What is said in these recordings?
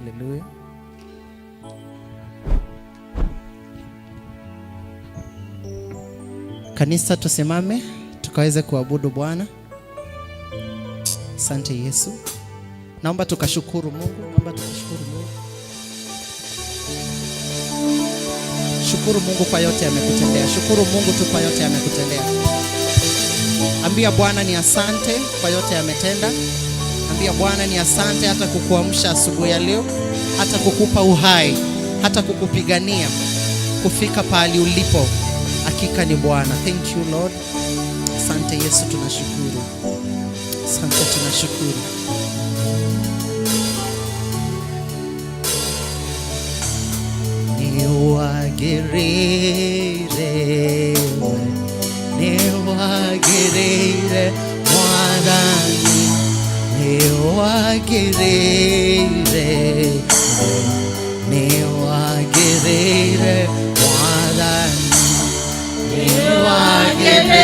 Haleluya. Kanisa, tusimame tukaweze kuabudu Bwana. Asante Yesu. Naomba tukashukuru Mungu, naomba tukashukuru Mungu. Shukuru Mungu kwa yote amekutendea. Shukuru Mungu tu kwa yote amekutendea. Ambia Bwana ni asante kwa yote ametenda. Ambia Bwana ni asante hata kukuamsha asubuhi ya leo, hata kukupa uhai, hata kukupigania kufika pahali ulipo. Hakika ni Bwana. Thank you, Lord. Asante Yesu, tunashukuru. Asante, tunashukuru. Niwagirire, niwagirire Mwathani, niwagirire, niwagirire Mwathani, niwagirire.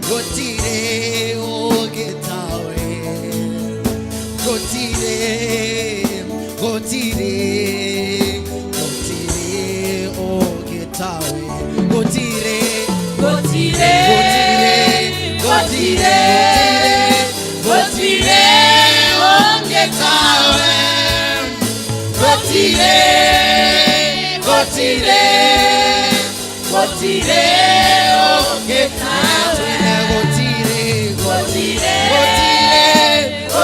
Gũtirĩ ũngĩtawe, gũtirĩ, gũtirĩ, gũtirĩ ũngĩtawe, gũtirĩ, Gũtirĩ, gũtirĩ, gũtirĩ, gũtirĩ ũngĩtawe. Gũtirĩ, gũtirĩ, gũtirĩ ũngĩtawe. Gũtirĩ, Gũtirĩ, gũtirĩ,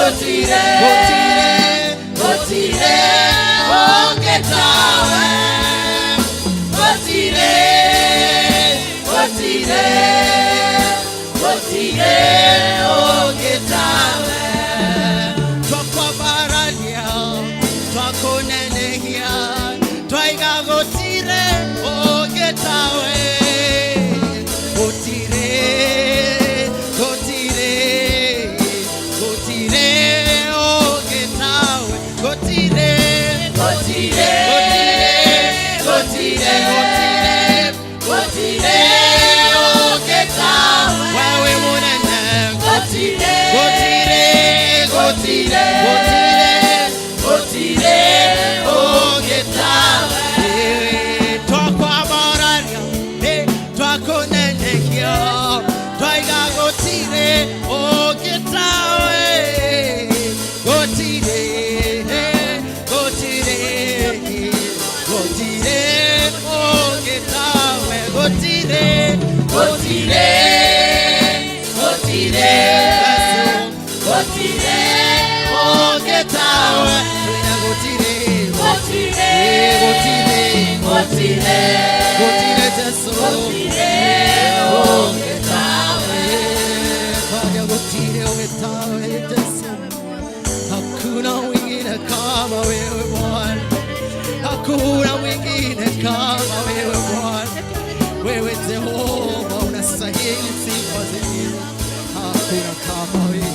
gũtirĩ, gũtirĩ, gũtirĩ ũngĩtawe. Gũtirĩ, gũtirĩ, gũtirĩ ũngĩtawe. Twakwambararia, twakũnenehia, twaiga gũtirĩ ũngĩtawe, gũtirĩ, gũtirĩ, gũtirĩ ũngĩtawe, gũtirĩ, Gũtirĩ, gũtirĩ, gũtirĩ ũngĩtawe. Wewe mũnene, Gũtirĩ, gũtirĩ, Gũtirĩ, Gũtirĩ, gũtirĩ Jesu. Gũtirĩ ũngĩ tawe. Bwana, gũtirĩ ũngĩ tawe Jesu. Hakuna mwingine kama wewe Bwana, hakuna mwingine kama wewe Bwana. Wewe Jehova unastahili sifa zingine, hakuna kama wewe.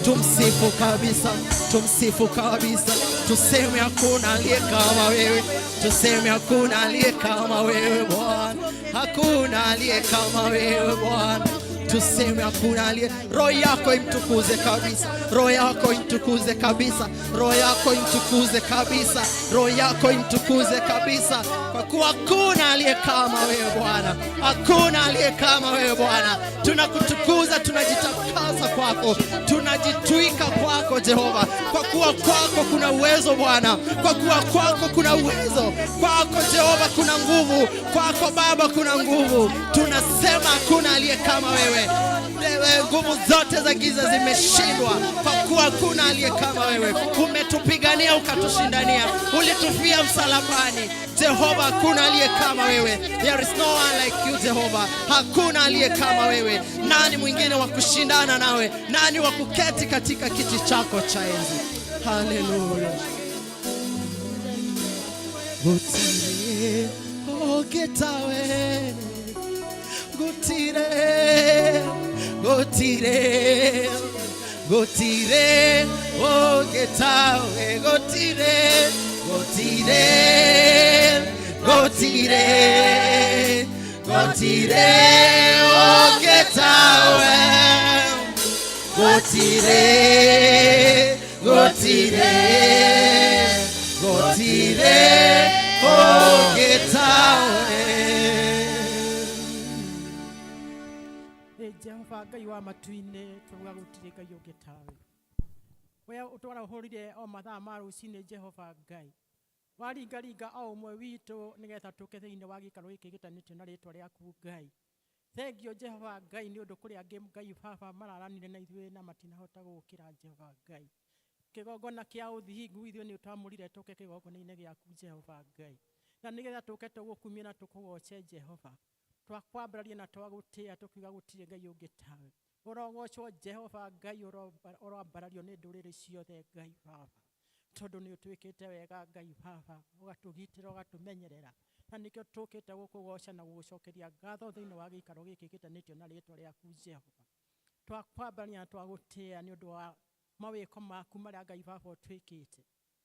Tumsifu kabisa, tumsifu kabisa, tuseme hakuna aliye kama wewe, tuseme hakuna aliye kama wewe Bwana, hakuna aliye kama wewe Bwana. Tuseme hakuna aliye. Roho yako imtukuze kabisa, roho yako imtukuze kabisa, roho yako imtukuze kabisa, roho yako imtukuze kabisa, kwa kuwa hakuna aliye kama wewe Bwana, hakuna aliye kama wewe Bwana. Tunakutukuza, tunajitakasa kwako, tunajitwika kwako Jehova, kwa kuwa kwako kuna uwezo Bwana, kwa kuwa kwako kuna uwezo, kwako Jehova kuna nguvu, kwako Baba kuna nguvu. Tunasema hakuna aliye kama wewe. Wewe, nguvu zote za giza zimeshindwa, kwa kuwa hakuna aliye kama wewe. Umetupigania ukatushindania, ulitufia msalabani. Jehova, hakuna aliye kama wewe. There is no one like you Jehova, hakuna aliye kama wewe. Nani mwingine wa kushindana nawe? Nani wa kuketi katika kiti chako cha enzi? Haleluya. Gũtirĩ ũngĩ tawe, gũtirĩ, gũtirĩ, gũtirĩ ũngĩ tawe, gũtirĩ, gũtirĩ, gũtirĩ, gũtirĩ ũngĩ tawe, gũtirĩ, gũtirĩ, gũtirĩ ũngĩ tawe. Ĩ Jehova Ngai wa matu-inĩ, tuuga gũtirĩ Ngai ũngĩ tawe. We ũtwarahũrire o mathaa ma rũcinĩ, Jehova Ngai, waringaringa o ũmwe witũ nĩgetha tũke thĩinĩ wa gĩikaro gĩkĩ gĩtanĩtio na rĩtwa rĩaku Ngai. Thengio Jehova Ngai, nĩ ũndũ kũrĩ angĩ Ngai Baba mararanire na ithuĩ na matinahota gũũkĩra, Jehova Ngai. Kĩgongona kĩa ũthingu, ithuĩ nĩ ũtwamũrire tũke kĩgongona-inĩ gĩaku, Jehova Ngai, na nĩgetha tũke tũgũkumie na tũkũgoce, Jehova, twakwambararia na twagũtĩa, tũkiuga gũtirĩ Ngai ũngĩ tawe. Ũrogocwo Jehova Ngai, ũroambarario nĩ ndũrĩrĩ ciothe, Ngai Baba, tondũ nĩ ũtwĩkĩte wega, Ngai Baba, ũgatũgitĩra, ũgatũmenyerera, na nĩkĩo tũkĩte gũkũgoca na gũgũcokeria ngatho thĩinĩ wa gĩikaro gĩkĩ gĩtanĩtio na rĩtwa rĩaku, Jehova. Twakwambararia na twagũtĩa nĩ ũndũ wa mawĩko maku marĩa, Ngai Baba, ũtwĩkĩte.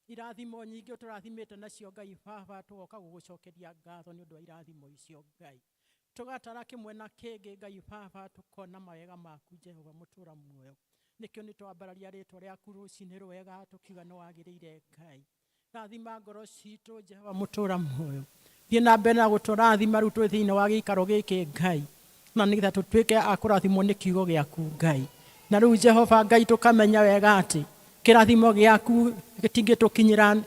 Irathimo nyingĩ ũtũrathimĩte nacio, Ngai Baba, tũgoka gũgũcokeria ngatho nĩ ũndũ wa irathimo icio, Ngai. Tũgatara kĩmwe na kĩngĩ, Ngai Baba, tũkona mawega maku, Jehova mũtũra muoyo. Nĩkĩo nĩ twambararia rĩtwa rĩaku rũcinĩ rwega, tũkiuga nĩ wagĩrĩire. Ngai, rathima ngoro citũ, Jehova mũtũra muoyo. Thiĩ na mbere na gũtũrathima rĩu twĩ thĩinĩ wa gĩikaro gĩkĩ, Ngai, na nĩgetha tũtuĩke a kũrathimwo nĩ kiugo gĩaku, Ngai. Na rĩu Jehova Ngai, tũkamenya wega atĩ kĩrathimo gĩaku gĩtingĩtũkinyĩra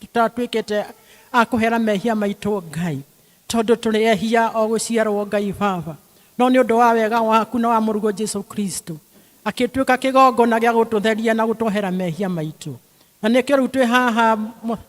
tũtatuĩkĩte a kũhera mehia maitũ, Ngai, tondũ tũrĩ ehia o gũciarwo, Ngai Baba. No nĩ ũndũ wa wega waku na wa mũrugo Jesu Kristo, akĩtuĩka kĩgongona gĩa gũtũtheria na gũtwohera mehia maitũ, na nĩkĩo rĩu twĩ haha,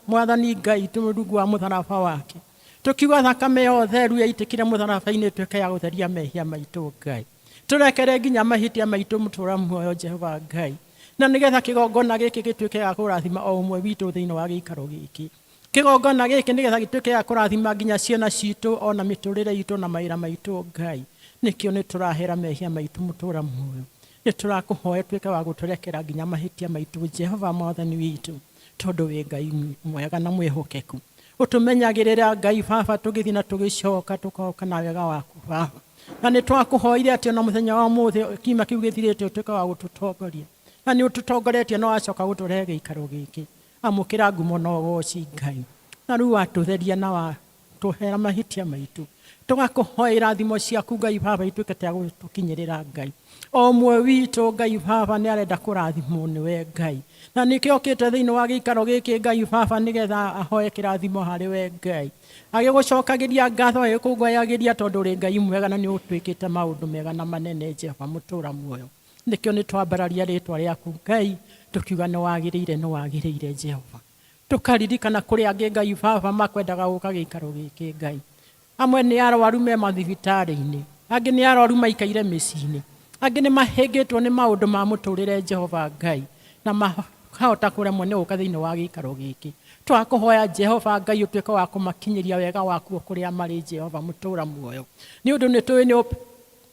Mwathani Ngai, tũrĩ rungu wa mũtharaba wake, tũkiuga thakame yothe theru yaitĩkire mũtharaba-inĩ ĩtuĩke ya gũtheria mehia maitũ. Ngai, tũrekere nginya mahĩtia maitũ, mũtũra muoyo, Jehova Ngai, na nĩgetha kĩgongona gĩkĩ gĩtuĩke gĩa kũrathima o ũmwe witũ thĩinĩ wa gĩikaro gĩkĩ. Kĩgongona gĩkĩ nĩgetha gĩtuĩke gĩa kũrathima nginya ciana citũ, ona mĩtũrĩre itũ na mawĩra maitũ, Ngai. Nĩkĩo nĩ tũrahera mehia maitũ, mũtũra muoyo. Nĩ tũrakũhoya tuĩke wa gũtũrekera nginya mahĩtia maitũ, Jehova Mwathani witũ, tondũ wĩ Ngai mwega na mwĩhokeku. Ũtũmenyagĩrĩra, Ngai Baba, tũgĩthiĩ na tũgĩcoka, tũkoka na wega waku, Baba. Na nĩ twakũhoire atĩ ona mũthenya wa ũmũthĩ kiuma kĩu gĩthirĩte ũtuĩke wa gũtũtongoria, na nĩ ũtũtongoretie no wacoka gũtũrehe gĩikaro gĩkĩ. Amũkĩra ngumo na ũgoci, Ngai. Na rĩu watũtheria na watũhera mahĩtia maitũ, tũgakũhoya irathimo ciaku, Ngai Baba, ituĩke cia gũtũkinyĩrĩra. Ngai, o ũmwe witũ, Ngai Baba, nĩ arenda kũrathimwo nĩwe, Ngai, na nĩkĩo okĩte thĩinĩ wa gĩikaro gĩkĩ, Ngai Baba, nĩgetha ahoe kĩrathimo harĩ we, Ngai, agĩgũcokagĩria ngatho, agĩkũngũyagĩria, tondũ ũrĩ Ngai mwega na nĩ ũtwĩkĩte maũndũ mega na manene, Jehova mũtũra muoyo. Nĩkĩo nĩ twambararia rĩtwa rĩaku, Ngai, tũkiuga nĩ wagĩrĩire, nĩ wagĩrĩire, Jehova. Tũkaririkana kũrĩ angĩ Ngai Baba makwendaga gũka gĩikaro gĩkĩ Ngai. Amwe nĩ arwaru me mathibitarĩ-inĩ, angĩ nĩ arwaru maikaire mĩciĩ-inĩ, angĩ nĩ mahĩngĩtwo nĩ maũndũ ma mũtũrĩre Jehova Ngai, na makahota kũremwo nĩ gũka thĩinĩ wa gĩikaro gĩkĩ. Twakũhoya Jehova Ngai ũtuĩke wa kũmakinyĩria wega waku o kũrĩa marĩ Jehova mũtũra muoyo. Nĩ ũndũ nĩ tũĩ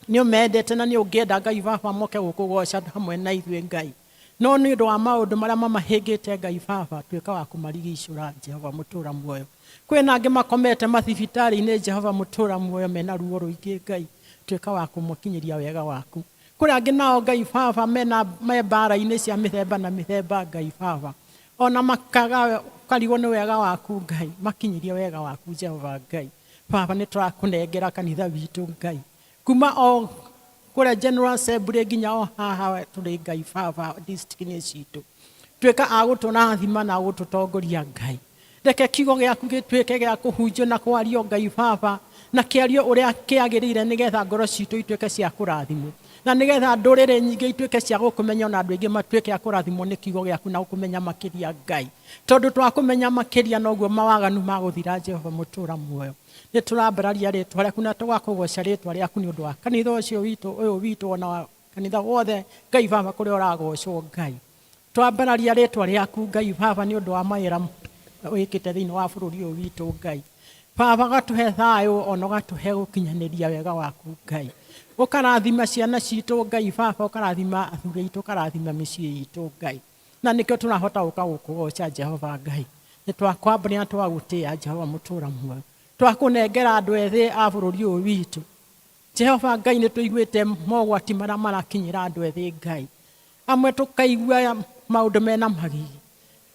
nĩ ũmendete na nĩ ũngĩenda Ngai Baba moke gũkũgoca hamwe na ithuĩ Ngai. No nĩ ũndũ wa maũndũ marĩa mamahĩngĩte Ngai Baba, tuĩka wa kũmarigicũra Jehova mũtũra muoyo. Kwĩna angĩ makomete mathibitarĩ-inĩ Jehova mũtũra muoyo mena ruo rũingĩ Ngai, tuĩka wa kũmakinyĩria wega waku. Kũrĩ angĩ nao Ngai Baba mena me mbara-inĩ cia mĩthemba na mĩthemba Ngai Baba, ona makaga karigwo nĩ wega waku Ngai, makinyĩrie wega waku Jehova Ngai. Baba nĩ tũrakũnengera kanitha witũ Ngai, kuma o kũrĩa General Assembly nginya o haha tũrĩ Ngai Baba district-inĩ citũ, tuĩka a gũtũrathima na gũtũtongoria Ngai. Reke kiugo gĩaku gĩtuĩke gĩa kũhunjio na kwario Ngai Baba, na kĩario ũrĩa kĩagĩrĩire, nĩgetha ngoro citũ ituĩke cia kũrathimwo, na nĩgetha ndũrĩrĩ nyingĩ ituĩke cia gũkũmenya, ona andũ aingĩ matuĩke a kũrathimwo nĩ kiugo gĩaku na gũkũmenya makĩria Ngai. Tondũ twakũmenya makĩria noguo mawaganu magũthira Jehova mũtũra muoyo. Nĩ tũrambararia rĩtwa rĩaku na tũgakũgoca rĩtwa rĩaku nĩ ũndũ wa kanitha ũcio witũ ũyũ witũ, ona wa kanitha wothe Ngai Baba kũrĩa ũragocwo Ngai. Twambararia rĩtwa rĩaku Ngai Baba nĩ ũndũ wa mawĩra wĩkĩte thĩinĩ wa bũrũri ũyũ witũ Ngai. Baba ũgatũhe thayũ ona ũgatũhe gũkinyanĩria wega waku Ngai. Ũkarathima ciana citũ Ngai Baba, ũkarathima athuri aitũ, ũkarathima mĩciĩ itũ Ngai. Na nĩkĩo tũrahota gũka gũkũgoca Jehova Ngai. Nĩ twakwambũria na twagũtĩĩa Jehova mũtũra muoyo. Twakũnengera andũ ethĩ a bũrũri ũyũ witũ. Jehova Ngai nĩ tũiguĩte mogwati marĩa marakinyĩra andũ ethĩ Ngai. Amwe tũkaigua maũndũ mena magigi,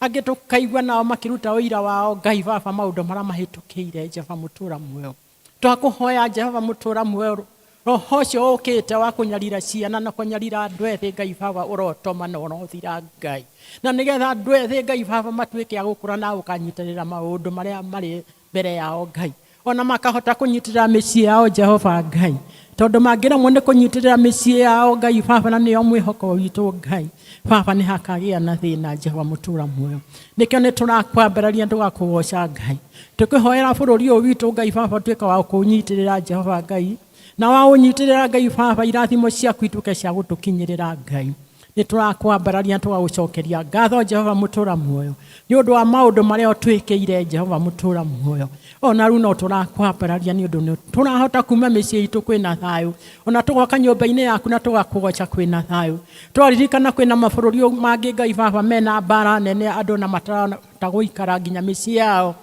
angĩ tũkaigua nao makĩruta ũira wao Ngai Baba maũndũ marĩa mahĩtũkĩire Jehova mũtũra muoyo. Twakũhoya Jehova mũtũra muoyo, roho ũcio ũkĩte wa kũnyarira ciana na kũnyarira andũ ethĩ Ngai Baba ũrotoma na ũrothira Ngai. Na nĩgetha andũ ethĩ Ngai Baba matuĩke a gũkũra na gũkanyitĩrĩra maũndũ marĩa marĩ mbere yao Ngai, ona makahota kũnyitĩrĩra mĩciĩ yao Jehova Ngai, tondũ mangĩremwo nĩ kũnyitĩrĩra mĩciĩ yao Ngai Baba, na nĩyo mwĩhoko witũ Ngai Baba, nĩ hakagĩa na thĩna Jehova mũtũra muoyo. Nĩkĩo nĩ tũrakwambararia tũgakũgoca Ngai, tũkĩhoera bũrũri ũyũ witũ Ngai Baba, ũtuĩke wa kũũnyitĩrĩra Jehova Ngai, na wa ũnyitĩrĩra Ngai Baba, irathimo ciaku ituĩke cia gũtũkinyĩrĩra Ngai. Nĩ tũrakwambararia tũgagũcokeria ngatho Jehova mũtũra muoyo nĩ ũndũ wa maũndũ marĩa ũtwĩkĩire Jehova mũtũra muoyo. Ona rĩu no tũrakwambararia nĩ ũndũ nĩ tũrahota kuma mĩciĩ itũ kwĩna thayũ, ona tũgoka nyũmba-inĩ yaku na tũgakũgoca kwĩna thayũ. Twaririkana kwĩna mabũrũri mangĩ Ngai Baba mena mbara nene, andũ na matarahota gũikara nginya mĩciĩ yao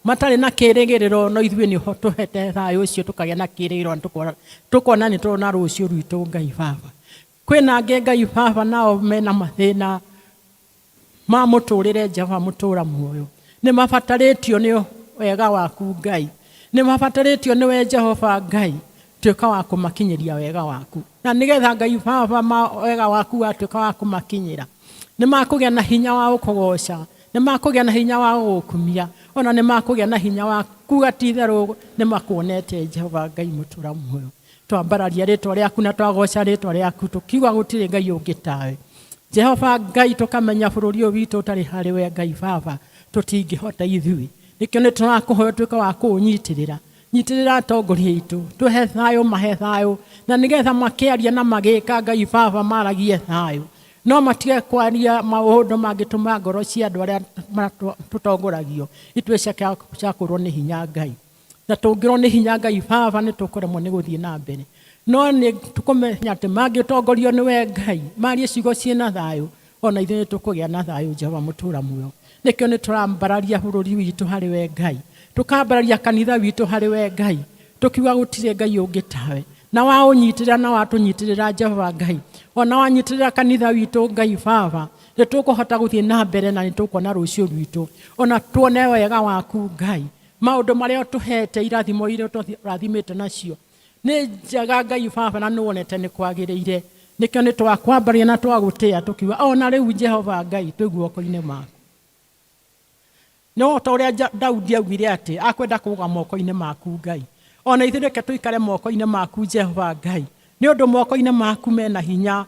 matarĩ na kĩrĩgĩrĩro, no ithuĩ nĩ tũhete thayũ ũcio tũkagĩa na kĩrĩgĩrĩro na tũkona nĩ tũrona rũciũ rwitũ Ngai Baba. Kwĩna angĩ Ngai Baba nao mena mathĩna ma mũtũrĩre Jehova mũtũra muoyo, nĩ mabatarĩtio nĩ wega waku Ngai, nĩ mabatarĩtio nĩ we Jehova Ngai, tuĩka wa kũmakinyĩria wega waku, na nĩgetha Ngai Baba ma wega waku watuĩka wa kũmakinyĩra, nĩ makũgĩa na hinya wa gũkũgoca, nĩ makũgĩa na hinya wa gũgũkumia, ona nĩ makũgĩa na hinya wa kuga ti itherũ nĩ makuonete Jehova Ngai mũtũra muoyo. Twambararia rĩtwa rĩaku na twagoca rĩtwa rĩaku, tũkiuga gũtirĩ Ngai ũngĩ tawe Jehova Ngai. Tũkamenya bũrũri ũyũ witũ ũtarĩ harĩ we Ngai Baba tũtingĩhota ithuĩ, nĩkĩo nĩ tũrakũhoya ũtuĩke wa kũũnyitĩrĩra. Nyitĩrĩra atongoria aitũ, tũhe thayũ, mahe thayũ, na nĩgetha makĩaria na magĩka Ngai Baba maragie thayũ, no matige kwaria maũndũ mangĩtũma ngoro cia andũ arĩa tũtongoragio ituĩke cia kũrwo nĩ hinya Ngai. Na tũngĩrwo nĩ hinya Ngai Baba nĩ tũkũremwo nĩ gũthiĩ na mbere, no nĩ tũkũmenya atĩ mangĩtongorio nĩ we Ngai, marie ciugo ciĩna thayũ, ona ithuĩ nĩ tũkũgĩa na thayũ Jehova mũtũra muoyo. Nĩkĩo nĩ tũrambararia bũrũri witũ harĩ we Ngai, tũkambararia kanitha witũ harĩ we Ngai, tũkiuga gũtirĩ Ngai ũngĩ tawe, na waũnyitĩrĩra na watũnyitĩrĩra Jehova Ngai, ona wanyitĩrĩra kanitha witũ Ngai Baba, nĩ tũkũhota gũthiĩ na mbere na nĩ tũkuona rũciũ rwitũ, ona tuone wega waku Ngai. Maũndũ marĩa ũtũhete, irathimo iria ũtũrathimĩte nacio nĩ njega Ngai Baba, na nĩwonete nĩ kwagĩrĩire. Nĩkĩo nĩ twakwambaria na twagũtĩĩa tũkiuga ona rĩu Jehova Ngai twĩ guoko-inĩ maku. No ta ũrĩa Daudi augire atĩ akwenda kũgwa moko-inĩ maku Ngai, ona ithuĩ reke tũikare moko-inĩ maku Jehova Ngai, nĩ ũndũ moko-inĩ maku mena hinya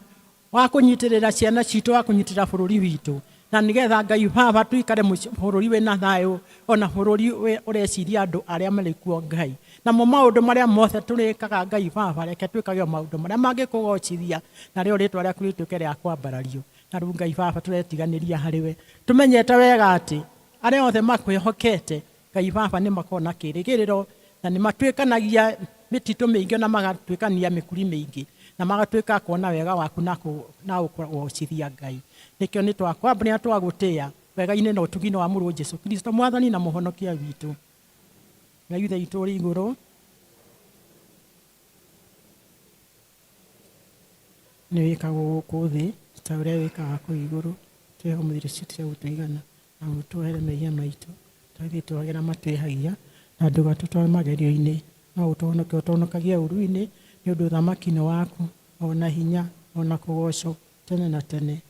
wa kũnyitĩrĩra ciana citũ, wa kũnyitĩrĩra bũrũri witũ. Na nĩgetha Ngai Baba tuikare bũrũri wĩna thayũ, ona bũrũri ũreciria andũ arĩa marĩ kuo Ngai. Namo maũndũ marĩa mothe tũrĩkaga Ngai Baba, reke twĩkage o maũndũ marĩa mangĩkũgocithia, narĩo rĩtwa rĩaku rĩtuĩke rĩa kwambarario. Na rĩu Ngai Baba tũretiganĩria harĩ we, tũmenyete wega atĩ arĩa othe makwĩhokete Ngai Baba nĩ makoragwo na kĩrĩgĩrĩro, na nĩ matuĩkanagia mĩtitũ mĩingĩ na magatuĩkania mĩkuri mĩingĩ, na magatuĩka kuona wega waku na ũkũgocithia Ngai. Nĩkĩo nĩ twakwambĩrĩria twagũtĩĩa wega-inĩ na ũtugi-inĩ wa Mũrũ Jesũ Kristo Mwathani na Mũhonokia witũ. Ngai Ithe witũ ũrĩ igũrũ, nĩ wĩkagwo gũkũ thĩ ta ũrĩa wĩkaga kũu igũrũ. Twĩhe ũmũthĩ irio citũ cia gũtũigana, na ũtuohere mehia maitũ ta ithuĩ tuohagĩra matwĩhagia, na ndũgatũtware magerio-inĩ, no ũtũhonokie ũtũhonokagie ũũru-inĩ, nĩ ũndũ ũthamaki nĩ waku, ona hinya, ona kũgocwo tene na tene.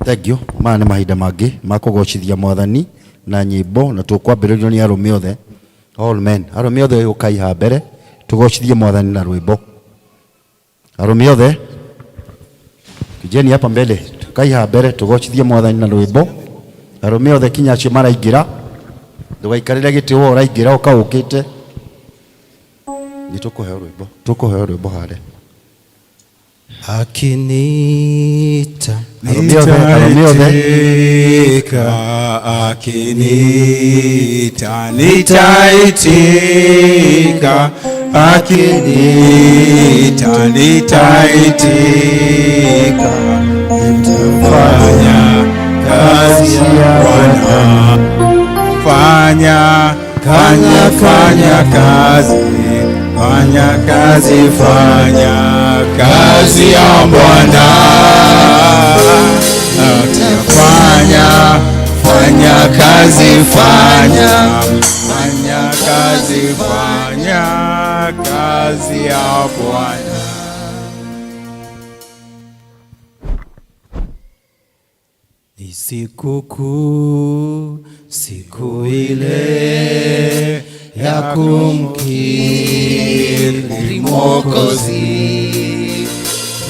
Thank you. Maya nĩ mahinda mangĩ ma kũgocithia Mwathani na nyĩmbo, na tũkwambĩrĩrio nĩ arũme othe, all men. Arũme othe ũkai haha mbere tũgocithie Mwathani na rwĩmbo. Arũme othe kijeni hapa mbele, tukai haha mbere tũgocithie Mwathani na rwĩmbo. Arũme othe kinya acio maraingĩra, ndũgaikarĩre gĩtĩ we ũraingĩra ũka ũkĩte. Nĩ tũkũheo rwĩmbo, tũkũheo rwĩmbo harĩa. Akinita. Arũme othe, arũme othe. Nitaitika, akinita, nitaitika, akinita, nitaitika, nitafanya kazi ya Bwana. Fanya, fanya, fanya kazi, fanya kazi, fanya kazi ya Bwana. Fanya, fanya kazi, fanya, fanya kazi, fanya kazi ya Bwana. Ni sikukuu, siku ile ya kumkiri Mwokozi,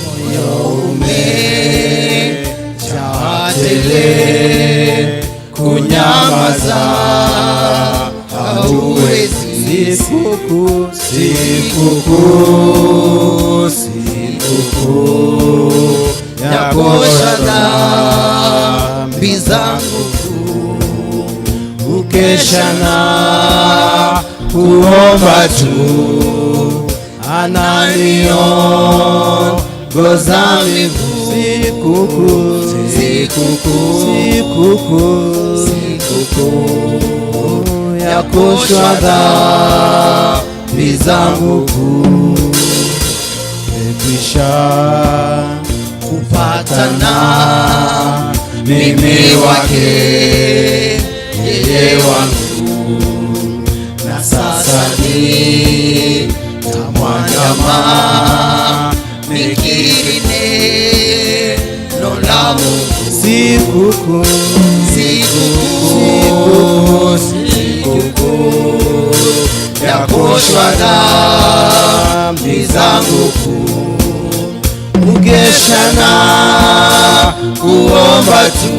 moyo umejaa tele, kunyamaza hauwezi. Sikukuu, sikukuu, sikukuu ya kuosha dhambi zangu, kukesha na kuomba tu, ananiongoza miguu. Sikukuu, sikukuu, sikukuu, sikukuu ya kuoshwa dhambi zangu kuu. Nimekwisha kupatana mimi wake, yeye wangu, na sasa nitamwandama nikiri neno la Mungu. Sikukuu, sikukuu, sikukuu ya kuoshwa dhambi zangu kuu, kukesha na kuomba tu,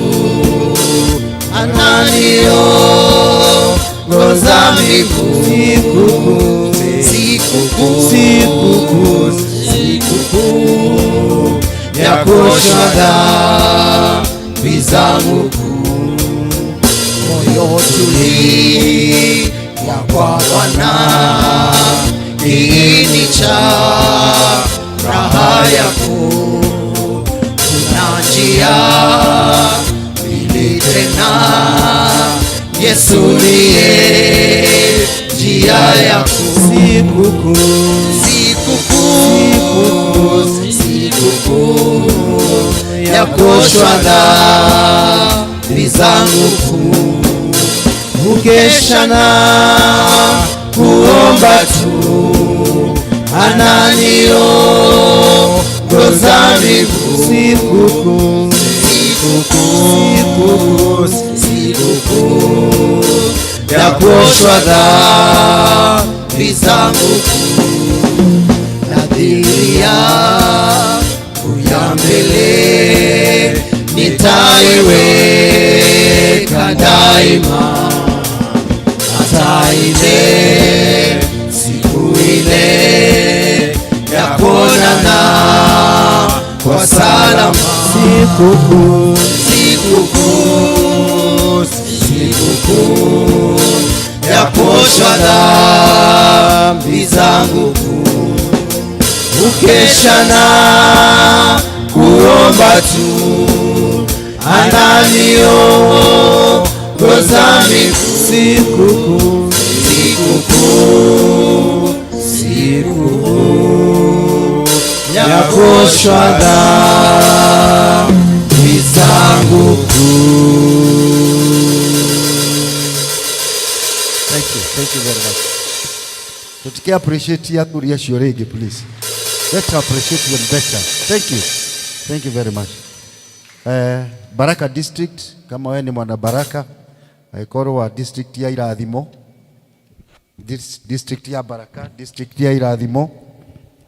ananiongoza miguu. Sikukuu, sikukuu, sikukuu, sikukuu ya kuoshwa dhambi zangu kuu. Moyo tulia kwa Bwana, kiini cha raha yako. Kuna njia mbili tena, Yesu ndiye njia yako. Sikukuu, sikukuu, sikukuu ya kuoshwa dhambi zangu kuu, kukesha na kuomba tu, ananiongoza miguu. Sikukuu, sikukuu, sikukuu ya kuoshwa dhambi zangu kuu. Dhiri yangu ya mbele nitaiweka daima, hata ile siku ile ya kuonana kwa salama. Sikukuu, Sikukuu, sikukuu ya kuoshwa dhambi zangu kuu, kukesha na kuomba tu, ananiongoza miguu. Sikukuu, Sikukuu, sikukuu ya kuoshwa dhambi zangu kuu. Thank you, thank you very much. Tutike appreciate athuri acio rĩngĩ, please. Let's appreciate them better. Thank you. Thank you very much. Baraka District, kama wewe ni mwana Baraka, angĩkorwo wa district ya Irathimo, district ya Baraka, district ya Irathimo,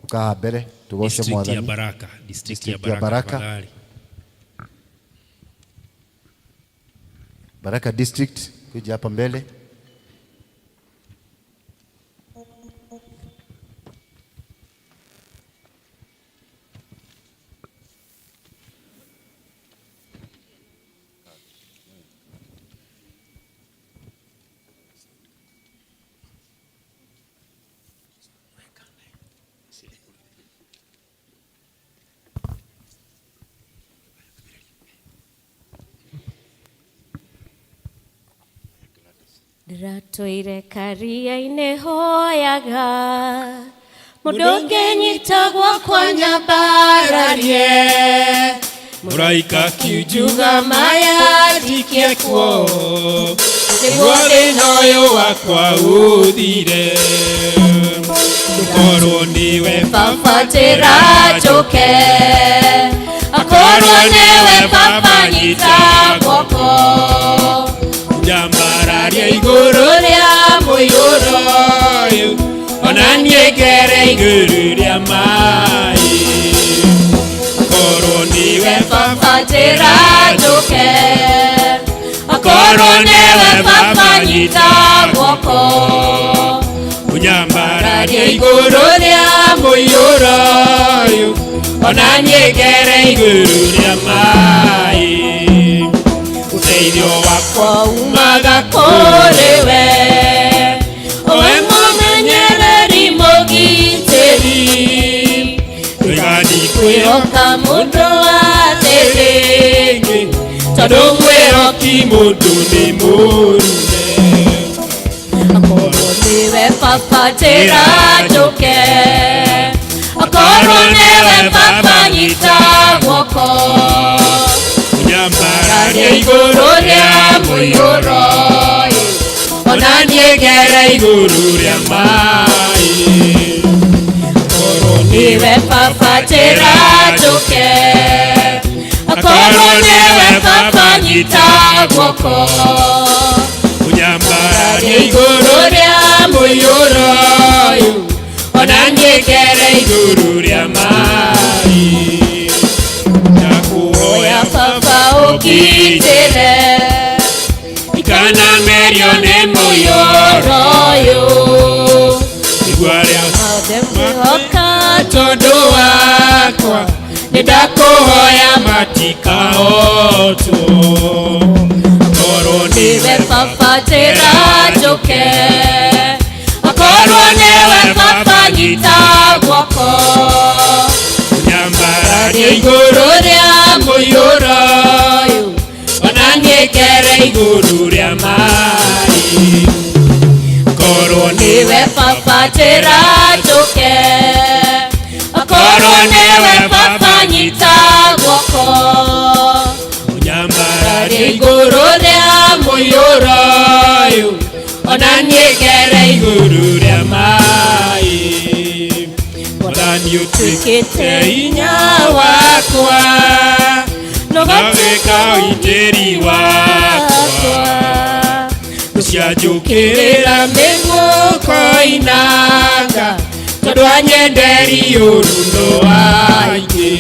ukaha mbere tugoce District ya Mwathani. Baraka, district ya District ya Baraka, Baraka. tafadhali. Baraka District, kuja hapa mbele. Ndĩratũire karia-inĩ hoyaga mũndũ ũngĩnyita gwakwa nyambararie. Mũraika Kiujuga maya ndikie kuo nĩguo thĩna ũyũ wakwa ũthire, korwo nĩwe Baba njĩra njũke, akorwo nĩwe Baba nyita guoko, njambararia igũrũ rĩa mũiyũro ũyũ, ona niĩ ngere igũrũ rĩa maĩ, korwo nĩwe Baba njĩra njũke, akorwo nĩwe Baba nyita guoko, ũnyambararia igũrũ rĩa mũiyũro ũyũ, ona niĩ ngere igũrũ rĩa maĩ, ũteithio wakwa umaga kũrĩ we, owe mũmenyereri mũgitĩri, Ndũigani kwĩhoka mũndũ wa thĩ, tondũ mwĩhoki mũndũ nĩ mũrume. Akorwo nĩwe Baba njĩra njũke, akorwo nĩwe Baba nyita guoko, Ũnyambararia igũrũ rĩa mũiyũro, ona niĩ ngere igũrũ rĩa maĩ, korwo nĩwe Baba njĩra njũke, akorwo nĩwe Baba nyita guoko, Ũnyambararia igũrũ rĩa mũiyũro, ona niĩ ngere igũrũ rĩa maĩ, ndakũhoya Baba ũngitĩre ikanamerio nĩ mũiyũro ũyũ, nĩguo arĩa mothe mwĩhoka tondũ wakwa nĩndakũhoya matikahotwo, korwo nĩwe nĩwe Baba njĩra njũke, akorwo nĩwe Baba nyita guoko, Nyambararia igũrũ rĩa mũiyũro ũyũ, ona niĩ ngere igũrũ rĩa maĩ, korwo nĩwe Baba njĩra njũke, akorwo nĩwe Baba nyita guoko, Nyambararia igũrũ rĩa mũiyũro ũyũ, ona niĩ ngere igũrũ rĩa maĩ, Mwathani ũtuĩkĩte hinya wakwa, nogatuĩka ũitĩri wakwa, cianjũkĩrĩra mĩguũko inanga, Tondu anyenderi uru no aingĩ.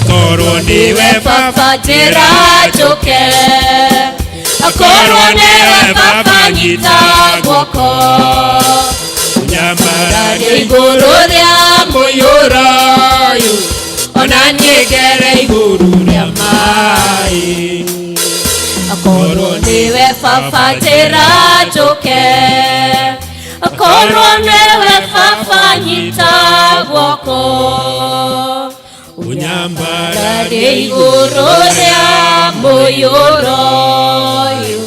Akorwo nĩwe baba njĩra njũke, akorwo nĩwe baba nyita guoko. Nyambararie Igũrũ rĩa mũiyũro ũyũ, ona niĩ ngere igũrũ rĩa maĩ. Akorwo nĩwe baba njĩra njũke, akorwo nĩwe baba nyita guoko. Ũnyambararie Igũrũ rĩa mũiyũro ũyũ,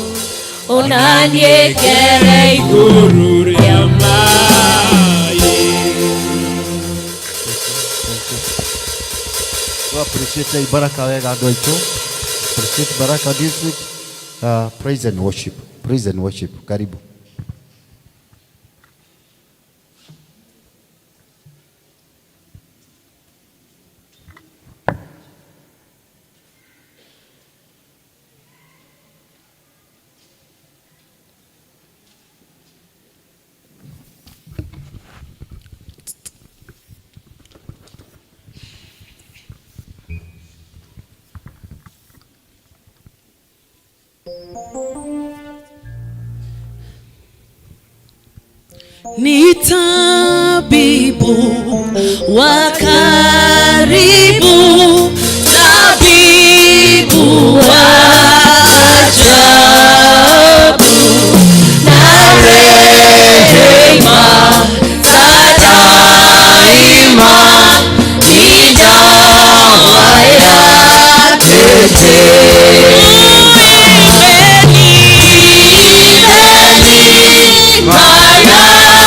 ona niĩ ngere igũrũ rĩa maĩ. We appreciate Baraka wega andũ aitũ. Appreciate Baraka District. Praise and worship. Praise and worship. Karibu. Ni tabibu wa karibu, tabibu wa ajabu, na rehema za daima ni dawa yake tena. Imbeni malaika,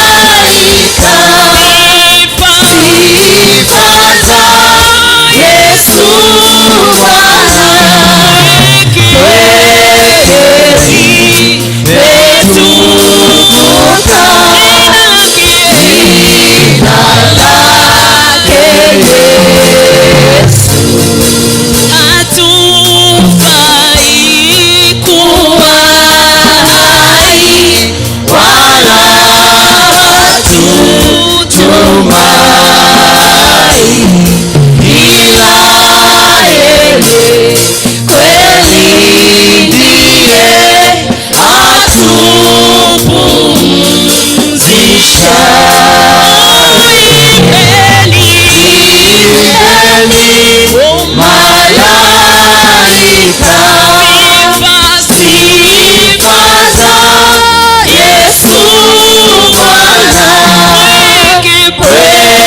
sifa za Yesu Bwana, kweli imetukuka jina lake Yesu. Hatufai kuwa hai wala hatutumai, ila yeye kweli ndiye atupumzisha. Imbeni malaika, sifa za Yesu Bwana, kweli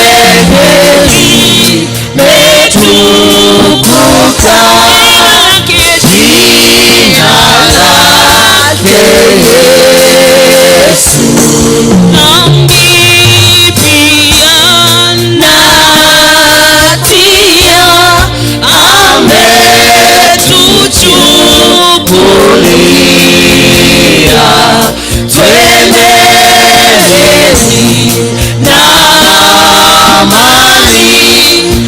imetukuka jina lake Yesu. Dhambi pia na hatia ametuchukulia, twenendeni na amani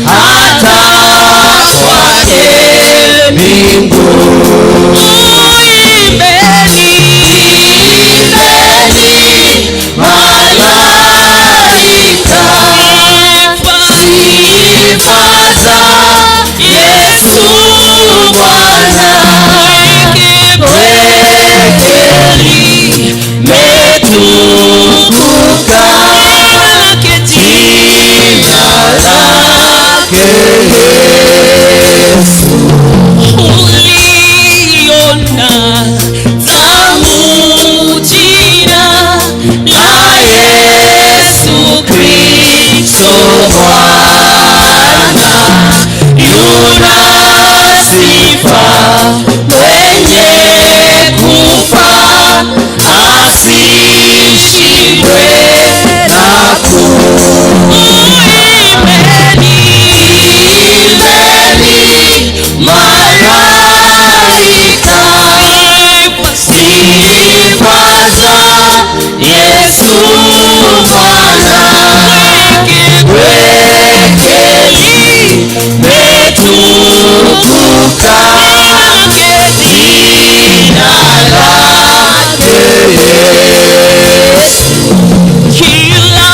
hata kwake mbinguni. Imbeni, imbeni malaika, sifa za Yesu Bwana, kweli imetukuka jina lake Yesu. Uliona tamu jina la Yesu Kristo Bwana, yuna sifa mwenye kufa asishindwe na kufa. Imbeni, imbeni malaika, sifa za Yesu Bwana, kweli imetukuka jina lake Yesu. Kila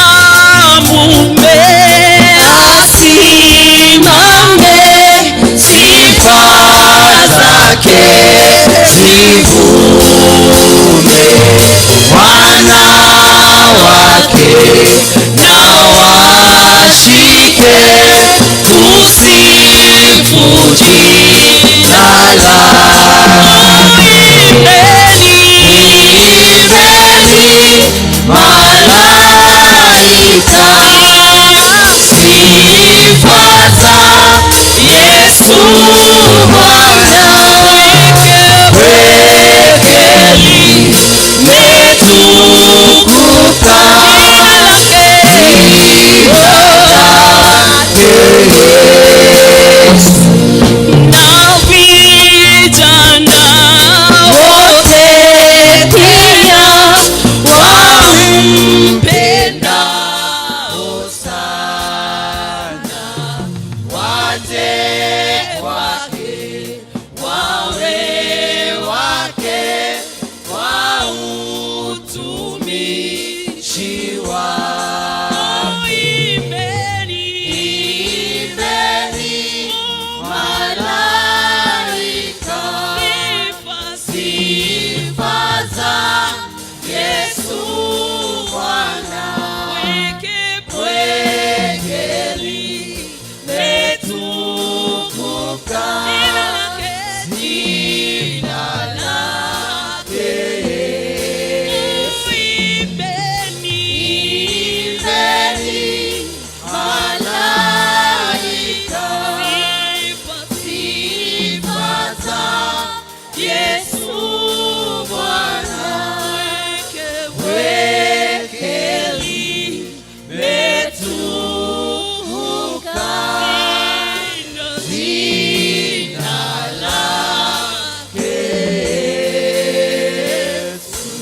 Na washike kusifu jina lake. Imbeni, malaika, sifa za Yesu Bwana. Kweli metukuka jina lake Yesu. Na vijana wote pia wampendao sana waje kwake, wawe wake kwa utumishi wake. Imbeni, Imbeni malaika, sifa za Yesu Bwana. Kweli metukuka jina lake Yesu. Imbeni, Imbeni malaika, sifa za Yesu Bwana. Kweli metukuka jina lake Yesu.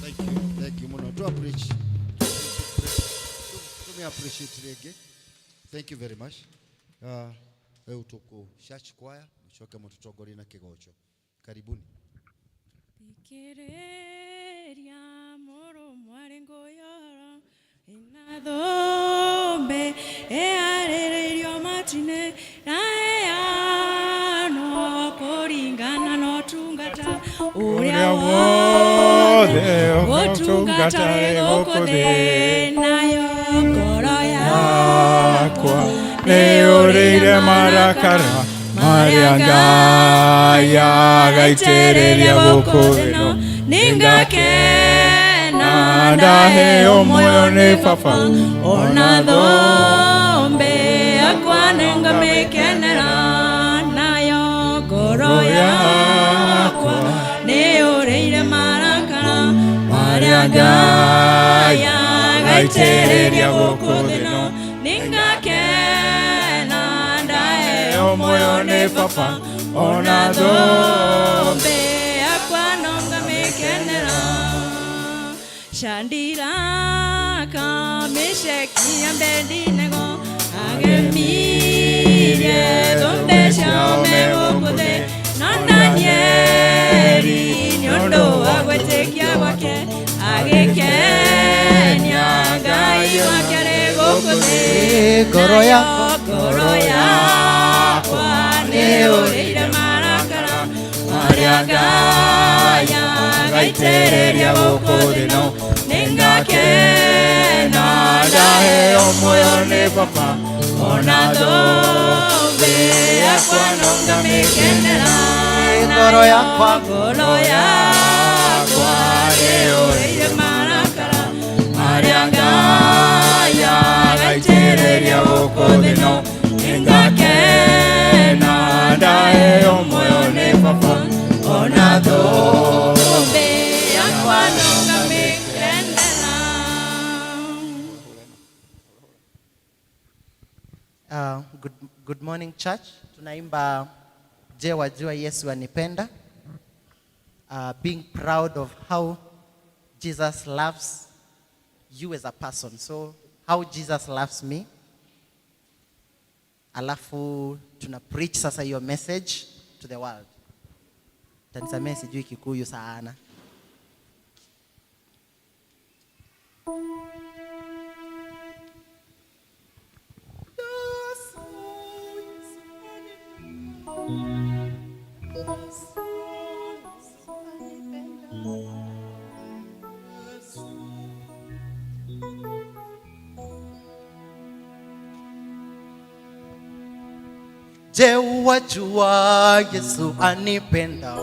Thank you. Thank you muno. To appreciate. To appreciate rĩngĩ. Thank you very much. Rĩu tũkũ church choir mũcoke mũtũtongorie na kĩgoco. Karibuni. Thikĩrĩria mũrũ mwarĩ ngũyoro ĩna thũmbĩ ĩarĩrĩirio matu-inĩ na ĩheanwo kũringana na ũtungata ũrĩa wothe ũtungata wĩ gũkũ thĩ, nayo ngoro yakwa nĩyũrĩire marakara marĩa Ngai agaitĩrĩria gũkũ ĩno. Nĩngakena ndaheo muoyo nĩ Baba, ona thũmbĩ yakwa nĩngamĩkenera, nayo ngoro yakwa nĩyũrĩire marakara marĩa Ngai agaitĩrĩria gũkũ thĩ ĩno. Nĩngakena ndaheo muoyo nĩ Baba, ona thũmbĩ yakwa nĩngamĩkenera. Shandiraka Mesheki Abednego agemirie thũmbĩ ciao me gũkũ thĩ, no Danieli nĩ ũndũ wa gwĩtĩkia gwake agĩkenia Ngai wake arĩ gũkũ thĩ. Ngoro yakwa, Ngoro yakwa nĩyũrĩire marakara marĩa Ngai agaitĩrĩria gũkũ thĩ ĩno. Nĩngakena ndaheo muoyo nĩ Baba, ona thũmbĩ yakwa nĩngamĩkenera, Ngoro yakwa, ngoro yakwa nĩyũrĩire marakara marĩa Ngai agaitĩrĩria gũkũ thĩ ĩno. Nĩngakena ndaheo muoyo nĩ Baba, ona thũmbĩ yakwa nĩngamĩkenera. Good morning church. Tunaimba Je, wajua Yesu anipenda. Being proud of how Jesus loves you as a person. So how Jesus loves me. Alafu tuna preach sasa hiyo message to the world. Tanisamee sijui Kikuyu sana. Je, wajua Yesu anipenda?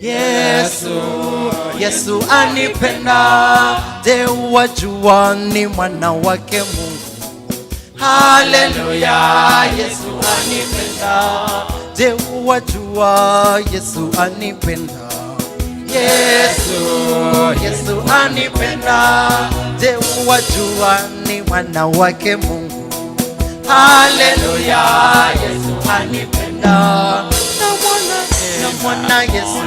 Yesu, Yesu anipenda. Je, wajua ni mwana wake Mungu? Haleluya, Yesu anipenda. Je, wajua Yesu anipenda? Yesu, Yesu anipenda. Je, wajua ni mwana wake Mungu? Haleluya, Yesu anipenda. Namwona Yesu,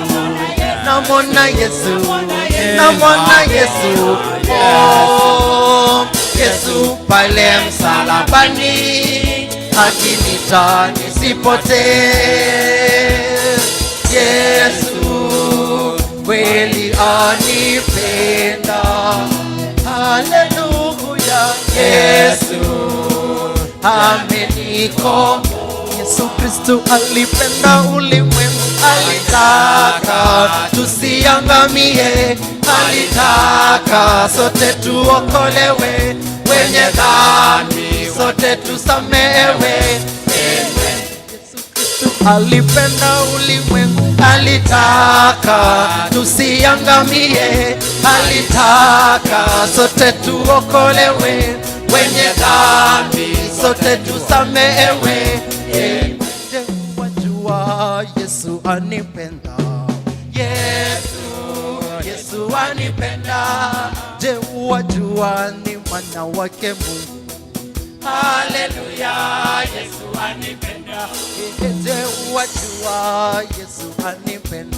namwona Yesu, namwona Yesu. Oh, Yesu pale msalabani akiniita nisipotee. Yesu kweli anipenda. Haleluya, Yesu amenikomboa. Yesu Kristo alipenda ulimwengu, alitaka tusiangamie, alitaka sote tuokolewe, wenye dhambi sote tusamehewe. Yesu Kristo alipenda ulimwengu, alitaka tusiangamie, alitaka sote tuokolewe, wenye dhambi sote tusamehewe. Je, wajua Yesu anipenda? Yesu, Yesu anipenda. Je, wajua ni mwana wake Mungu? Haleluya, Yesu anipenda. Je, wajua Yesu anipenda?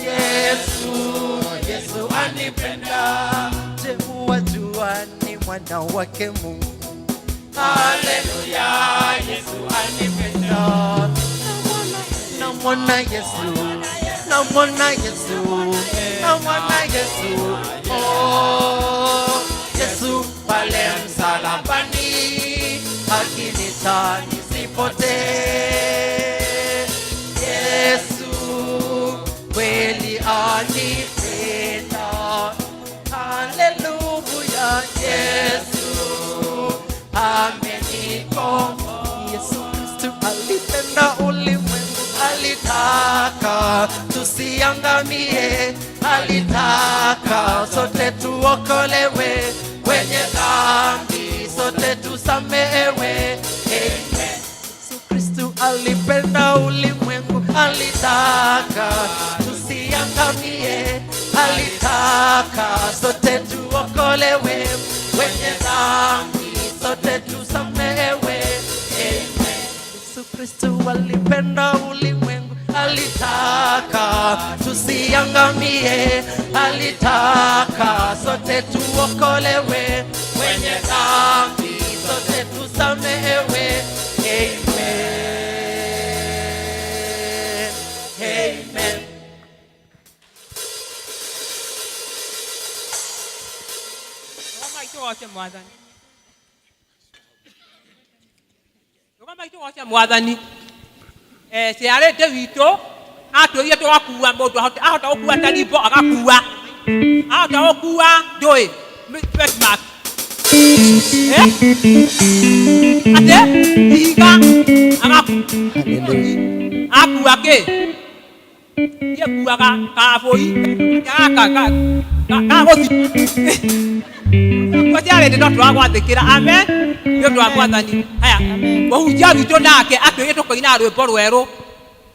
Yesu, Yesu anipenda. Je, wajua ni mwana wake Mungu? Haleluya, Yesu anipenda. Namwona Yesu, namwona Yesu, namwona Yesu. Oh, Yesu pale msalabani akiniita nisipotee. Yesu kweli anipenda. Haleluya, Yesu amenikomboa. Yesu Kristo alipenda ulimwengu, alitaka tusiangamie, alitaka sote tuokolewe, wenye dhambi sote tusamehewe. Amen. Yesu Kristo alipenda ulimwengu, alitaka tusiangamie, alitaka sote tuokolewe, wenye dhambi sote tusamehewe. Amen. Yesu Kristo alipenda ulimwengu, alitaka tusiangamie, alitaka sote tuokolewe, wenye dhambi sote tusamehewe. Amen. Amen. Rũgama mwathani. Rũgama itũgoce mwathani. Ciarĩte witũ atwĩrire tũgakua mũndũ ahota gũkua tarimbo agakua, ahota gũkua ndũĩ benchmark. Atĩ ihiga agakua kĩ niĩ kuaga kabũi gaka gagũthi ciarĩte no tũragwathĩkĩra. Amen. Nĩ ũndũ wa mwathani. Haya, mũhunjia witũ nake atwĩrire tũkoinaga rwĩmbo rwerũ,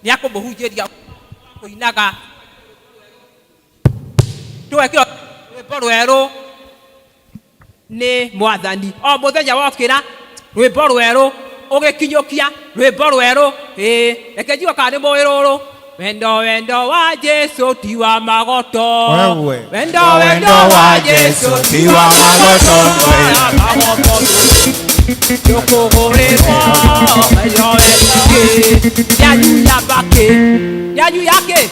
nĩ akũmũhunjĩria kũinaga twekĩra rwĩmbo rwerũ nĩ mwathani. O mũthenya wokĩra rwĩmbo rwerũ, ũgĩkinyũkia rwĩmbo rwerũ. Ĩĩ, reke njigue kana nĩ mũĩ rũrũ. Wendo wendo wa Jesu ti wa magoto. Wendo wendo wa Jesu ti wa magoto. Ndũkũgũrĩrwo yanyu ya mbakĩ, yanyu ya kĩ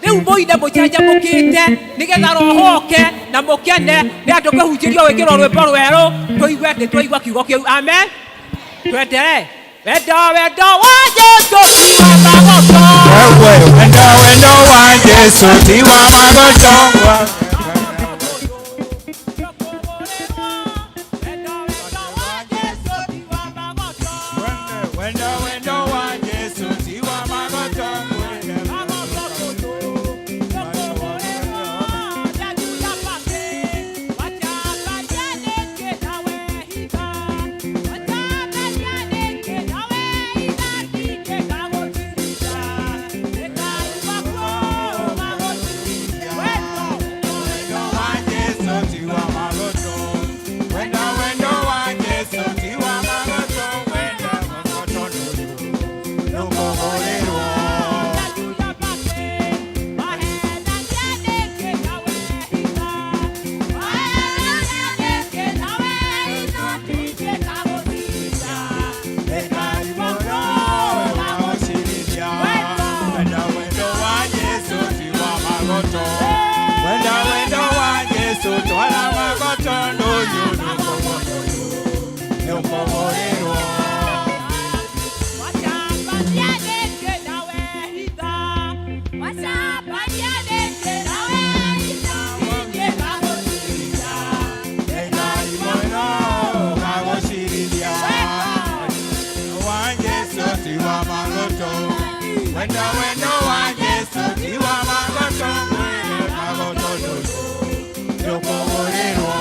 rĩu mũine mũcanjamũkĩte nĩgetha roho oke na mũkene nĩ andũ kũhunjĩrio gwĩkĩrwo rwĩmbo rwerũ tũigue atĩ twaigua kiugo kĩu. Amen. Twendere wendo wendo wa Jesu ti wa magoto. Wendo wendo wa Jesu ti wa magoto. Wendo wendo wa Wendo wendo wa Jesu ti wa magoto magoto ndũkũgũrĩrwo.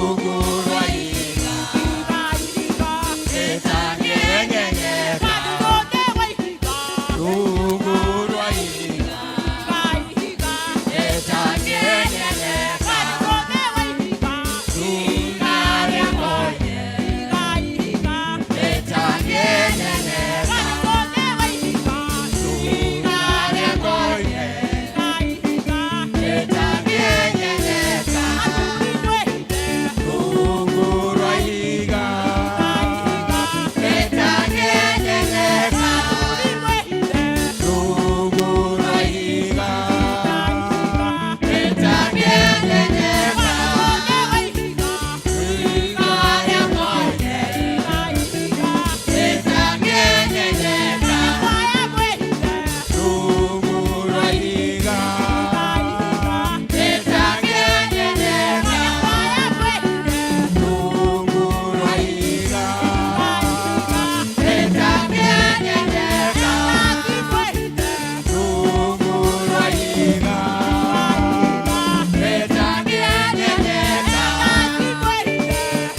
Rungu rwa ihiga ĩtangĩenyenyeka. Rungu rwa ihiga ĩtangĩenyenyeka. Ihiga rĩa mwanya ĩtangĩenyenyeka. Ihiga rĩa mwanya ĩtangĩenyenyeka. Rungu rwa ihiga ĩtangĩenyenyeka. Rungu rwa ihiga ĩtangĩenyenyeka. Ihiga rĩa mwanya ĩtangĩenyenyeka. Rungu rwa ihiga ĩtangĩenyenyeka. Rungu rwa ihiga ĩtangĩenyenyeka. Rungu rwa ihiga ĩtangĩenyenyeka.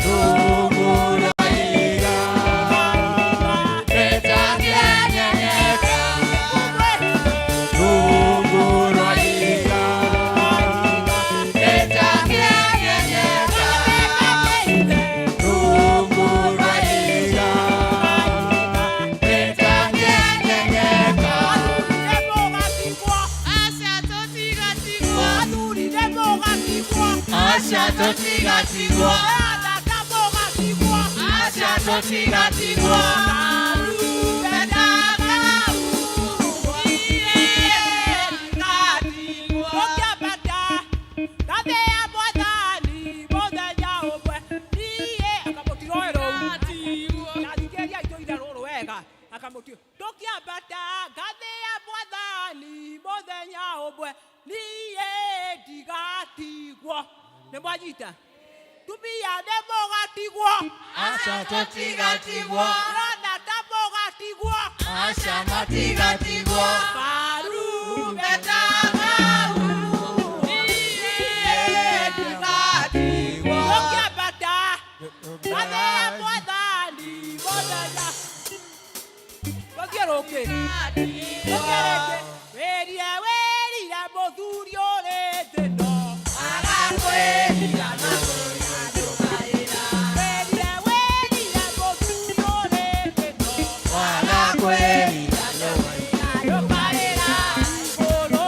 Rungu rwa ihiga ĩtangĩenyenyeka. Rungu rwa ihiga ĩtangĩenyenyeka. Rungu rwa ihiga ĩtangĩenyenyeka. Aca tũtigatigwo. Aca tũtigatigwo. Ndũkĩambata ngathĩ ya mwathani mũthenya ũmwe niĩ ndigatigwo. Nĩ mwanyita tumia nĩ mũgatigwo. Aca tũtigatigwo. Rona ta mũgatigwo. Aca matigatigwo. Karumbeta kau niĩ ndigatigwo. Ndũkĩambata ngathĩ ya mwathani mũthenya tũthiĩ rũkĩ tũthiĩ rĩngĩ wĩrire wĩrire mũthuri ũrĩ thĩno Agakwĩrira na wĩrire wĩrire mũthuri ũrĩ thĩno Agakwĩrira ndũkarĩra igũrũ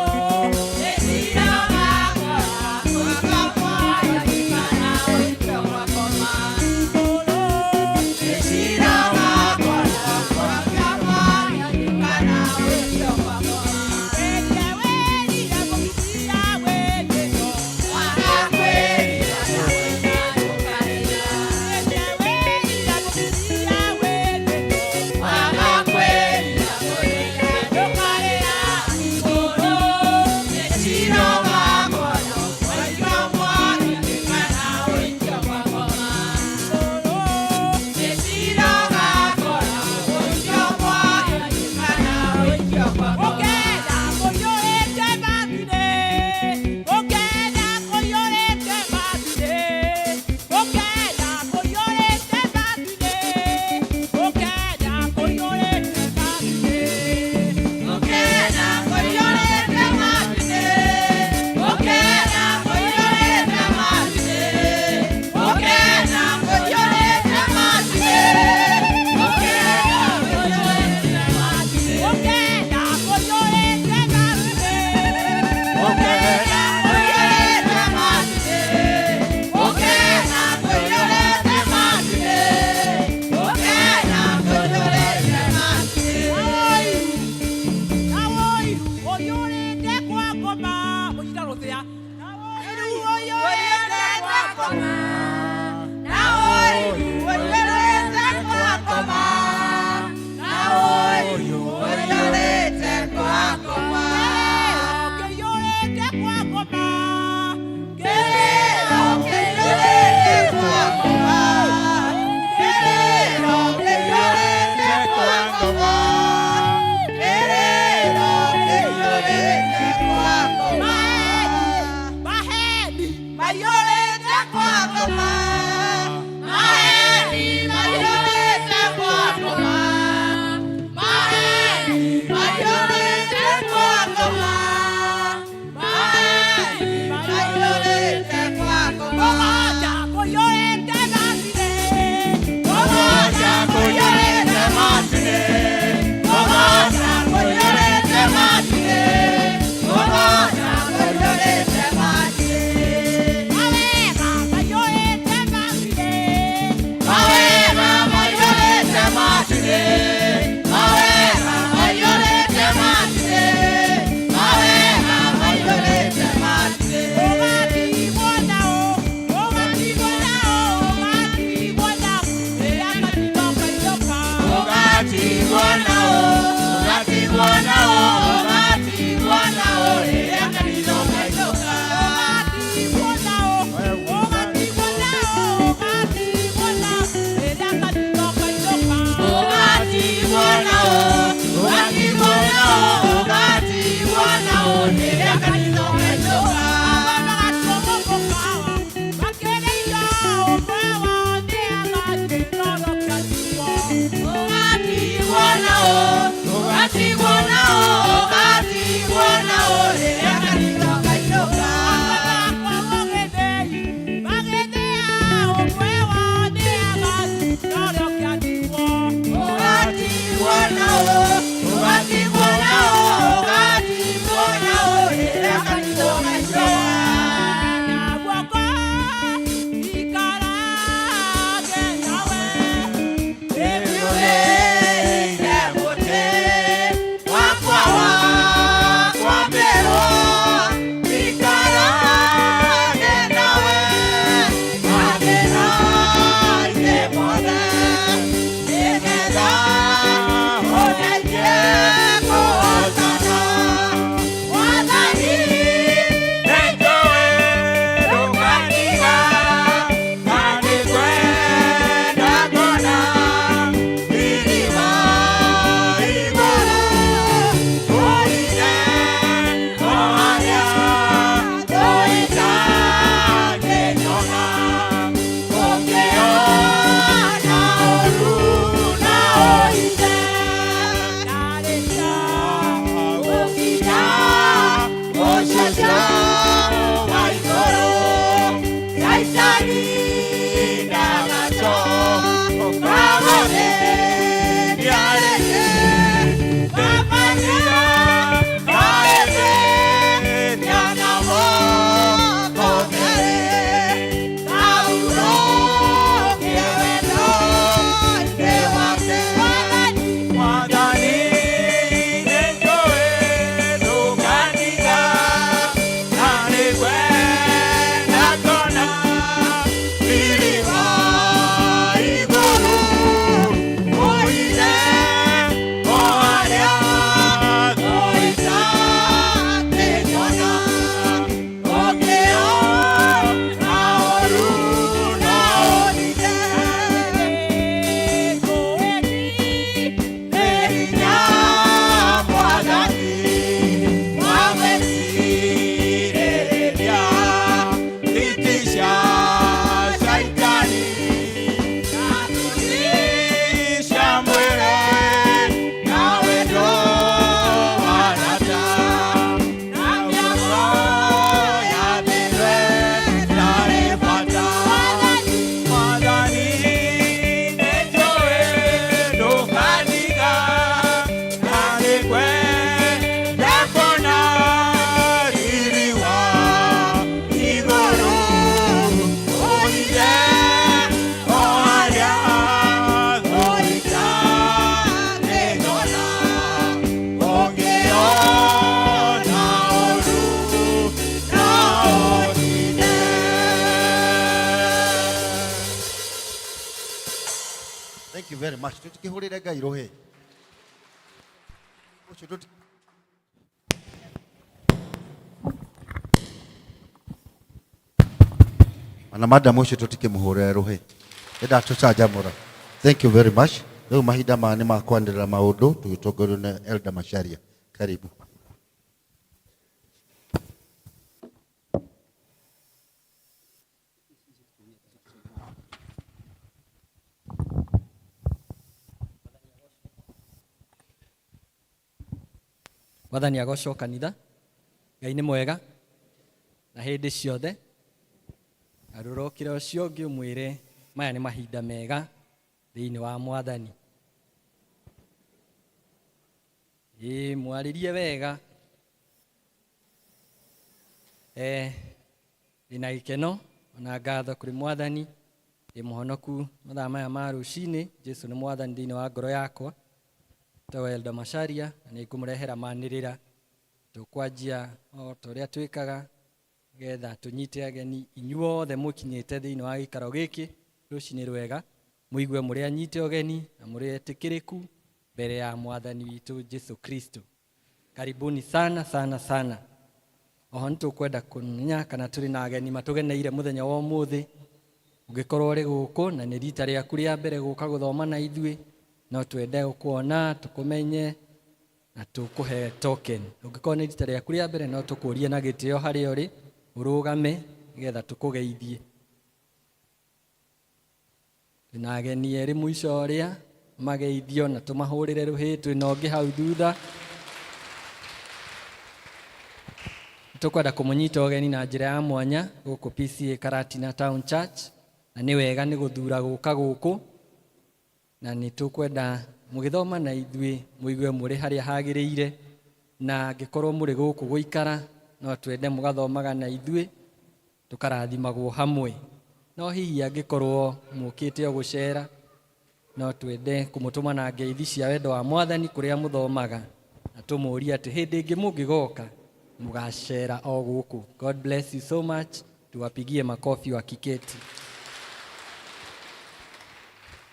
wĩrire wĩrire mũtumia wĩ thĩno wĩrire wĩrire mũtumia wĩ thĩno ndũkarĩra igũrũ Ũkenda kũiyũrĩte matu-inĩ, ũkenda kũiyũrĩte matu-inĩ, ũkenda kũiyũrĩte matu-inĩ, ũkenda kũiyũrĩte matu-inĩ. Ũkenda kũiyũrĩte matu-inĩ, na ũiru ũiyũrĩte kwa ngoma, mũnyita rũthĩa. Na ũiru ũiyũrĩte kwa ngoma. Kĩiyũrĩte kwa ngoma. Rĩrĩa kanitha ũkainũka. Ũgatigwo nao, ũgatigwo nao, ũgatigwo nao rĩrĩa kanitha ũkainũka. Ũgatigwo nao, ũgatigwo nao, ũgatigwo nao rĩrĩa kanitha ũkainũka. Ĩiguĩte mũtĩ wakwa wa kwambĩrwo, ikarage nawe mathĩna-inĩ mothe, nĩgetha ũndeithie kũhotana. Mwathani, Nĩnjũĩ ndũkandiga, na nĩngwenda kuona riri wa igũrũ, ũrire o harĩa thũ itangĩnyona, ũngĩona ũũru na ũhithe. Gũkinya mũcaca wa igũrũ, Shaitani ndagacoka gũthĩnia rĩngĩ. Baba nĩaraĩthĩnia na moko merĩ, ahurũkie wendo-inĩ wake. Mwathani, nĩnjũĩ ndũkandiga, na nĩngwenda kuona riri wa igũrũ, ũrire o harĩa thũ Itangĩnyona, ũngĩona ũũru na ũhithe. Nĩ hinya Mwathani wa gwĩtirĩrĩria itisha Shaitani, itisha mwĩrĩ na wendo wa rata, na mĩago ya mĩtwe ndarĩ bata. Mwathani, nĩnjũĩ ndũkandiga, na nĩngwenda kuona riri wa igũrũ, ũhithe o harĩa thũ itangĩnyona, ũngĩona ũũru na ũhithe. Thank you very much. Tutikihurire Ngai ruhi. Ucio tuti Ona madam ucio tutikimuhurire ruhi. Ndatũcanjamũra. Thank you very much. Rĩu mahinda maya nĩ ma kwanĩrĩra maũndũ tũgĩtongorio nĩ Elder Macharia. Karibu. Mwathani agocwo kanitha. Ngai nĩ mwega na hĩndĩ ciothe. Garũrũkĩra ũcio ũngĩ ũmwĩre maya nĩ mahinda mega thĩinĩ wa Mwathani. Ĩĩ mwarĩrie wega. Ndĩna gĩkeno ona ngatho kũrĩ Mwathani. Ndĩ mũhonoku mathaa maya ma rũcinĩ. Jesu nĩ Mwathani thĩinĩ wa ngoro yakwa. Etagwo Elder Macharia na nĩ ngũmũrehera manĩrĩra. Tũkwanjia o ta ũrĩa twĩkaga nĩgetha tũnyite ageni inyuothe mũkinyĩte thĩinĩ wa gĩikaro gĩkĩ rũcinĩ rwega, mũigue mũrĩ anyite ũgeni na mũrĩ etĩkĩrĩku mbere ya Mwathani witũ Jesu Kristo. Karibuni sana sana sana. Oho nĩ tũkwenda kũmenya kana tũrĩ na ageni matũgeneire mũthenya wa ũmũthĩ. Ũngĩkorwo ũrĩ gũkũ na nĩ rita rĩaku rĩa mbere gũka gũthoma na ithuĩ, no twende gũkuona tũkũmenye. Na tũkũhe token. Ũngĩkorwo nĩ rita rĩaku rĩa mbere, no tũkũrie na gĩtĩo harĩa ũrĩ ũrũgame nĩgetha tũkũgeithie. Twĩna ageni erĩ mũico ũrĩa mageithio na tũmahũrĩre rũhĩ. Twĩna ũngĩ hau thutha. Tũkwenda kũmũnyita ũgeni na njĩra ya mwanya gũkũ PCEA Karatina Town Church, na nĩ wega nĩ gũthura gũka gũkũ, na nĩ tũkwenda mũgĩthoma na ithuĩ mũigue mũrĩ harĩa hagĩrĩire, na angĩkorwo mũrĩ gũkũ gũikara, no twende mũgathomaga na ithuĩ, tũkarathimagwo hamwe. No hihi angĩkorwo mũkĩte o gũcera, no twende kũmũtũma na ngeithi cia wendo wa Mwathani kũrĩa mũthomaga, na tũmũrie atĩ hĩndĩ ĩngĩ mũngĩgoka mũgacera o gũkũ. God bless you so much. Tuwapigie makofi wakiketi.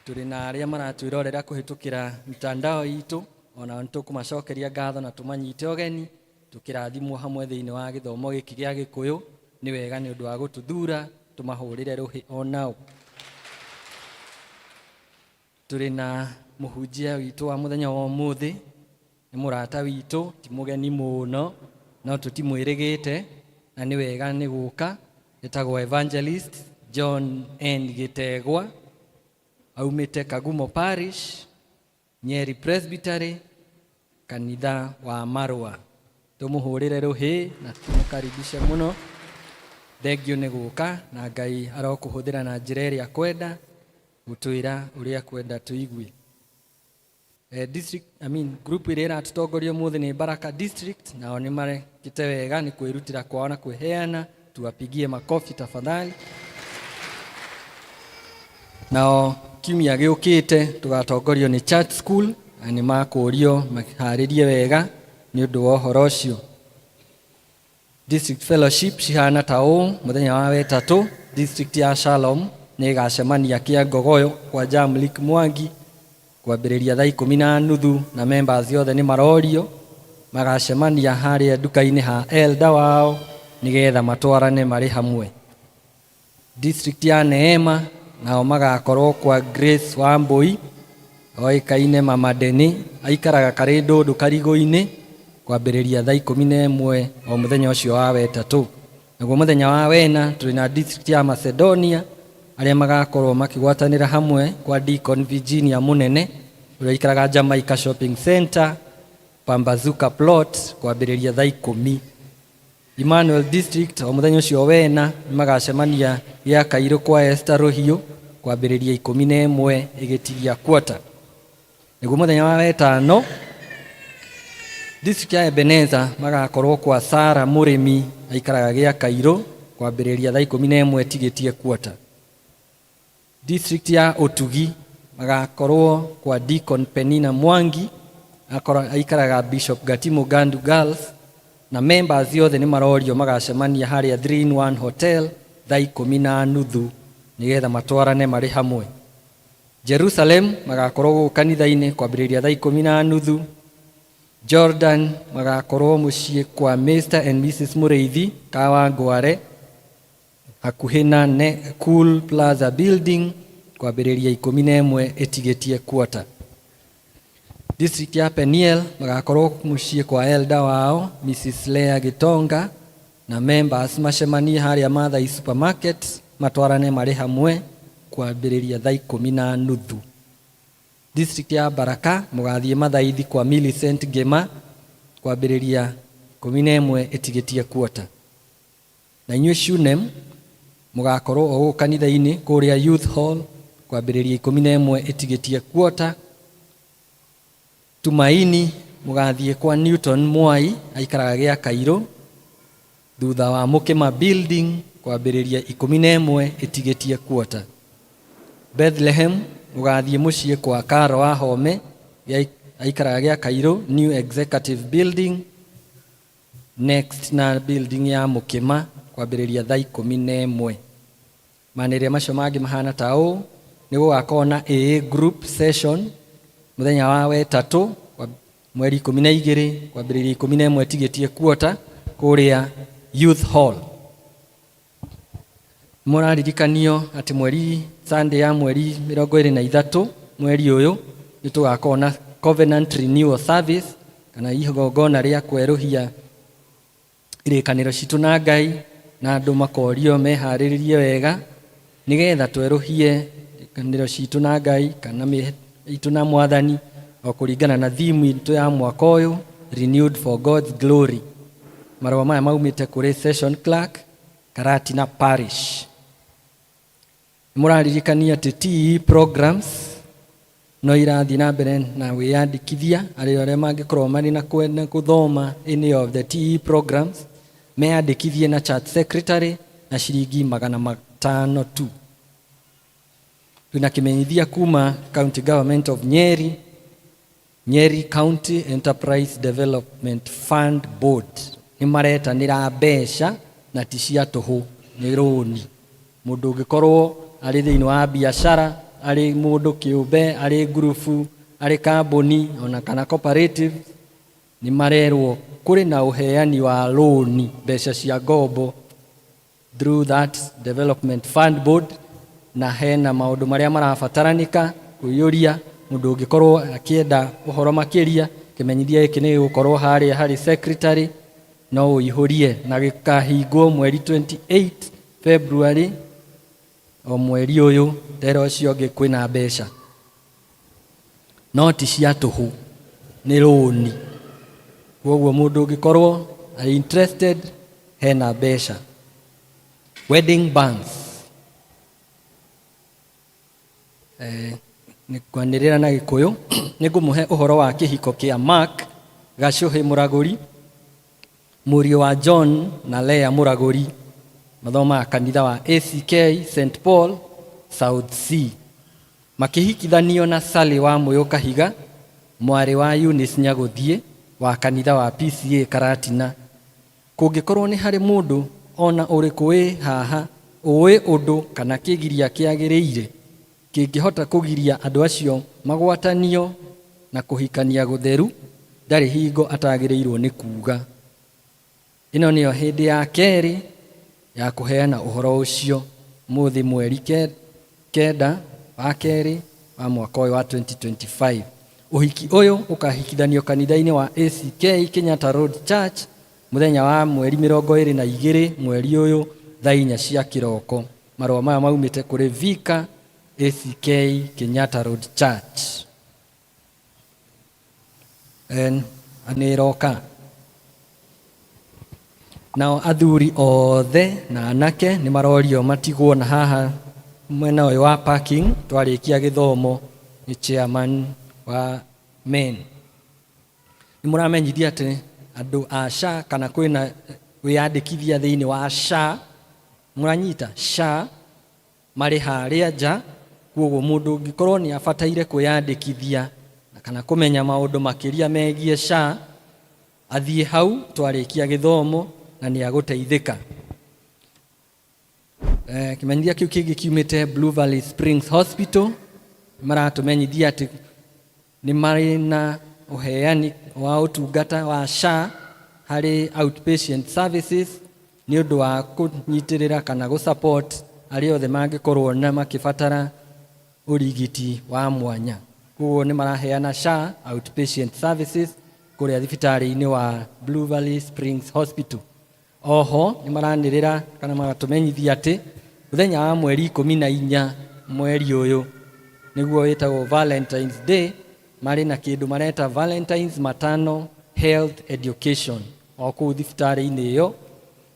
Tũrĩ na arĩa maratwĩrorera kũhĩtũkĩra mitandao itũ, ona nĩ tũkũmacokeria ngatho na tũmanyite ũgeni tũkĩrathimwo hamwe thĩinĩ wa gĩthomo gĩkĩ gĩa Gĩkũyũ. Nĩ wega nĩ ũndũ wa gũtũthura, tũmahũrĩre rũhĩ onao. Tũrĩ na mũhunjia witũ wa mũthenya wa ũmũthĩ, nĩ mũrata witũ, ti mũgeni mũno, no tũtimwĩrĩgĩte, na nĩ wega nĩ gũka. Etagwo Evangelist John N Gĩtegwa, aumĩte Kagumo Parish, Nyeri Presbytery, kanitha wa Marũa. Tũmũhũrĩre rũhĩ na tũmũkaribishe mũno. Thengiũ nĩ gũka, na Ngai arokũhũthĩra na njĩra ĩrĩa kwenda gũtwĩra ũrĩa kwenda tũigue. District, I mean, group ĩrĩa ĩratũtongoria ũmũthĩ nĩ Baraka District, nao nĩ marekĩte wega nĩ kwĩrutĩra kwao na kwĩheana. Tuwapigie makofi tafadhali. Nao kiumia gĩũkĩte tũgatongorio nĩ Church School, na nĩ makũrio maharĩrie wega nĩ ũndũ wa ũhoro ũcio. District fellowship cihana ta ũũ: mũthenya wa wetatũ, district ya Shalom nĩ ĩgacemania kĩa Ngogoyo kwa Jamlik Mwangi kwambĩrĩria thaa 10:30, na members othe nĩ marorio magacemania harĩa nduka-inĩ ha elder wao nĩgetha matwarane marĩ hamwe. District ya Neema nao magakorwo kwa Grace Wambui, oĩkaine Mama Deni, aikaraga karĩ ndũndũ Karigũ-inĩ, kwambĩrĩria thaa 11 o mũthenya ũcio wa wetatũ. Naguo mũthenya wa wena tũrĩ na district ya Macedonia, arĩa magakorwo makĩgwatanĩra hamwe kwa Deacon Virginia Mũnene, ũrĩa aikaraga Jamaica Shopping Center, Pambazuka Plot, kwambĩrĩria thaa 10. Emmanuel District o mũthenya ũcio wena nĩ magacemania gĩa Kairũ kwa Esther Rũhiũ kwambĩrĩria 11 ĩgĩtigia quarter. Nĩguo mũthenya wa wetano, district ya Ebeneza magakorwo kwa Sara Mũrĩmi, aikaraga gĩa Kairũ, kwambĩrĩria thaa 11 tigĩtie quarter. District ya Ũtugi magakorwo kwa Deacon Penina Mwangi, aikaraga Bishop Gatimu Gandu Girls, na members othe nĩ marorio magacemania harĩa 3 in 1 Hotel thaa 10:30 nĩgetha matwarane marĩ hamwe. Jerusalem magakorwo gũkũ kanitha-inĩ kwambĩrĩria thaa 10:30. Jordan magakorwo mũciĩ kwa Mr and Mrs Mũrĩithi, Kawangware, hakuhĩ na Cool Plaza Building, kwambĩrĩria 11 ĩtigĩtie quarter. District ya Peniel magakorwo mũciĩ kwa elder wao Mrs Lea Gitonga, na members macemanie harĩa Mathai Supermarket matwarane marĩ hamwe kwambĩrĩria thaa 10:30. District ya Baraka mũgathiĩ Mathaithi kwa Millicent Ngema kwambĩrĩria 11 ĩtigĩtie quarter. Na inyuĩ Shunem mũgakorwo o gũkũ kanitha-inĩ kũrĩa Youth Hall kwambĩrĩria 11 ĩtigĩtie quarter. Tumaini mũgathiĩ kwa Newton Mwai, aikaraga gĩa Kairũ, thutha wa Mũkĩma Building, kwambĩrĩria 11 ĩtigĩtie quarter. Bethlehem mũgathiĩ mũciĩ kwa Karo wa Home, aikaraga gĩa Kairũ, New Executive Building, next na building ya Mũkĩma, kwambĩrĩria thaa 11. Manĩrĩria macio mangĩ mahana ta ũũ: nĩ gũgakorwo na AA group session mũthenya wa wetatũ mweri 12 kwambĩrĩria 11 ĩtigĩtie quarter kũrĩa Youth Hall. Mũraririkanio atĩ mweri Sunday ya mweri 23 mweri ũyũ nĩ tũgakorwo na Covenant Renewal Service. kana igongona rĩa kwerũhia irĩkanĩro citũ na Ngai, na andũ makorio meharĩrĩrie wega nĩgetha twerũhie irĩkanĩro citũ na Ngai kana itũ na Mwathani o kũringana na theme itũ ya mwaka ũyũ, Renewed for God's Glory. Marũa maya maumĩte kũrĩ Session Clerk, Karatina Parish. Mũraririkania atĩ TE programs no irathiĩ na mbere na wĩyandĩkithia. Arĩa arĩa mangĩkorwo marĩ na kwenda gũthoma any of the TE programs meyandĩkithie na church secretary na ciringi 500 tu. Twĩna kĩmenyithia kuma County Government of Nyeri, Nyeri County Enterprise Development Fund Board nĩ maretanĩra mbeca na ti cia tũhũ, nĩ rũni. Mũndũ ũngĩkorwo arĩ thĩinĩ wa biacara, arĩ mũndũ kĩũmbe, arĩ ngurubu, arĩ kambuni ona kana cooperative, nĩ marerwo kũrĩ na ũheani wa rũni, mbeca cia ngombo through that Development Fund Board, na hena maũndũ marĩa marabataranĩka kũiyũria. Mũndũ ũngĩkorwo akĩenda ũhoro makĩria, kĩmenyithia gĩkĩ nĩ gĩgũkorwo harĩa harĩ secretary, no ũihũrie na gĩkahingwo mweri 28 February, o mweri ũyũ. Ndera ũcio ũngĩ kwĩna mbeca no ti cia tũhũ, nĩ rũni. Koguo mũndũ ũngĩkorwo arĩ interested, hena mbeca. Wedding bands, nĩ kwanĩrĩra na Gĩkũyũ, nĩ ngũmũhe ũhoro wa kĩhiko kĩa Mark Gacũhĩ Mũragũri, mũriũ wa John na Lea Mũragũri, mathomaga kanitha wa ACK St Paul South C, makĩhikithanio na Sally wa Mũyũ Kahiga, mwarĩ wa Eunice Nyagũthiĩ wa kanitha wa PCA Karatina. Kũngĩkorwo nĩ harĩ mũndũ ona ũrĩkũ wĩ haha ũĩ ũndũ kana kĩgiria kĩagĩrĩire kĩngĩhota kũgiria andũ acio magwatanio na kũhikania gũtheru, ndarĩ hingo atagĩrĩirwo nĩ kuuga. Ĩno nĩyo hĩndĩ ya kerĩ ya kũheana ũhoro ũcio, mũthĩ mweri 9 wa kerĩ wa mwaka ũyũ wa 2025. Ũhiki ũyũ ũkahikithanio kanitha-inĩ wa ACK Kenyatta Road Church mũthenya wa mweri 22 mweri ũyũ thaa 4 cia kĩroko. Marũa maya maumĩte kũrĩ Vika, ACK Kenyatta Road Church. Nĩ ĩroka. Nao athuri othe na anake nĩ marorio matigwo na haha mwena ũyũ wa parking twarĩkia gĩthomo nĩ chairman wa men. Nĩ mũramenyithia atĩ andũ a SHA, kana kwĩna wĩyandĩkithia thĩinĩ wa SHA, mũranyita SHA marĩ harĩa nja. Koguo mũndũ ũngĩkorwo nĩ abataire kwĩyandĩkithia na kana kũmenya maũndũ makĩria megiĩ SHA, athiĩ hau twarĩkia gĩthomo na nĩ agũteithĩka. Kĩmenyithia kĩu kĩngĩ kiumĩte Blue Valley Springs Hospital, maratũmenyithia atĩ nĩ marĩ na ũheani wa ũtungata wa SHA harĩ outpatient services nĩ ũndũ wa kũnyitĩrĩra kana gũ-support arĩa othe mangĩkorwo na makĩbatara ũrigiti wa mwanya. Koguo nĩ maraheana SHA outpatient services kũrĩa thibitarĩ-inĩ wa Blue Valley Springs Hospital. Oho nĩ maranĩrĩra kana magatũmenyithia atĩ mũthenya wa mweri 14 mweri ũyũ, nĩguo wĩtagwo Valentine's Day, marĩ na kĩndũ mareta Valentine's Maternal Health Education o kũu thibitarĩ-inĩ ĩyo,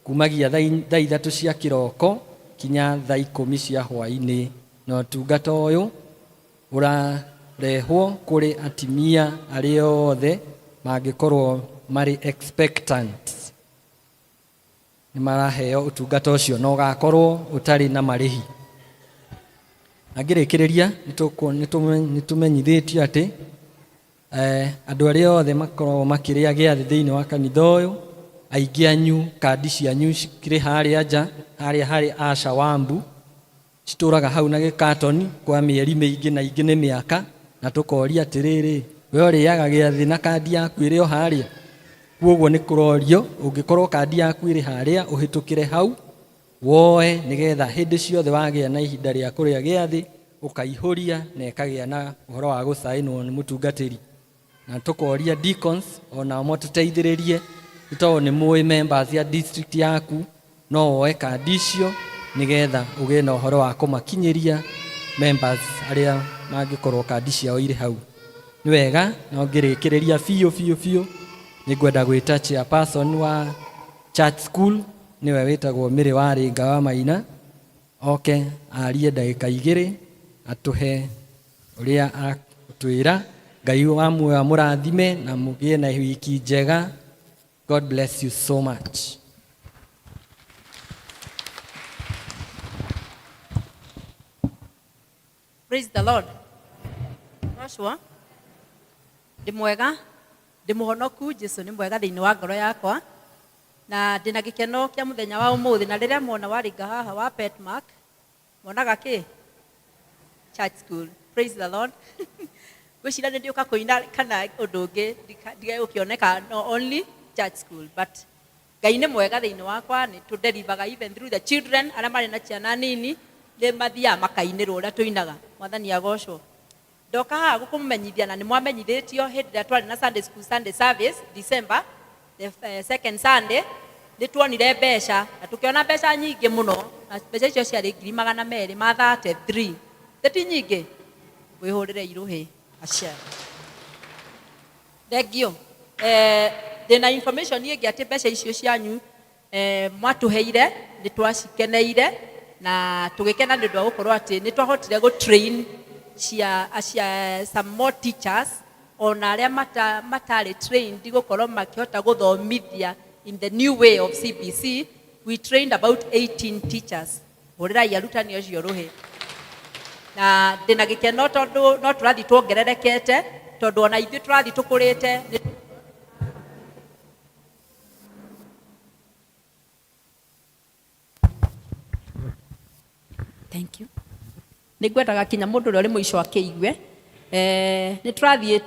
kumagia thaa 3 cia kĩroko kinya thaa 10 cia hwaĩ-inĩ. Na ũtungata ũyũ ũrarehwo kũrĩ atimia arĩa othe mangĩkorwo marĩ expectant, nĩ maraheo ũtungata ũcio na ũgakorwo ũtarĩ na marĩhi. Na ngĩrĩkĩrĩria, nĩ tũmenyithĩtio atĩ andũ arĩa othe makoragwo makĩrĩa gĩathĩ thĩinĩ wa kanitha ũyũ, aingĩ anyu kandi cianyu cikĩrĩ harĩa nja, harĩa harĩ Asha Wambu, citũraga hau na gĩkatoni kwa mĩeri mĩingĩ na ingĩ nĩ mĩaka, na tũkoria atĩrĩrĩ, we ũrĩaga gĩathĩ na kandi yaku ĩrĩ o harĩa? Koguo nĩ kũrorio ũngĩkorwo kandi yaku ĩrĩ harĩa, ũhĩtũkĩre hau woe, nĩgetha hĩndĩ ciothe wagĩa na ihinda rĩa kũrĩa gĩathĩ ũkaihũria na ĩkagĩa na ũhoro wa gũcainwo nĩ mũtungatĩri. Na tũkoria deacons onao matũteithĩrĩrie, nĩ tondũ nĩ mũĩ members ya district yaku, no woe kandi icio nĩgetha ũgĩe na ũhoro wa kũmakinyĩria members arĩa mangĩkorwo kandi ciao irĩ hau. Nĩ wega, no ngĩrĩkĩrĩria biũ biũ biũ, nĩ ngwenda gwĩta chairperson wa church school, nĩwe wĩtagwo Mary Warĩnga wa Maina, oke arie ndagĩka igĩrĩ atũhe ũrĩa atwĩra. Ngai wa muoyo amũrathime na mũgĩe na wiki njega. God bless you so much. Praise the Lord. Joshua, ndĩ mwega, ndĩ mũhonoku, Jesu nĩ mwega thĩinĩ wa ngoro yakwa. Na ndĩna gĩkeno kĩa mũthenya wa ũmũthĩ, na rĩrĩa muona waringa haha wa Petmark, monaga kĩ? Church school. Praise the Lord. Ngwĩciria nĩ ndĩũka kũina kana ũndũ ũngĩ, ndige gũkĩoneka, no only church school. But Ngai nĩ mwega thĩinĩ wakwa, nĩ tũdelivaga even through the children, arĩa marĩ na ciana nini, nĩ mathiaga makainĩrwo ũrĩa tũinaga. Mwathani agocwo. Ndoka haha gũkũmenyithia na nĩ mwamenyithĩtio hĩndĩ ĩrĩa twarĩ na Sunday school Sunday service December the second Sunday, nĩ tuonire mbeca na tũkĩona mbeca nyingĩ mũno, na mbeca icio ciarĩ ngiri magana merĩ ma 33. Ti nyingĩ? Wĩhũrĩre irũhĩ. Acia. Thank you. Ndĩna information ĩngĩ atĩ mbeca icio cianyu mwatũheire nĩ twacikeneire na tũgĩkena nĩ ũndũ wa gũkorwo atĩ nĩ twahotire gũ train cia acia some more teachers, ona arĩa matarĩ trained gũkorwo makĩhota gũthomithia in the new way of CBC. We trained about 18 teachers. Hũrĩrai arutani acio rũhĩ. Na ndĩna gĩkeno tondũ no tũrathiĩ tuongererekete, tondũ ona ithuĩ tũrathiĩ tũkũrĩte. Thank you. Nĩ ngwendaga kinya mũndũ ũrĩa ũrĩ mũico akĩigue. Nĩ tũrathiĩ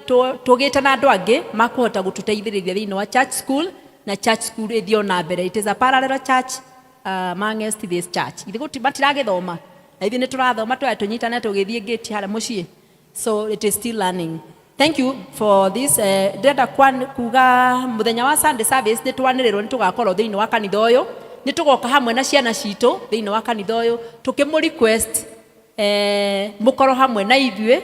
tũgĩte na andũ angĩ makũhota gũtũteithĩrĩria thĩinĩ wa church school, na church school ĩthiĩ ona mbere. It is a parallel church amongst this church. Ithuĩ matiragĩthoma na ithuĩ nĩ tũrathoma, twaya tũnyitane tũgĩthiĩ gate harĩa mũciĩ, so it is still learning. Thank you for this. Ndĩrenda kuga mũthenya wa Sunday service nĩ twanĩrĩrwo nĩ tũgakorwo thĩinĩ wa kanitha ũyũ, nĩ tũgoka hamwe na ciana citũ thĩinĩ wa kanitha ũyũ tũkĩmũ request mũkorwo hamwe na ithuĩ,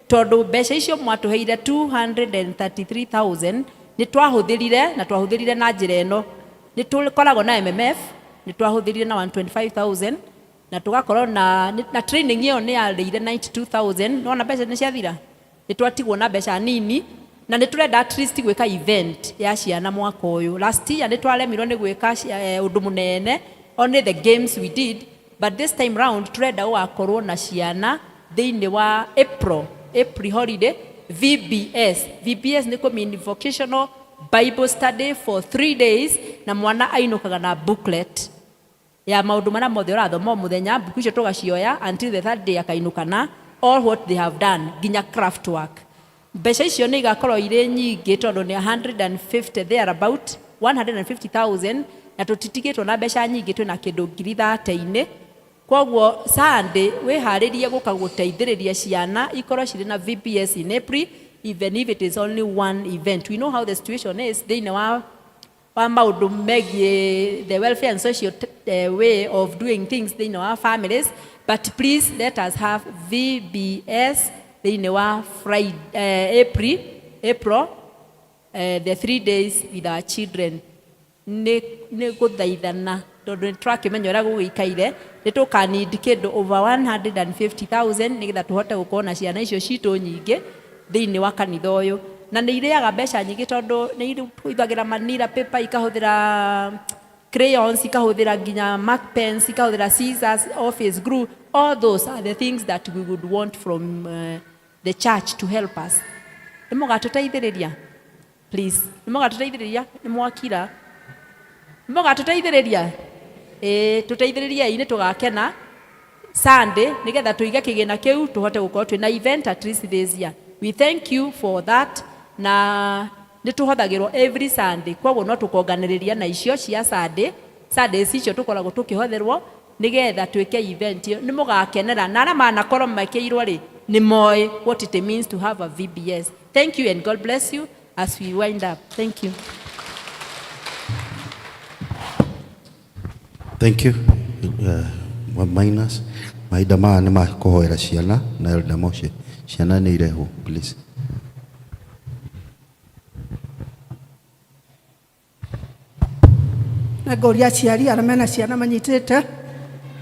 tondũ mbeca icio mwatũheire 233,000 nĩ twahũthĩrire, na twahũthĩrire na njĩra ĩno. Nĩ tũkoragwo na MMF, nĩ twahũthĩrire na 125,000 na tũgakorwo na training ĩyo nĩ yarĩire 92,000. Nona mbeca nĩ ciathira, nĩ twatigwo na mbeca nini, na nĩ tũrenda at least gwĩka event ya ciana mwaka ũyũ. Last year nĩ twaremirwo nĩ gwĩka ũndũ mũnene, only the games we did, but this time round tũrenda gũgakorwo na ciana thĩinĩ wa April holiday, VBS. VBS nĩ kũ mean vocational Bible study for 3 days, na mwana ainũkaga na booklet ya maũndũ marĩa mothe ũrathoma o mũthenya. Mbuku icio tũgacioya until the third day, akainũka na all what they have done, nginya craft work. Mbeca icio nĩ igakorwo irĩ nyingĩ tondũ nĩ 150 there about 150,000, na tũtitigĩtwo na mbeca nyingĩ, twĩna kĩndũ ngiri 30-inĩ. Koguo Sunday wĩharĩrie gũka gũteithĩrĩria ciana ikorwo cirĩ na VBS in April, even if it is only one event. We know how the situation is thĩinĩ wa maũndũ megiĩ the welfare and social way of doing things thĩinĩ wa families, but please let us have VBS thĩinĩ wa Friday, April, the 3 days with our children. Nĩ gũthaithana tondũ nĩ tũrakĩmenya ũrĩa gũgĩikaire, nĩ tũkanid kĩndũ over 150,000 nĩgetha tũhote gũkorwo na ciana icio citũ nyingĩ thĩinĩ wa kanitha ũyũ, na nĩ irĩaga mbeca nyingĩ tondũ nĩ ihũthagĩra manila paper, ikahũthĩra crayons, ikahũthĩra nginya mark pens, ikahũthĩra scissors, office glue. All those are the things that we would want from the church to help us. Nĩ mũgatũteithĩrĩria, please? Nĩ mũgatũteithĩrĩria? Nĩ mwakira? Nĩ mũgatũteithĩrĩria? Ĩĩ, tũteithĩrĩriei, nĩ tũgakena Sunday nĩgetha tũige kĩgĩna kĩu tũhote gũkorwo twĩna event at least this year. We thank you for that. Na nĩ tũhothagĩrwo every Sunday, koguo no tũkonganĩrĩria na icio cia Sunday, Sundays icio tũkoragwo tũkĩhotherwo nĩgetha twĩke event ĩyo. Nĩ mũgakenera, na arĩa manakorwo mekĩirwo rĩ, nĩ moĩ what it means to have a VBS. Thank you and God bless you as we wind up. Thank you. Thank you. Minus mahinda maya nĩ ma kũhoera ciana na Elder Moshe. Ciana nĩ irehwo please. Na ngũria aciari arĩa mena ciana manyitĩte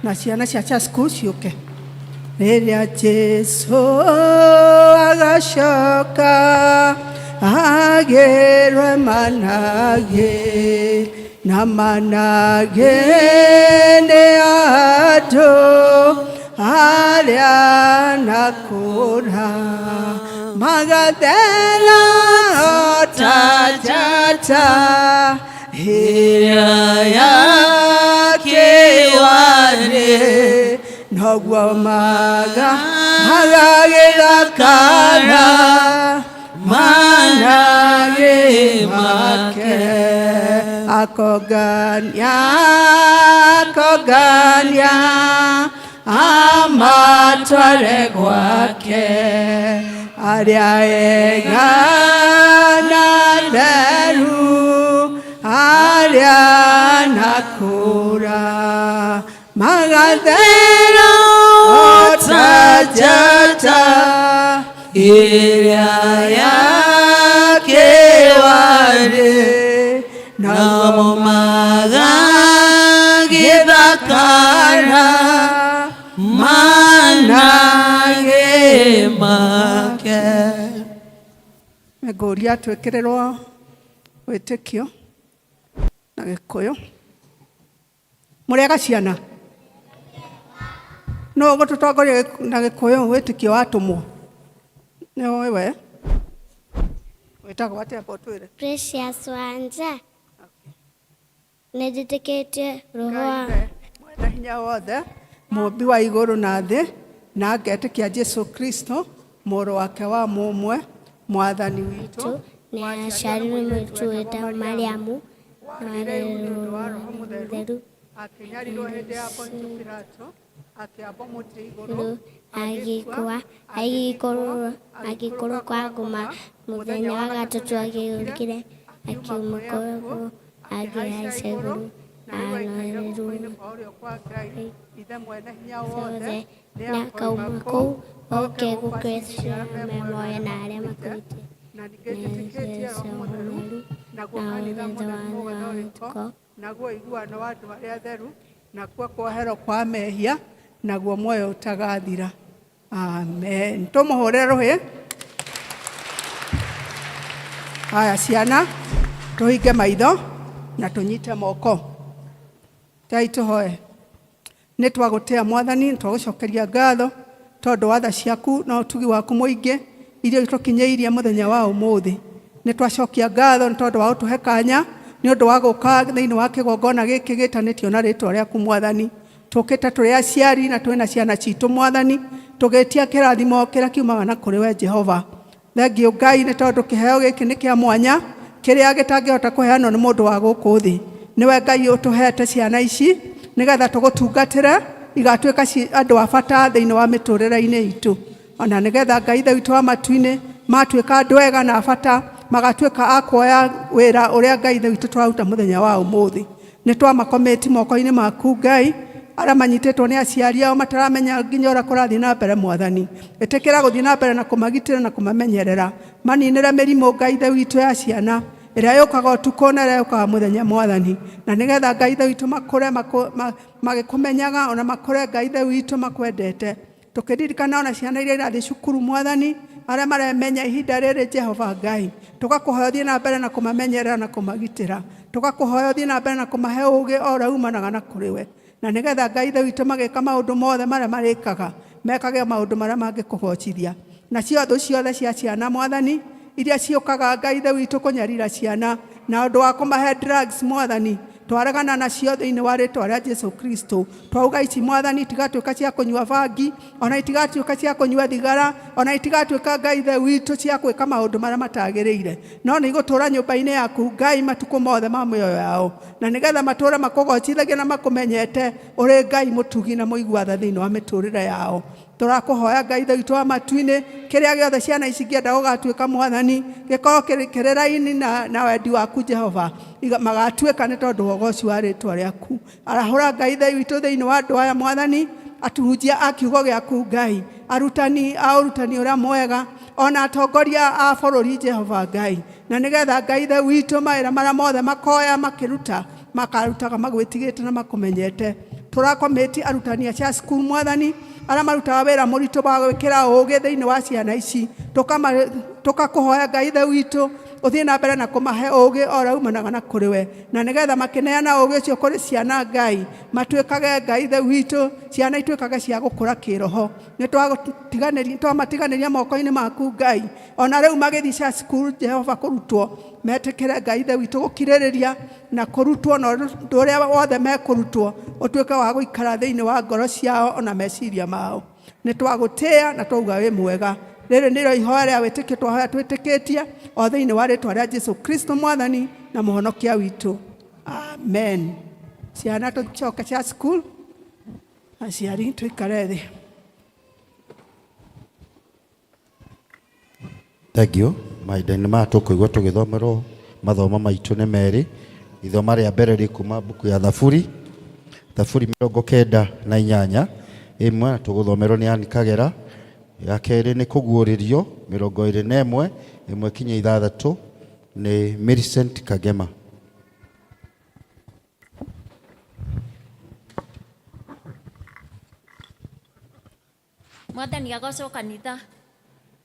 na ciana cia cha school ciũke. Rĩrĩa Jesu agacoka agĩrwe managĩ na managĩ nĩ andũ arĩa nakũra magathera o ta njata ĩrĩa yakĩwarĩ noguo maga magagĩthakara managĩ make akogania akogania amatware gwake arĩa ega na theru arĩa nakũra magathera o ta njata ĩrĩa yakĩwarĩ namo magagĩthakara managĩ make. Ngũria twĩkĩrĩrwo wĩtĩkio na Gĩkũyũ. Mũrĩega ciana? Nũ ũgũtũtongoria na Gĩkũyũ wĩtĩkio wa atũmwo? Nĩ ũĩ we? Wĩtagwo atĩa amba ũtwĩre? Precious Wanja. Nĩ njĩtĩkĩtie roho wa Mwene hinya wothe mũũmbi wa igũrũ na thĩ na ngetĩkia Jesu Kristo mũrũ wake wa mũmwe mwathani witũ nĩ aciarirwo nĩ mũirĩtu wĩtagwo Mariamu na arerirwo wa Roho Mũtheru akĩnyarirwo hĩndĩ ya Pontio Pilato akĩambwo mũtĩ igũrũ agĩkua agĩikũrũka agĩikũrũka ngoma mũthenya wa gatatũ agĩũkire akiuma kũu akĩhaica igũrũ Anoererwo kwa ũrĩo kwa Ngai Ithe mwene hinya wothe wothe na akauma kũu oke gũkĩra me muoyo na arĩa makuĩte na ningĩ njĩtĩkĩtie Roho Mũtheru naguo kanitha mũtheru mũgathondekwo naguo ũiguano wa andũ arĩa atheru nakuo kuoherwo kwa mehia naguo muoyo ũtagathira. Amen. Tũmũhũrĩre rũhĩ. Haya ciana, tũhinge maitho na tũnyite moko. Ngai tũhoe. Nĩ twagũtĩa Mwathani, nĩ twagũcokeria ngatho tondũ wa tha ciaku na ũtugi waku mũingĩ iria itũkinyĩirie mũthenya wa ũmũthĩ. Nĩ twacokia ngatho nĩ tondũ wa gũtũhe kanya nĩ ũndũ wa gũka thĩinĩ wa kĩgongona gĩkĩ gĩtanĩtio na rĩtwa rĩaku Mwathani. Tũkĩte tũrĩ aciari na twĩna ciana citũ Mwathani, tũgĩtia kĩrathimo kĩrĩa kiumaga na kũrĩ we Jehova. Thengiũ Ngai nĩ tondũ kĩheo gĩkĩ nĩ kĩa mwanya kĩrĩa gĩtangĩhota kũheanwo nĩ mũndũ wa gũkũ thĩ. Nĩwe Ngai ũtũhete ciana ici nĩgetha tũgũtungatĩre igatuĩka andũ a bata thĩinĩ wa mĩtũrĩre-inĩ itũ. Ona nĩgetha Ngai Ithe witũ wa matu-inĩ matuĩka andũ ega na a bata magatuĩka a kuoya wĩra ũrĩa Ngai Ithe witũ tũraruta mũthenya wa ũmũthĩ. Nĩ twamakomĩti moko-inĩ maku Ngai arĩa manyitĩtwo nĩ aciari ao mataramenya nginya ũrĩa kũrathiĩ na mbere Mwathani. Ĩtĩkĩra gũthiĩ na mbere na kũmagitĩra na kũmamenyerera. Maninĩre mĩrimũ Ngai Ithe witũ ya ciana ĩrĩa yũkaga ũtukũ na ĩrĩa yũkaga mũthenya Mwathani. Na nĩgetha Ngai Ithe witũ makũre magĩkũmenyaga ona makũre Ngai Ithe witũ makwendete. Tũkĩririkana ona ciana iria irathiĩ cukuru Mwathani arĩa maremenya ihinda rĩrĩ Jehova Ngai. Tũgakũhoya ũthiĩ na mbere na kũmamenyerera na kũmagitĩra. Tũgakũhoya ũthiĩ na mbere na kũmahe ũũgĩ o ũrĩa umanaga na kũrĩ we. Na nĩgetha Ngai Ithe witũ magĩka maũndũ mothe marĩa marĩkaga, mekage maũndũ marĩa mangĩkũgocithia. Nacio thũ ciothe cia ciana Mwathani, iria ciũkaga Ngai Ithe witũ kũnyarira ciana, na ũndũ wa kũmahe drugs Mwathani, twaregana nacio thĩinĩ wa rĩtwa rĩa Jesu Kristo. Twauga ici Mwathani itigatuĩka cia kũnyua bangi, ona itigatuĩka cia kũnyua thigara, ona itigatuĩka Ngai Ithe witũ cia gwĩka maũndũ marĩa matagĩrĩire. No nĩ igũtũũra nyũmba-inĩ yaku Ngai matukũ mothe ma mĩoyo yao. Na nĩgetha matũũre makũgocithagia na makũmenyete ũrĩ Ngai mũtugi na mũigua tha thĩinĩ wa mĩtũrĩre yao. Tũrakũhoya Ngai Ithe witũ wa matu-inĩ, kĩrĩa gĩothe ciana ici ingĩenda gũgatuĩka Mwathani, gĩkorwo kĩrĩ raini na wendi waku Jehova, magatuĩka nĩ tondũ wa ũgoci wa rĩtwa rĩaku. Arahũra Ngai Ithe witũ thĩinĩ wa andũ aya Mwathani, atuhunjia a kiugo gĩaku Ngai, arutani a ũrutani ũrĩa mwega, ona atongoria a bũrũri Jehova Ngai, na nĩgetha Ngai Ithe witũ mawĩra marĩa mothe makoya makĩruta, makarutaga magwĩtigĩte na makũmenyete. Tũrakomĩti arutani a cia cukuru Mwathani, arĩa marutaga wĩra mũritũ wa gwĩkĩra ũũgĩ thĩinĩ wa ciana ici, tũkakũhoya Ngai Ithe witũ ũthiĩ na mbere na kũmahe ũũgĩ o ũrĩa umanaga na kũrĩ we, na nĩgetha makĩneana ũũgĩ ũcio kũrĩ ciana Ngai, matuĩkage Ngai Ithe witũ, ciana ituĩkage cia gũkũra kĩroho. Nĩ twamatiganĩria moko-inĩ maku Ngai, ona rĩu magĩthiĩ cia cukuru Jehova kũrutwo, metĩkĩre Ngai Ithe witũ gũkirĩrĩria na kũrutwo, na ũndũ ũrĩa wothe mekũrutwo ũtuĩke wa gũikara thĩinĩ wa ngoro ciao ona meciria mao. Nĩ twagũtĩĩa na twauga wĩ mwega. Rĩrĩ nĩrĩo ihoya rĩa wĩtĩkio twahoya twĩtĩkĩtie o thĩinĩ wa rĩtwa rĩa Jesu Kristo Mwathani na Mũhonokia witũ. Amen. Ciana tũcoke cia cukuru, aciari tũikare thĩ. Thank you. Mahinda-inĩ maya tũkũigua tũgĩthomerwo mathomo maitũ nĩ merĩ. Ithoma rĩa mbere rĩ kuma mbuku ya Thaburi, Thaburi 98 ĩmwe na tũgũthomerwo nĩ Ann Kagera. Ya kerĩ nĩ kũguũrĩrio 21 ĩmwe kinya ithathatũ nĩ Millicent Kagema. Mwathani agocwo kanitha,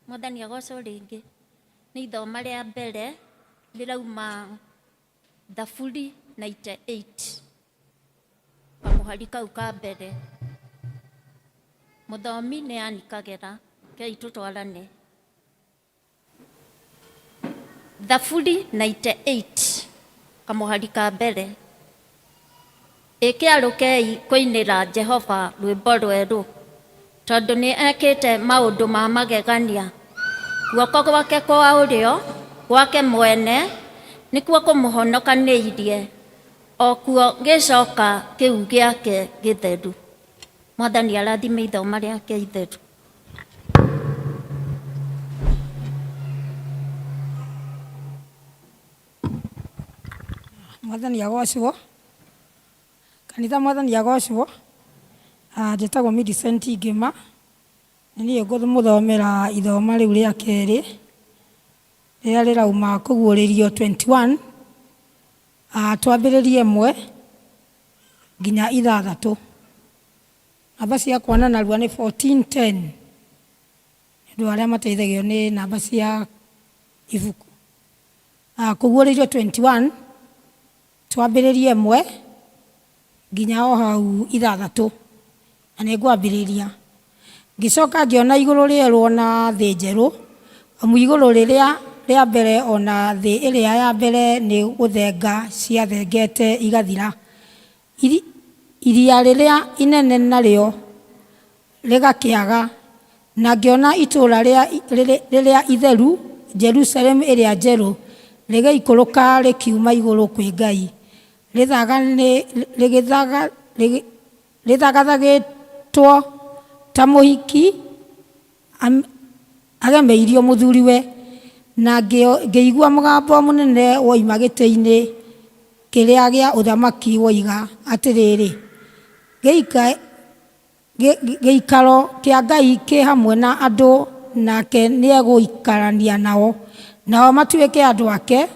Mwathani agocwo rĩngĩ. Nĩ ithoma rĩa mbere rĩrauma Thaburi 98 kamũhari kau ka mbere. Mũthomi nĩ Ann Kagera, rekei tũtwarane. Thaburi 98 kamũhari ka mbere. Ĩ kĩarũkei kũinĩra Jehova rwĩmbo rwerũ, tondũ nĩ ekĩte maũndũ ma magegania. Guoko gwake kwa ũrĩo, gwake mwene, nĩkuo kũmũhonokanĩirie, o kuo gĩcoka kĩu gĩake gĩtheru. Mwathani arathime ithoma rĩake itheru. Mwathani agocwo, kanitha mwathani agocwo, njĩtagwo Millicent Ngĩma, nĩ niĩ ngũmũthomera ithoma rĩu rĩa kerĩ, rĩrĩa rĩrauma kũguũrĩrio 21, twambĩrĩrie ĩmwe nginya ithathatũ. Namba cia kuona narua nĩ 1410 nĩ ũndũ wa arĩa mateithagio nĩ namba cia ibuku. Kũguũrĩrio 21 twambĩrĩrie ĩmwe nginya o hau ithathatũ na nĩ ngwambĩrĩria. Ngĩcoka ngĩona igũrũ rĩerũ o na thĩ njerũ, amu igũrũ rĩrĩa rĩa mbere o na thĩ ĩrĩa ya mbere nĩ gũthenga ciathengete igathira. Iria rĩrĩa inene narĩo rĩgakĩaga, na ngĩona itũũra rĩrĩa itheru, Jerusalemu ĩrĩa njerũ, rĩgĩikũrũka rĩkiuma igũrũ kwĩ Ngai, rĩthagathagĩtwo ta mũhiki agemeirio mũthuriwe. Na ngĩigua mũgambo mũnene woima gĩtĩ-inĩ kĩrĩa gĩa ũthamaki woiga atĩrĩrĩ, Gĩikaro kĩa Ngai kĩ hamwe na andũ, nake nĩegũikarania nao, nao matuĩke andũ ake,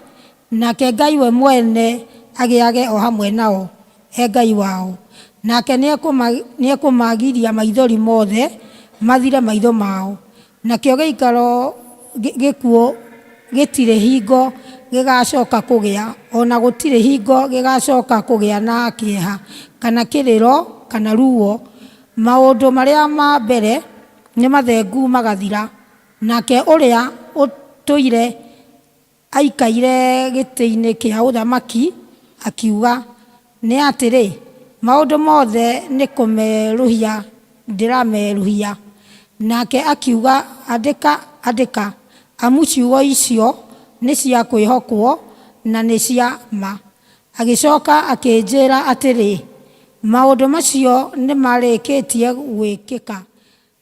nake Ngai we mwene agĩage o hamwe nao, e Ngai wao. Nake nĩekũmagiria maithori mothe mathire maitho mao, nakĩo gĩikaro gĩkuũ gĩtirĩ hingo gĩgacoka kũgĩa, o na gũtirĩ hingo gĩgacoka kũgĩa na kĩeha, kana kĩrĩro, kana ruo, maũndũ marĩa ma mbere nĩ mathengu magathira. Nake ũrĩa ũtũire aikaire gĩtĩ-inĩ kĩa ũthamaki akiuga, Nĩ atĩrĩ, maũndũ mothe nĩ kũmerũhia ndĩramerũhia. Nake akiuga, Andĩka, andĩka, amu ciugo icio nĩ cia kwĩhokwo na nĩ cia ma. Agĩcoka akĩnjĩra atĩrĩ, Maũndũ macio nĩmarĩkĩtie gwĩkĩka.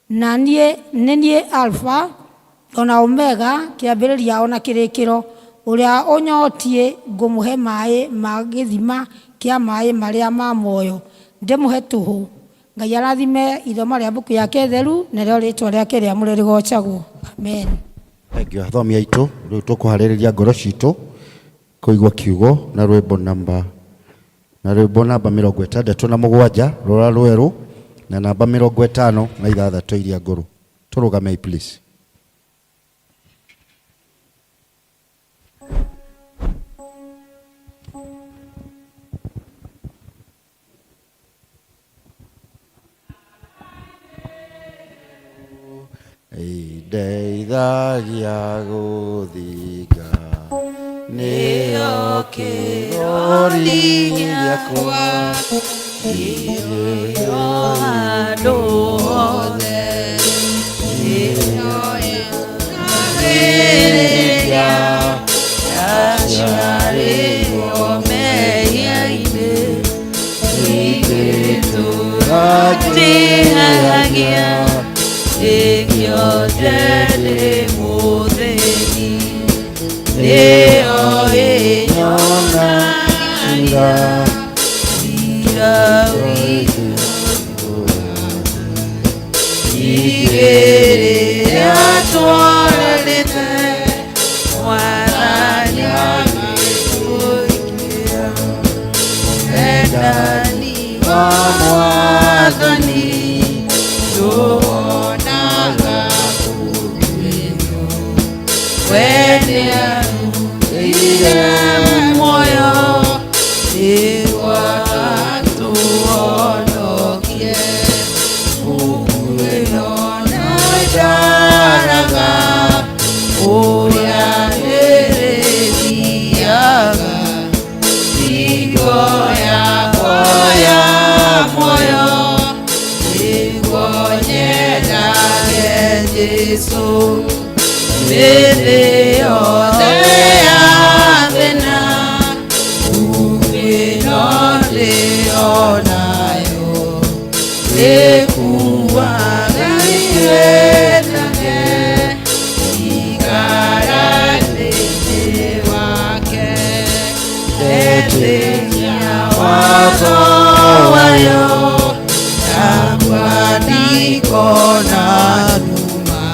Na niĩ nĩ niĩ Alfa o na Omega, kĩambĩrĩria o na kĩrĩkĩro. Ũrĩa ũnyotiĩ ngũmũhe maĩ ma gĩthima kĩa maĩ marĩa ma muoyo, ndĩmũhe tũhũ. Ngai arathime ithoma rĩa mbuku yake theru, narĩo rĩtwa rĩake rĩamũre rĩgocagwo. Amen. Thengiũ athomi aitũ, rĩu tũkũharĩrĩria ngoro citũ kũigua kiugo na rwĩmbo namba na rwĩmbo namba 67 rũra rwerũ na namba 56 iria ngũrũ. Tũrũgamei please. Ndeithagia gũthinga nĩyo kĩrori gĩakwa Nĩyo handũ hothe nĩyo ĩnagĩrĩria ndaciarĩirwo mehia-inĩ ingĩtũra njĩhagia ĩkĩonje ndĩ mũthĩni nĩyo ĩnyonagia cira witũ igĩrĩria twarĩte mwathani agĩtũikia wendani wa mwathani tuonaga ũtuĩro we nĩarutĩire muoyo nĩguo atũhonokie ũguĩro na ndaraga ũrĩa ĩrĩthiaga hingo yakwa ya muoyo nĩguo nyendage Jesũ mĩthĩ yothe ya thĩna ĩno ndĩonayo ĩkuaga ĩtage ikara thĩinĩ wake ndetĩkia watho wayo yakwa ndikona nduma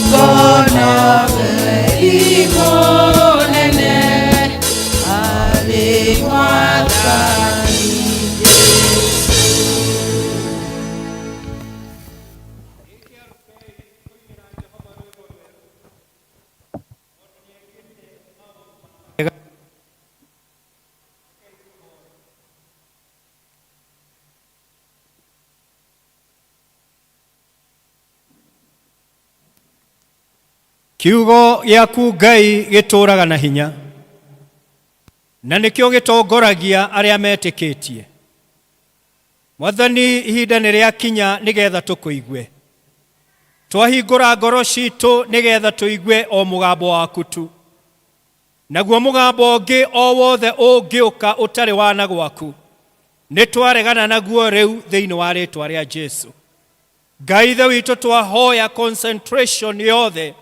ngona weri mũnene arĩ mwathani Kiugo gĩaku Ngai gĩtũũraga na hinya na nĩkĩo gĩtongoragia arĩa metĩkĩtie. Mwathani, ihinda nĩ rĩakinya nĩgetha tũkũigue. Twahingũra ngoro citũ nĩgetha tũigue o mũgambo waku tu, naguo mũgambo ũngĩ o wothe ũngĩũka ũtarĩ wa na gwaku nĩ twaregana naguo rĩu thĩinĩ wa rĩtwa rĩa Jesu. Ngai ithe witũ, twahoya concentration yothe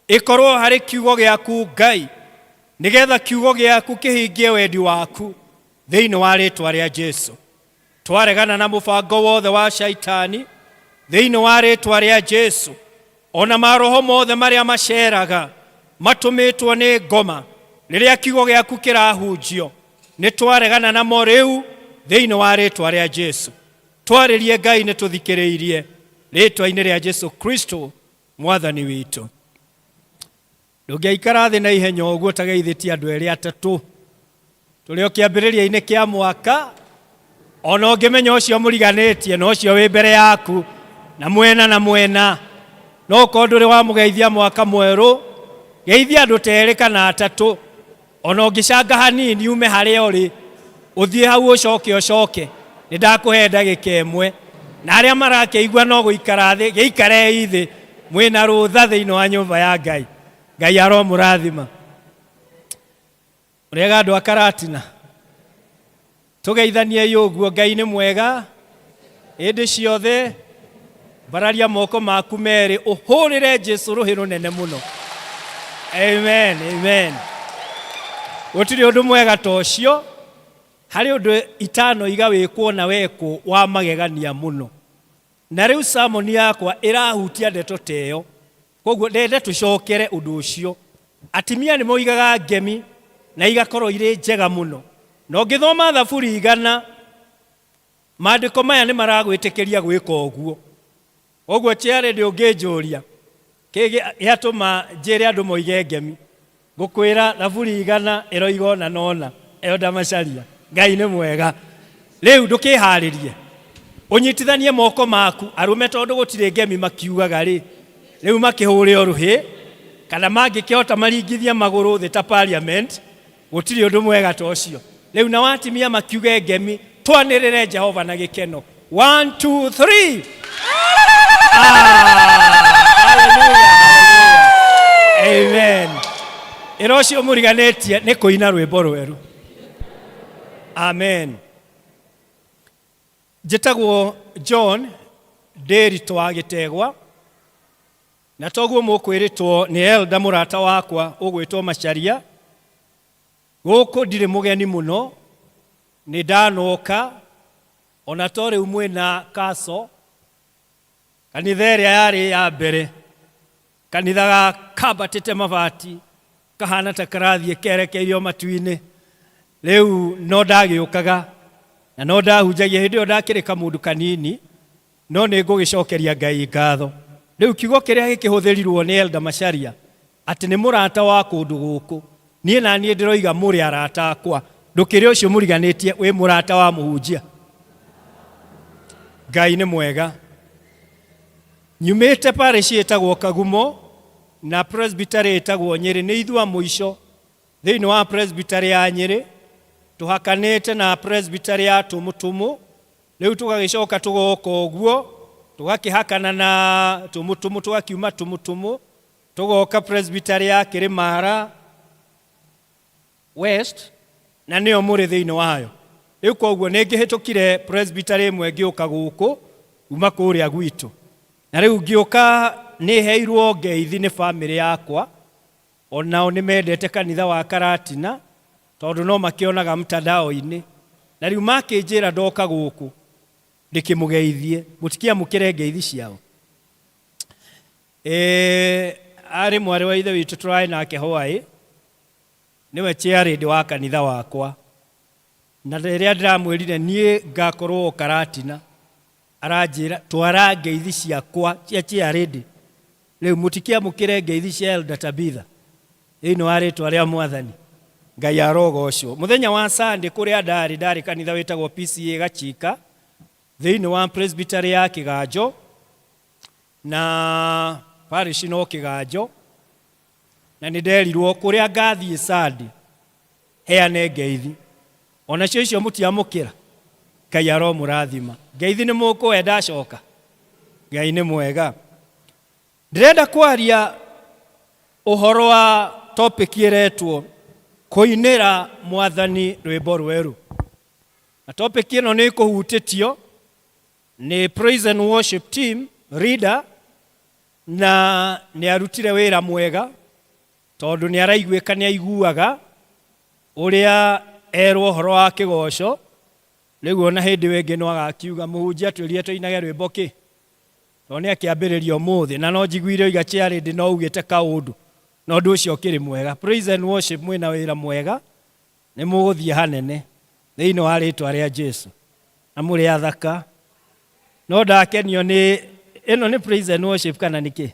ĩkorwo harĩ kiugo gĩaku Ngai, nĩgetha kiugo gĩaku kĩhingie wendi waku thĩinĩ wa rĩtwa rĩa Jesu. Twaregana na mũbango wothe wa shaitani thĩinĩ wa rĩtwa rĩa Jesu, ona maroho mothe marĩa maceraga matũmĩtwo nĩ ngoma rĩrĩa kiugo gĩaku kĩrahunjio nĩ twaregana namo rĩu thĩinĩ wa rĩtwa rĩa Jesu. Twarĩrie Ngai, nĩ tũthikĩrĩirie rĩtwa-inĩ rĩa Jesu Kristo mwathani witũ. Ndũngĩikara thĩ na ihenya ũguo tageithĩtie andũ erĩ atatũ tũrĩ o kĩambĩrĩria-inĩ kĩa mwaka, ona ũngĩmenya ũcio mũriganĩtie na ũcio wĩ mbere yaku na mwena na mwena, no ũkorwo ndũrĩ wamũgeithia mwaka mwerũ, geithia andũ ta erĩ kana atatũ, ona ũngĩcanga hanini ume harĩa ũrĩ ũthiĩ hau ũcoke ũcoke, nĩ ndakũhe ndagĩka ĩmwe. Na arĩa marakĩigua no gũikara thĩ, gĩikarei thĩ mwĩna rũtha thĩinĩ wa nyũmba ya Ngai. Ngai aromũrathima. Ũrĩaga andũ a Karatina, tũgeithaniei ũguo. Ngai nĩ mwega hĩndĩ ciothe. Mbararia moko maku merĩ ũhũrĩre Jesu rũhĩ rũnene mũno. Amen, amen. Gũtirĩ ũndũ mwega ta ũcio. Harĩ ũndũ itanoiga wĩkwo na wekwo wa magegania mũno. Na rĩu sermon yakwa ĩrahutia ndeto ta ĩyo. Koguo ndende tũcokere ũndũ ũcio. Atimia nĩ moigaga ngemi na igakorwo irĩ njega mũno. Na ũngĩthoma Thaburi 100, maandĩko maya nĩ maragwĩtĩkĩria gwĩka ũguo. Ũguo chairlady ũngĩnjũria, kĩ gĩatũma njĩre andũ moige ngemi? Ngũkwĩra Thaburi 100 ĩroiga ũna na ũna. Elder Macharia, Ngai nĩ mwega. Rĩu ndũkĩharĩrie. Ũnyitithanie moko maku, arũme tondũ gũtirĩ ngemi makiugaga rĩ, rĩu makĩhũre o rũhĩ, kana mangĩkĩhota maringithie magũrũ thĩ ta parliament, gũtirĩ ũndũ mwega ta ũcio. Rĩu na watimia makiuge ngemi, twanĩrĩre Jehova na gĩkeno. 1, 2, 3. Hallelujah, hallelujah. Amen. Ĩra ũcio mũriganĩtie nĩ kũina rwĩmbo rwerũ. Amen. Njĩtagwo John Ndĩritũ wa Gĩtegwa, na toguo mũkwĩrĩtwo nĩ elder mũrata wakwa ũgwĩtwo Macharia. Gũkũ ndirĩ mũgeni mũno, nĩ ndanoka, ona to rĩu mwĩna kaco, kanitha ĩrĩa yarĩ ya mbere, kanitha ga kambatĩte mabati, kahana ta karathiĩ kerekeirio matu-inĩ. Rĩu no ndagĩũkaga, na no ndahunjagia, hĩndĩ ĩyo ndakĩrĩ kamũndũ kanini, no nĩ ngũgĩcokeria Ngai ngatho. Rĩu kiugo kĩrĩa gĩkĩhũthĩrirwo nĩ Elder Macharia, atĩ nĩ mũrata wa kũndũ gũkũ, niĩ na niĩ ndĩroiga mũrĩ arata akwa. Ndũkĩrĩ ũcio mũriganĩtie wĩ mũrata wa mũhunjia. Ngai nĩ mwega. Nyumĩte parish ĩtagwo Kagumo na presbytery ĩtagwo Nyĩrĩ. Nĩ ithuĩ a mũico thĩinĩ wa presbytery ya Nyĩrĩ, tũhakanĩte na presbytery ya Tũmũtũmũ. Rĩu tũgagĩcoka tũgoka ũguo, tũgakĩhakana na Tũmũtũmũ, tũgakiuma Tũmũtũmũ, tũgoka presbytery ya Kĩrĩmara West, na nĩyo mũrĩ thĩinĩ wayo. Rĩu koguo nĩ ngĩhĩtũkire presbytery ĩmwe ngĩũka gũkũ kuma kũrĩa gwitũ. Na rĩu ngĩũka nĩ heirwo ngeithi nĩ famĩlĩ yakwa, onao nĩ mendete kanitha wa Karatina, tondũ no makĩonaga mtandao-inĩ. Na rĩu makĩnjĩra ndoka gũkũ ndĩkĩmũgeithie, mũtikĩamũkĩre ngeithi ciao. Arĩ mwarĩ wa ithe witũ tũrarĩ nake Hawaii, nĩwe chairlady wa kanitha wakwa. Na rĩrĩa ndĩramwĩrire niĩ ngakorwo o Karatina, aranjĩra twara ngeithi ciakwa cia chairlady. Rĩu mũtikĩamũkĩre ngeithi cia Elder Tabitha thĩinĩ wa rĩtwa rĩa Mwathani. Ngai arogocwo. Mũthenya wa Sunday kũrĩa ndarĩ, ndarĩ kanitha wĩtagwo PCA Gachika thĩinĩ wa presbytery ya Kĩganjo, na parish no Kĩganjo, na nĩ nderirwo kũrĩa ngathiĩ Sunday heane ngeithi. Onacio icio mũtiamũkĩra. Ngai aromũrathima. Ngeithi nĩ mũkũhe ndacoka. Ngai nĩ mwega. Ndĩrenda kwaria ũhoro wa topic ĩretwo kũinĩra Mwathani rwĩmbo rwerũ. Na topic ĩno nĩ ĩkũhutĩtio nĩ praise and worship team leader, na nĩ arutire wĩra mwega tondũ nĩ araiguĩka, nĩ aiguaga ũrĩa erwo ũhoro wa kĩgoco. Rĩu ona hĩndĩ ĩyo ĩngĩ no agakiuga mũhunjia atwĩrire tũinage rwĩmbo kĩ, tondũ nĩ akĩambĩrĩria ũmũthĩ, na no njiguire oiga chairlady no ugĩte kaũndũ, na ũndũ ũcio ũkĩrĩ mwega. Praise and worship mwĩna wĩra mwega, nĩ mũgũthiĩ hanene thĩinĩ wa rĩtwa rĩa Jesu, na mũrĩ athaka. No ndakenio nĩ ĩno nĩ praise and worship kana nĩ kĩ?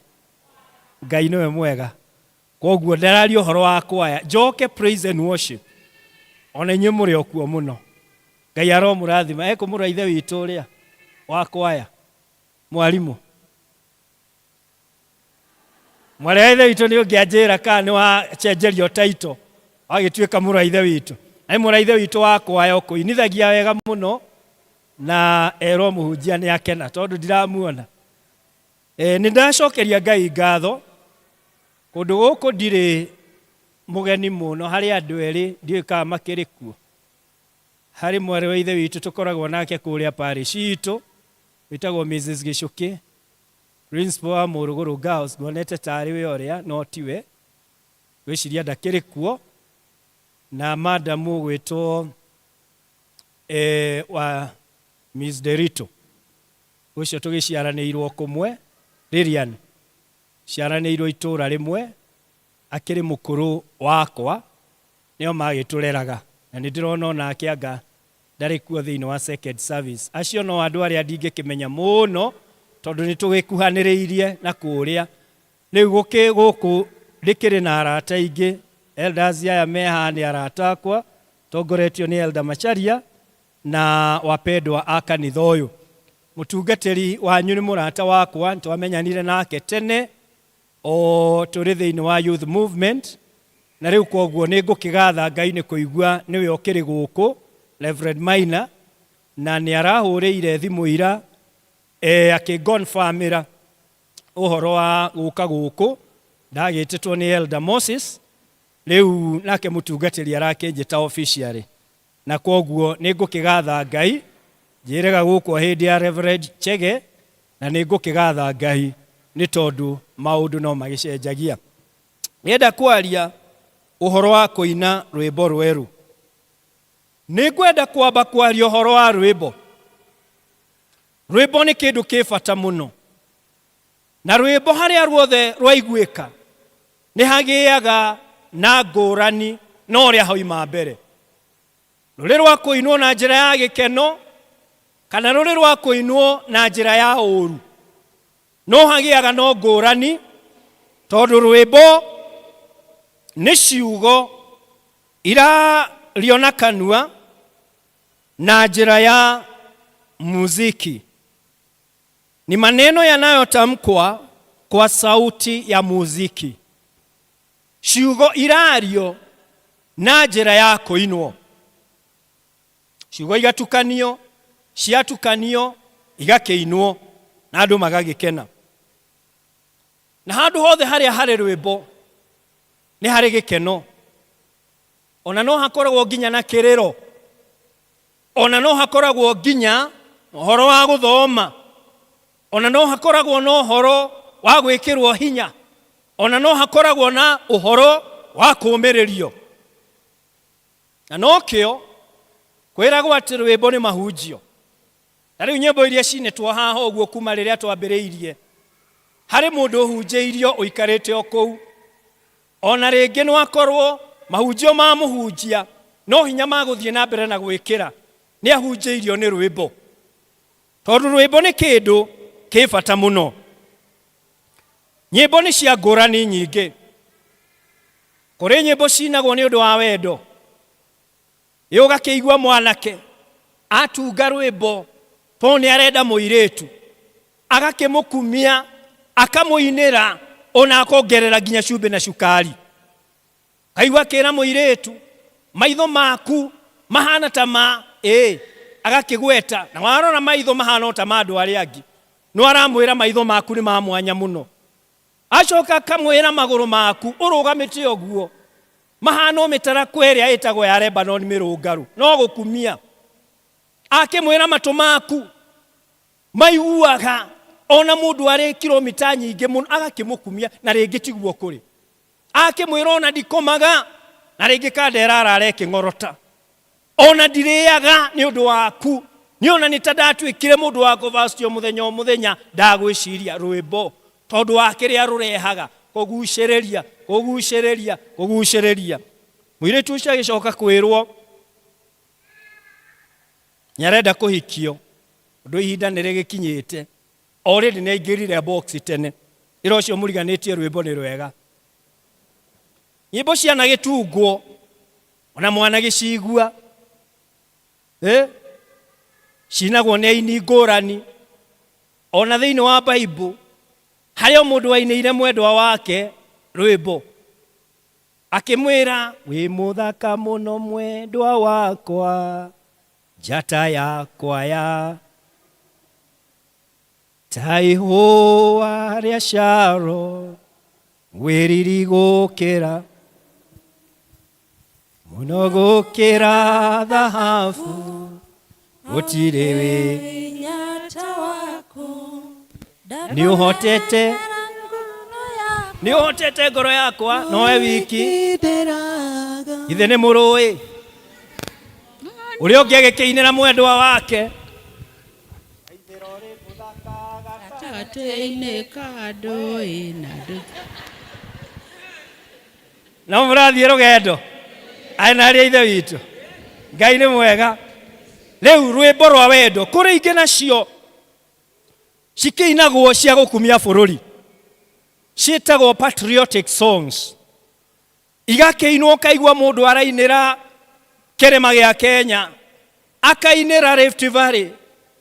Ngai nĩwe mwega. Koguo ndararia ũhoro wa kwaya, njoke praise and worship, ona inyuĩ mũrĩ o kuo mũno. Ngai aromũrathima. Ekũmũra ithe witũ ũrĩa wa kwaya, mwarimũ. Mwarĩ wa ithe witũ nĩ ũngĩanjĩra kana nĩ wacenjerio title, wagĩtuĩka mũrũ wa ithe witũ. Na nĩ mũrũ wa ithe witũ wa kwaya ũkũinithagia wega mũno, na erwo mũhunjia nĩ akena tondũ ndiramuona. Nĩ ndacokeria Ngai ngatho. Kũndũ gũkũ ndirĩ mũgeni mũno, harĩ andũ erĩ ndiũĩ kana makĩrĩ kuo. Harĩ mwarĩ wa ithe witũ tũkoragwo nake kũrĩa parish itũ, wĩtagwo Mrs. Gĩcũkĩ. Principal wa Mũrũgũrũ Girls, nguonete tarĩ we ũrĩa no tiwe, ngwĩciria ndakĩrĩ kuo, na madam ũgwĩtwo eh, wa Miss Derito ũcio tũgĩciaranĩirwo kũmwe, Lilian, ciaranĩirwo itũra rĩmwe, akĩrĩ mũkũrũ wakwa, nĩo magĩtũreraga, na nĩ ndĩrona onake anga ndarĩ kuo thĩinĩ wa second service. Acio no andũ arĩa ndingĩkĩmenya mũno, tondũ nĩ tũgĩkuhanĩrĩirie na kũrĩa. Rĩu gũkĩ gũkũ ndĩkĩrĩ na arata aingĩ, elders aya me haha nĩ arata akwa, tongoretio nĩ Elder Macharia na wapendwa a kanitha ũyũ. Mũtungatĩri wanyu nĩ mũrata wakwa, nĩ twamenyanire nake tene o tũrĩ thĩinĩ wa youth movement, na rĩu kwoguo nĩ ngũkĩgatha Ngai nĩ kũigua nĩwe ũkĩrĩ gũkũ, Reverend Maina, na nĩ arahũrĩire thimũ ira e, akĩngonfamĩra ũhoro wa gũka gũkũ, ndagĩtĩtwo nĩ Elder Moses, rĩu nake mũtungatĩri arakĩnjĩta officially, na kwoguo nĩ ngũkĩgatha Ngai, njĩrega gũkũ o hĩndĩ ya Reverend Chege, na nĩ ngũkĩgatha Ngai nĩ tondũ maũndũ no magĩcenjagia. Ngenda kwaria ũhoro wa kũina rwĩmbo rwerũ. Nĩ ngwenda kwamba kwaria ũhoro wa rwĩmbo. Rwĩmbo nĩ kĩndũ kĩ bata mũno, na rwĩmbo harĩa ruothe rwaiguĩka nĩ hagĩaga na ngũrani na ũrĩa hoima mbere. Rũrĩ rwa kũinwo na njĩra ya gĩkeno kana rũrĩ rwa kũinwo na njĩra ya ũũru, no hagĩaga no ngũrani, tondũ rwĩmbo nĩ ciugo irario na kanua na njĩra ya muziki. Ni maneno yanayotamkwa kwa sauti ya muziki. Ciugo irario na njĩra ya kũinwo, ciugo igatukanio, ciatukanio igakĩinwo na andũ magagĩkena. Na handũ hothe harĩa harĩ rwĩmbo nĩ harĩ gĩkeno, ona no hakoragwo nginya na kĩrĩro, ona no hakoragwo nginya ũhoro wa gũthoma, ona no hakoragwo na ũhoro wa gwĩkĩrwo hinya, ona no hakoragwo na ũhoro wa kũũmĩrĩrio. Na nokĩo kwĩragwo atĩ rwĩmbo nĩ mahunjio. Na rĩu nyĩmbo iria cinĩtwo haha ũguo kuma rĩrĩa twambĩrĩirie, harĩ mũndũ ũhunjĩirio ũikarĩte o kũu, ona rĩngĩ no akorwo mahunjio ma mũhunjia no hinya magũthiĩ na mbere na gwĩkĩra, nĩ ahunjĩirio nĩ rwĩmbo, tondũ rwĩmbo nĩ kĩndũ kĩ bata mũno. Nyĩmbo nĩ cia ngũrani nyingĩ. Kũrĩ nyĩmbo cinagwo nĩ ũndũ wa wendo, ĩ ũgakĩigua mwanake atunga rwĩmbo tondũ nĩ arenda mũirĩtu, agakĩmũkumia, akamũinĩra, ona akongerera nginya cumbĩ na cukari. Kaigua akĩra mũirĩtu, maitho maku mahana ta ma ĩ, agakĩgweta, na warora maitho mahana o ta ma andũ arĩa angĩ, no aramwĩra maitho maku nĩ ma mwanya mũno. Acoka akamwĩra magũrũ maku ũrũgamĩte ũguo mahana o mĩtarakwa ĩrĩa ĩtagwo ya Lebanon mĩrũngarũ, no gũkumia. Akĩmwĩra matũ maku maiguaga ona mũndũ arĩ kilomita nyingĩ mũno, agakĩmũkumia, na rĩngĩ tiguo kũrĩ. Akĩmwĩra ona ndikomaga, na rĩngĩ kanda ĩrarara ĩkĩng'orota, ona ndirĩaga nĩ ũndũ waku, nĩ ona nĩ ta ndatuĩkire mũndũ wa kũbacitio mũthenya o mũthenya ndagwĩciria rwĩmbo, tondũ wa kĩrĩa rũrehaga kũgucĩrĩria, kũgucĩrĩria, kũgucĩrĩria. Mũirĩtu ũcio agĩcoka kwĩrwo nĩ arenda kũhikio, ũndũ ihinda nĩ rĩgĩkinyĩte. Already nĩ aingĩrire box tene. Ĩra ũcio mũriganĩtie rwĩmbo nĩ rwega. Nyĩmbo cianagĩtungwo ona mwanagĩcigua, cinagwo nĩ aini ngũrani. Ona thĩinĩ wa Bible harĩ o mũndũ wainĩire mwendwa wake rwĩmbo akĩmwĩra, wĩ mũthaka mũno mwendwa wakwa, njata yakwa ya ta ihũa rĩa Sharon, wĩriri gũkĩra mũno gũkĩra thahabu, gũtirĩ wĩ Nyata waku Nĩ ũhotete, nĩ ũhotete ngoro yakwa nowe wiki. Ithe nĩ mũrũĩ ũrĩa ũngĩ agĩkĩinĩra mwendwa wake. Gatagatĩ-inĩ ka ndũĩ na ndũ. No mũrathiĩ rũgendo arĩ na arĩa ithe witũ. Ngai nĩ mwega. Rĩu rwĩmbo rwa wendo kũrĩ ingĩ nacio cikĩinagwo cia gũkumia bũrũri, ciĩtagwo patriotic songs, igakĩinwo ũkaigua mũndũ arainĩra kĩrĩma gĩa Kenya, akainĩra Rift Valley,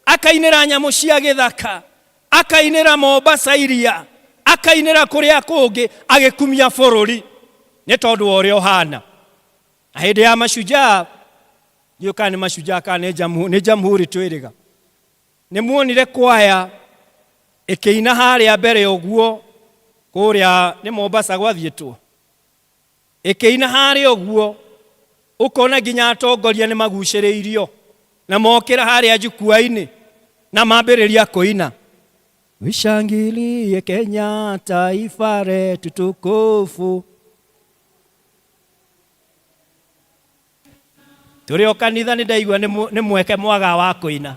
akainĩra nyamũ cia gĩthaka, akainĩra Mombasa iria, akainĩra kũrĩa kũngĩ agĩkumia bũrũri nĩ tondũ wa ũrĩa ũhana. Na hĩndĩ ya mashujaa, ndiũĩ kana nĩ mashujaa kana nĩ jamhuri twĩrĩga, nĩ muonire kwaya ĩkĩina harĩa mbere ũguo, kũrĩa nĩ Mombasa gwathiĩtwo, ĩkĩina harĩa ũguo, ũkona nginya atongoria nĩ magucĩrĩirio na mokĩra harĩa jukwaa-inĩ na mambĩrĩria kũina. Wishangilie Kenya taifa letu tukufu. Tũrĩ o kanitha nĩ ndaigua nĩ mweke mwaga wa kũina.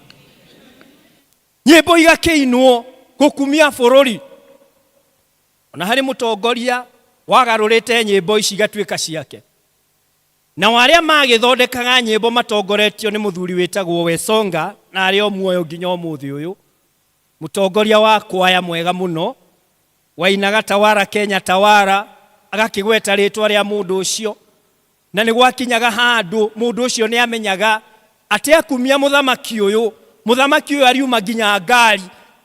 Nyĩmbo igakĩinwo gũkumia bũrũri. Ona harĩ mũtongoria wagarũrĩte nyĩmbo ici igatuĩka ciake. Nao arĩa magĩthondekaga nyĩmbo matongoretio nĩ mũthuri wĩtagwo Wesonga, na arĩ o muoyo nginya ũmũthĩ ũyũ, mũtongoria wa kwaya mwega mũno, wainaga Tawara Kenya Tawara, agakĩgweta rĩtwa rĩa mũndũ ũcio. Na nĩ gwakinyaga handũ mũndũ ũcio nĩ amenyaga atĩ akumia mũthamaki ũyũ, mũthamaki ũyũ ariuma nginya ngari,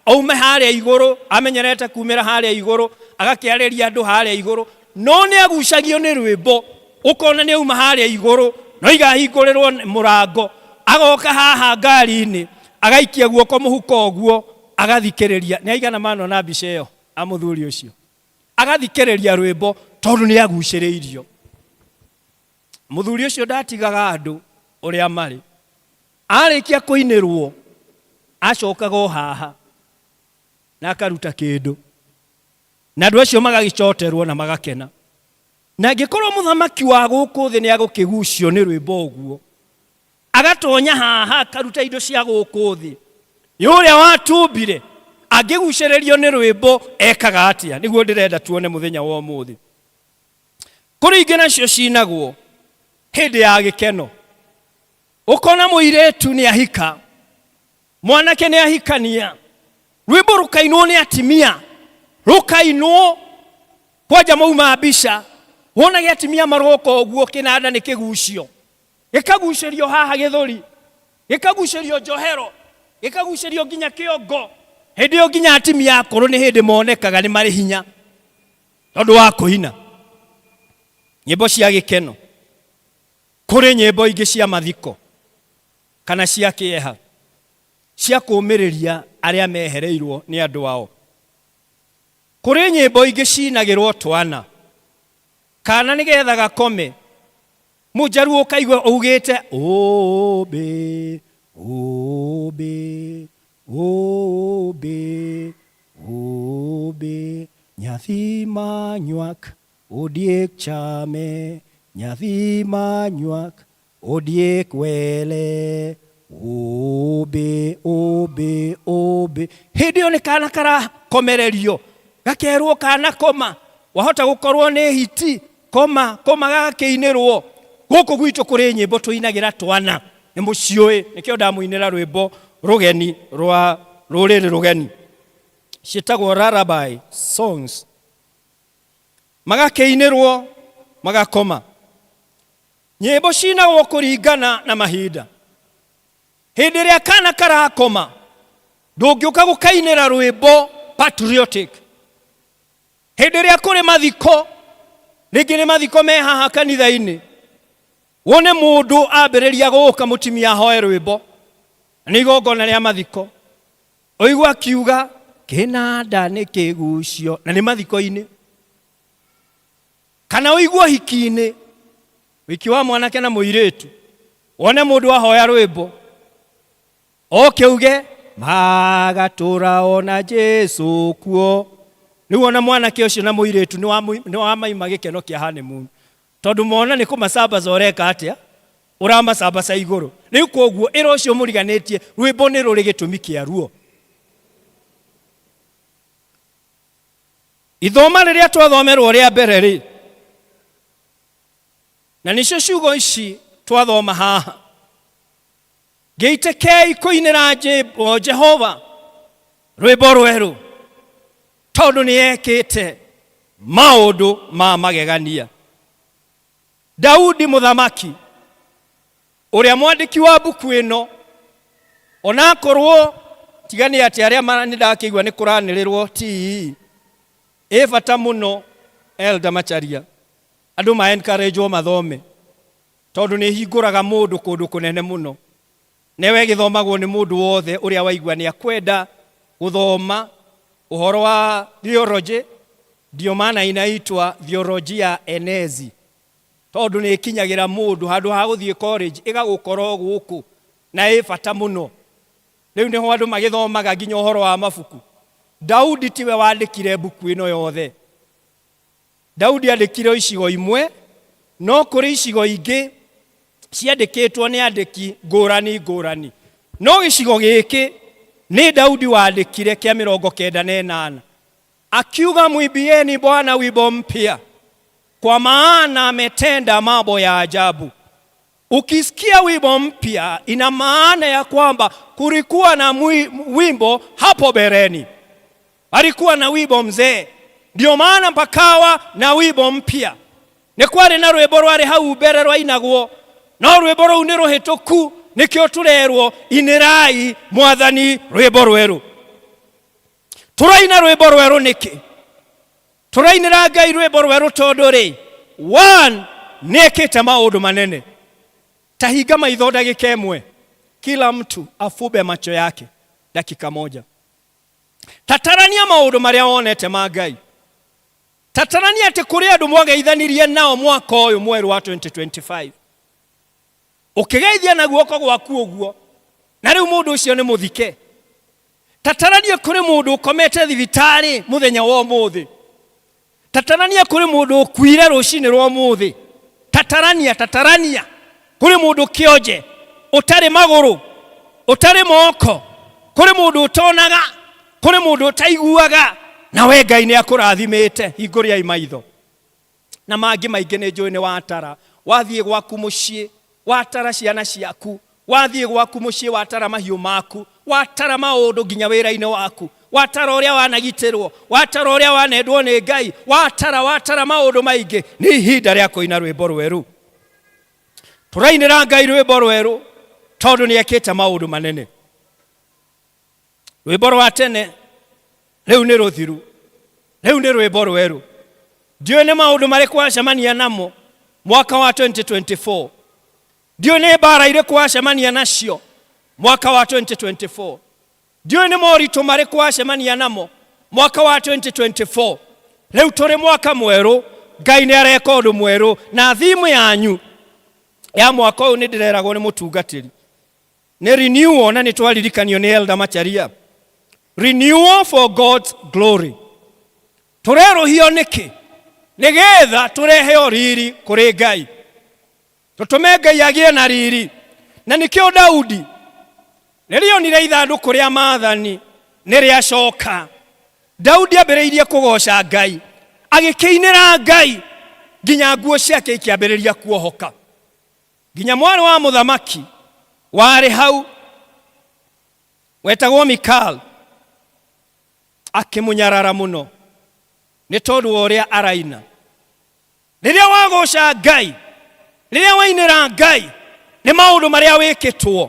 aume harĩa igũrũ, amenyerete kumĩra harĩa igũrũ, agakĩarĩria andũ harĩa igũrũ, no nĩ agucagio nĩ rwĩmbo, ũkona nĩ auma harĩa igũrũ, no igahingũrĩrwo mũrango, agoka haha ngari-inĩ, agaikia guoko mũhuko ũguo, agathikĩrĩria. Nĩ aigana manona mbica ĩyo a mũthuri ũcio? Agathikĩrĩria rwĩmbo tondũ nĩ agucĩrĩirio. Mũthuri ũcio ndatigaga andũ ũrĩa marĩ. Arĩkia kũinĩrwo, acokaga o haha na akaruta kĩndũ. Na andũ acio magagĩcoterwo na magakena. Na angĩkorwo mũthamaki wa gũkũ thĩ nĩ agũkĩgucio nĩ rwĩmbo ũguo, agatonya haha akaruta indo cia gũkũ thĩ, nĩ ũrĩa watumbire, angĩgucĩrĩrio nĩ rwĩmbo ekaga atĩa? Nĩguo ndĩrenda tuone mũthenya wa ũmũthĩ. Kũrĩ ingĩ nacio cinagwo hĩndĩ ya gĩkeno. Ũkona mũirĩtu nĩ ahika, mwanake nĩ ahikania, rwĩmbo rũkainwo nĩ atimia, rũkainwo kwanja mauma mbica, wonage atimia maroka ũguo kĩnanda nĩ kĩgucio, gĩkagucĩrio haha gĩthũri, gĩkagucĩrio njohero, gĩkagucĩrio nginya kĩongo. Hĩndĩ ĩyo nginya atimia akũrũ nĩ hĩndĩ monekaga nĩ marĩ hinya tondũ wa kũina nyĩmbo cia gĩkeno. Kũrĩ nyĩmbo ingĩ cia mathiko kana cia kĩeha cia kũũmĩrĩria arĩa mehereirwo nĩ andũ ao. Kũrĩ nyĩmbo ingĩ cinagĩrwo twana, kana nĩgetha gakome, mũnjaruo ũkaigua augĩte ũũmbĩ, ũũmbĩ, ũũmbĩ, ũũmbĩ, nyathi manywak odiek chame, nyathi manywak odiek wele, ũũmbĩ, ũũmbĩ, ũũmbĩ. Hĩndĩ ĩyo nĩ kana karakomererio, gakerwo kana koma, wahota gũkorwo nĩ hiti, koma, koma gagakĩinĩrwo. Gũkũ gwitũ kũrĩ nyĩmbo tũinagĩra twana, nĩ mũciũĩ, nĩkĩo ndamũinĩra rwĩmbo rũgeni rwa rũrĩrĩ rũgeni. Ciĩtagwo lullaby songs. Magakĩinĩrwo, magakoma. Nyĩmbo cinagwo kũringana na mahinda. Hĩndĩ ĩrĩa kana karakoma, ndũngĩũka gũkainĩra rwĩmbo patriotic. Hĩndĩ ĩrĩa kũrĩ mathiko, rĩngĩ nĩ mathiko me haha kanitha-inĩ, wone mũndũ ambĩrĩria gũka mũtumia ahoe rwĩmbo, nĩ igongona rĩa mathiko, ũigua akiuga kĩnanda nĩ kĩgucio, na nĩ mathiko-inĩ. Kana ũigue ũhiki-inĩ, ũhiki wa mwanake na mũirĩtu, wone mũndũ ahoya rwĩmbo, oke uge Magatũra ona Jesu kuo. Rĩu ona mwanake ũcio na mũirĩtu nĩ wamaima gĩkeno kĩa honeymoon, tondũ mona nĩ kũmacambaca ũreka atĩa, ũramacambaca igũrũ. Rĩu koguo ĩra ũcio mũriganĩtie, rwĩmbo nĩ rũrĩ gĩtũmi kĩa ruo. Ithoma rĩrĩa twathomerwo rĩa mbere rĩ, na nĩcio ciugo ici twathoma haha, ngĩitĩkei kũinĩra Jehova rwĩmbo rwerũ, tondũ nĩ ekĩte maũndũ ma magegania. Daudi mũthamaki ũrĩa mwandĩki wa mbuku ĩno, onakorwo tiga nĩ atĩ arĩa nĩ ndakĩigua nĩ kũranĩrĩrwo tii ĩ bata mũno. Elder Macharia, andũ ma encourage mathome, tondũ nĩ hingũraga mũndũ kũndũ kũnene mũno. Newe gĩthomagwo nĩ mũndũ wothe ũrĩa waigua nĩ akwenda gũthoma ũhoro wa theology. Ndio maana inaitwa theolojia enezi, tondũ nĩ ĩkinyagĩra mũndũ handũ ha gũthiĩ college, ĩgagũkorwo gũkũ na ĩ bata mũno. Rĩu nĩho andũ magĩthomaga nginya ũhoro wa mabuku. Daudi tiwe wandĩkire mbuku ĩno yothe. Daudi andĩkire icigo imwe, no kũrĩ icigo ingĩ ciandĩkĩtwo nĩ andĩki ngũrani ngũrani, no gĩcigo gĩkĩ nĩ Daudi wandĩkire kĩa 98, akiuga, "Mwimbieni Bwana wimbo mpya, kwa maana ametenda mambo ya ajabu." Ukisikia wimbo mpya, ina maana ya kwamba kulikuwa na wimbo hapo bereni, alikuwa na wimbo mzee, ndio maana mpakawa na wimbo mpya. Nĩ kwarĩ na rwĩmbo rwarĩ hau mbere rwainagwo, no rwĩmbo rũu nĩ rũhĩtũku. Nĩkĩo tũrerwo, "Inĩrai Mwathani rwĩmbo rwerũ." Tũraina rwĩmbo rwerũ nĩkĩ? Tũrainĩra Ngai rwĩmbo rwerũ tondũ rĩ, one, nĩekĩte maũndũ manene. Tahinga maitho ndagĩka ĩmwe, kila mtu afube macho yake dakika moja. Tatarania maũndũ marĩa wonete ma Ngai. Tatarania atĩ kũrĩ andũ mwageithanirie nao mwaka ũyũ mwerũ wa 2025, ũkĩgeithia na guoko gwaku ũguo, na rĩu mũndũ ũcio nĩ mũthike. Tatarania kũrĩ mũndũ ũkomete thibitarĩ mũthenya wa ũmũthĩ. Tatarania kũrĩ mũndũ ũkuire rũcinĩ rwa ũmũthĩ. Tatarania, tatarania kũrĩ mũndũ kĩonje, ũtarĩ magũrũ, ũtarĩ moko, kũrĩ mũndũ ũtonaga, kũrĩ mũndũ ũtaiguaga, na we Ngai nĩ akũrathimĩte. Hingũriai maitho. Na mangĩ maingĩ nĩ njũĩ nĩ watara. Wathiĩ gwaku mũciĩ, watara ciana ciaku. Wathiĩ gwaku mũciĩ, watara mahiũ maku, watara maũndũ nginya wĩra-inĩ waku, watara ũrĩa wanagitĩrwo, watara ũrĩa wanendwo nĩ Ngai, watara, watara maũndũ maingĩ. Nĩ ihinda rĩa kũina rwĩmbo rwerũ. Tũrainĩra Ngai rwĩmbo rwerũ tondũ nĩ ekĩte maũndũ manene. Rwĩmbo rwa tene rĩu nĩ rũthiru, rĩu nĩ rwĩmbo rwerũ. Ndiũĩ nĩ maũndũ marĩkũ wacemania namo mwaka wa 2024. Ndiũĩ nĩ mbara irĩkũ wacemania nacio mwaka wa 2024. Ndiũĩ nĩ moritũ marĩkũ wacemania namo mwaka wa 2024. Rĩu tũrĩ mwaka mwerũ, Ngai nĩ areka ũndũ mwerũ. Na thimu yanyu ya mwaka ũyũ, nĩ ndĩreragwo nĩ mũtungatĩri, nĩ renewal, na nĩ twaririkanio nĩ Elder Macharia, renewal for God's glory. Tũrerũhio nĩkĩ? Nĩgetha tũrehe riri kũrĩ Ngai, tũtũme Ngai agĩe na riri. Na nĩkĩo Daudi rĩrĩa onire ithandũkũ rĩa maathani nĩ rĩacoka, Daudi ambĩrĩirie kũgoca Ngai, agĩkĩinĩra Ngai nginya nguo ciake ikĩambĩrĩria kuohoka, nginya mwarĩ wa mũthamaki warĩ hau wetagwo Mikal akĩmũnyarara mũno nĩ tondũ wa ũrĩa araina. Rĩrĩa wagoca Ngai, rĩrĩa wainĩra Ngai nĩ maũndũ marĩa wĩkĩtwo.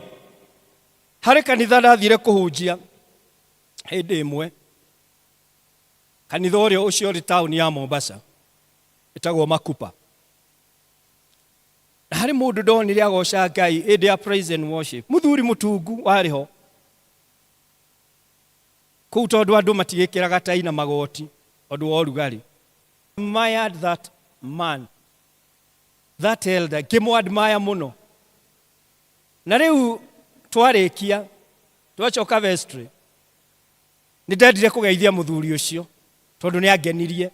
Harĩ kanitha ndathire kũhunjia hĩndĩ ĩmwe, kanitha ũrĩa ũcio ũrĩ taũni ya Mombasa, ĩtagwo Makupa. Na harĩ mũndũ ndonire agoca Ngai hĩndĩ ya praise and worship, mũthuri mũtungu warĩ ho kũu, tondũ andũ matigĩkĩraga tai na magoti ũndũ wa ũrugarĩ. Admired that man, that elder, ngĩmũ admire mũno. Na rĩu twarĩkia Twacoka vestry, nĩ ndendire kũgeithia mũthuri ũcio tondũ nĩ angenirie.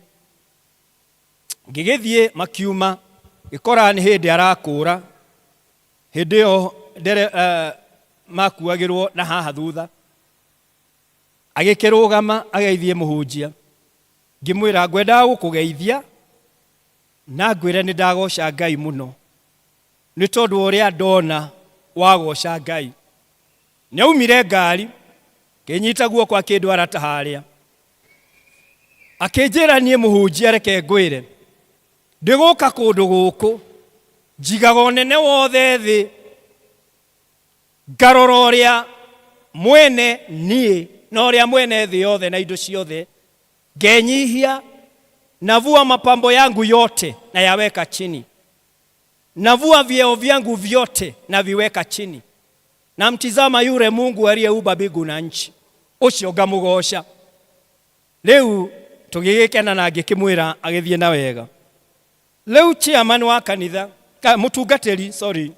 Ngĩgĩthiĩ makiuma, ngĩkora nĩ hĩndĩ arakũra. Hĩndĩ ĩyo ndere, makuagĩrwo na haha thutha. Agĩkĩrũgama ageithie mũhunjia. Ngĩmwĩra ngwendaga gũkũgeithia na ngwĩre nĩ ndagoca Ngai mũno nĩ tondũ wa ũrĩa ndona wagoca Ngai. Nĩaumire ngari, akĩnyita guoko akĩndwara ta harĩa. Akĩnjĩra niĩ mũhunjia reke ngwĩre, ndĩgũka kũndũ gũkũ, njigaga ũnene wothe thĩ, ngarora ũrĩa mwene niĩ na ũrĩa mwene thĩ yothe na indo ciothe, ngenyihia, navua mapambo yangu yote na yaweka chini, navua vyeo vyangu vyote na viweka chini, namtizama yule Mungu aliyeumba mbingu na nchi, ũcio ngamũgoca. Rĩu tũgĩgĩkena na ngĩkĩmwĩra agĩthiĩ na wega. Rĩu chairman wa kanitha, ka, mũtungatĩri, sorry,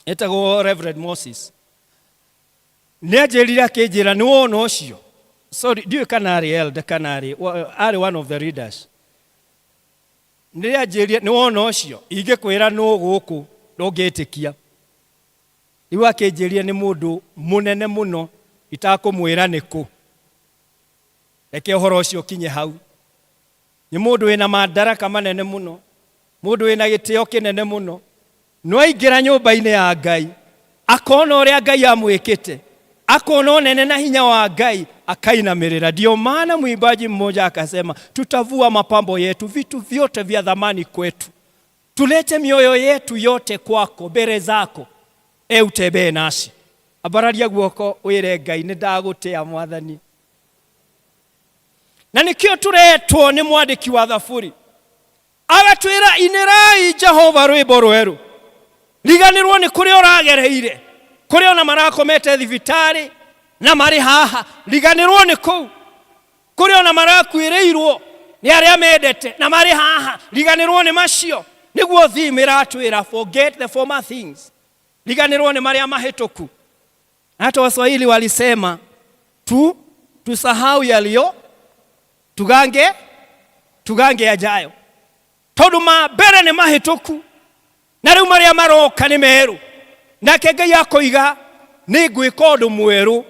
etagwo Reverend Moses, nĩ anjĩrire akĩnjĩra nĩ wona ũcio, sorry, ndiũĩ kana arĩ elder kana arĩ, arĩ one of the leaders. Nĩ anjĩrire nĩ wona ũcio, ingĩkwĩra nũ gũkũ ndũngĩtĩkia. Rĩu akĩnjĩrire nĩ mũndũ mũnene mũno itakũmwĩra nĩ kũ. Reke ũhoro ũcio ũkinye hau. Nĩ mũndũ wĩna madaraka manene mũno, mũndũ wĩna gĩtĩo kĩnene mũno. No aingĩra nyũmba-inĩ ya Ngai, akona ũrĩa Ngai amwĩkĩte, akona ũnene na hinya wa Ngai, akainamĩrĩra. Ndio maana mwimbaji mmoja akasema, tutavua mapambo yetu, vitu vyote vya thamani kwetu, tulete mioyo yetu yote kwako, mbele zako, e utembee nasi. Ambararia guoko wĩre Ngai nĩ ndagũtĩa Mwathani. Na nĩkĩo tũretwo nĩ mwandĩki wa Thaburi agatwĩra inĩrai Jehova rwĩmbo rwerũ. Riganĩrwo nĩ kũrĩa ũragereire, kũrĩa ona marakomete thibitarĩ na marĩ haha, riganĩrwo nĩ kũu. Kũrĩa ona marakuĩrĩirwo nĩ arĩa mendete na marĩ haha, riganĩrwo nĩ macio. Nĩguo theme ĩratwĩra forget the former things, riganĩrwo nĩ marĩa mahĩtũku. Hata Waswahili walisema tu tusahau yaliyo tugange tugange yajayo, tondu ma mbere nĩ mahĩtũku na rĩu marĩa maroka nĩ merũ. Nake Ngai akoiga nĩ ngwĩka ũndũ mwerũ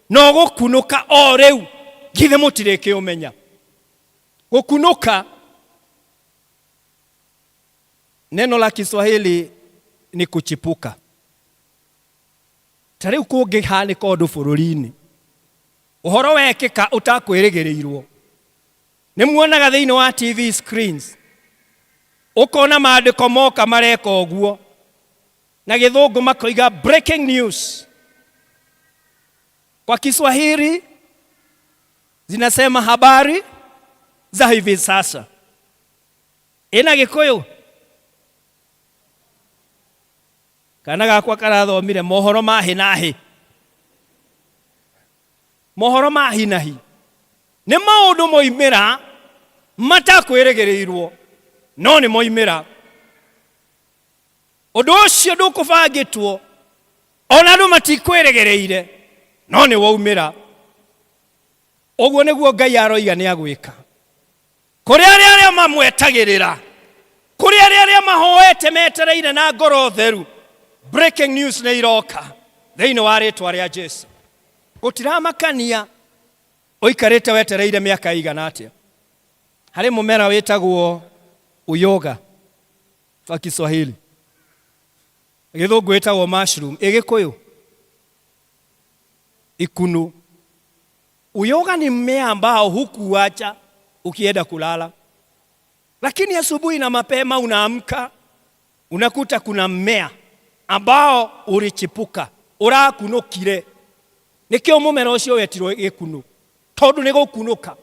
na ũgũkunũka o rĩu, githĩ mũtirĩkĩũmenya. Gũkunũka, neno la Kiswahili ni kuchipuka. Ta rĩu kũngĩhanĩka ũndũ bũrũri-inĩ, ũhoro wekĩka ũtakwĩrĩgĩrĩirwo, nĩ muonaga thĩinĩ wa TV screens, ũkona maandĩko moka mareka ũguo, na gĩthũngũ makoiga breaking news. Kwa Kiswahili zinasema habari za hivi sasa. Ĩna Gĩkũyũ? Kana gakwa karathomire mohoro ma hi na hi. Mohoro ma hi na hi. Nĩ maũndũ moimĩra matakwĩrĩgĩrĩirwo, no nĩ moimĩra. Ũndũ ũcio ndũkũbangĩtwo, ona andũ matikwĩrĩgĩrĩire, no nĩ waumĩra. Ũguo nĩguo Ngai aroiga nĩ agwĩka. Kũrĩ arĩa arĩa mamwetagĩrĩra, kũrĩ arĩa arĩa mahoete metereire na ngoro theru, breaking news nĩ iroka thĩinĩ wa rĩtwa rĩa Jesu. Gũtiramakania ũikarĩte wetereire mĩaka ĩigana atĩa. Harĩ mũmera wĩtagwo uyoga kwa Kiswahili, gĩthũngũ wĩtagwo mushroom, ĩ Gĩkũyũ ikunu. Uyoga ni mmea ambao hukuacha ukienda kulala, lakini asubuhi na mapema unaamka unakuta kuna mmea ambao ulichipuka urakunukire. Nikio mumera ucio wetirwo gikunu, tondu ni gukunuka,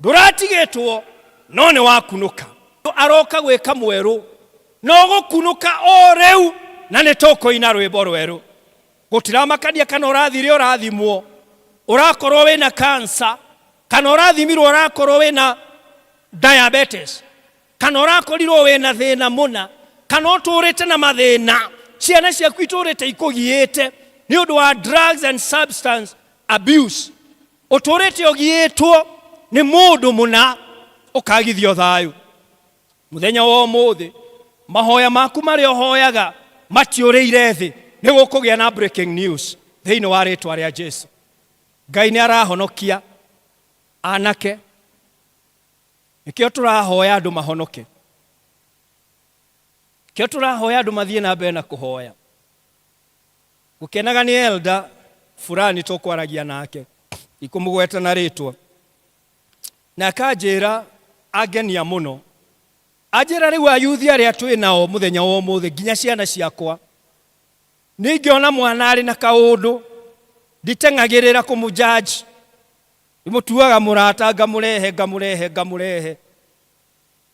nduratigitwo no ni wakunuka. Aroka gwika mweru no gukunuka o riu, na ni tukuina rwimbo rweru. Gutiramakania kana urathire urathimwo, urakorwo wina cancer, kana urathimirwo urakorwo wina diabetes, kana urakorirwo wina thina muna, kana uturite na mathina, ciana ciaku iturite ikugiite, Nĩ ũndũ wa drugs and substance abuse, ũtũrĩte ũgiĩtwo nĩ mũndũ mũna, ũkagithio thayũ. Mũthenya wa ũmũthĩ mahoya maku marĩa ũhoyaga matiũrĩire thĩ, nĩ gũkũgĩa na breaking news thĩinĩ wa rĩtwa rĩa Jesu. Ngai nĩ arahonokia anake, nĩkĩo tũrahoya andũ mahonoke, kĩo tũrahoya andũ mathiĩ na mbere na kũhoya. Gũkenaga nĩ elder fulani tũkwaragia nake, ikũmũgweta na rĩtwa, na akanjĩra angenia mũno, anjĩra rĩu ayuthi arĩa twĩ nao mũthenya wa ũmũthĩ, nginya ciana ciakwa, nĩ ingĩona mwana arĩ na kaũndũ nditeng'agĩrĩra kũmũjaji, ndĩmũtuaga mũrata, ngamũrehe ngamũrehe ngamũrehe,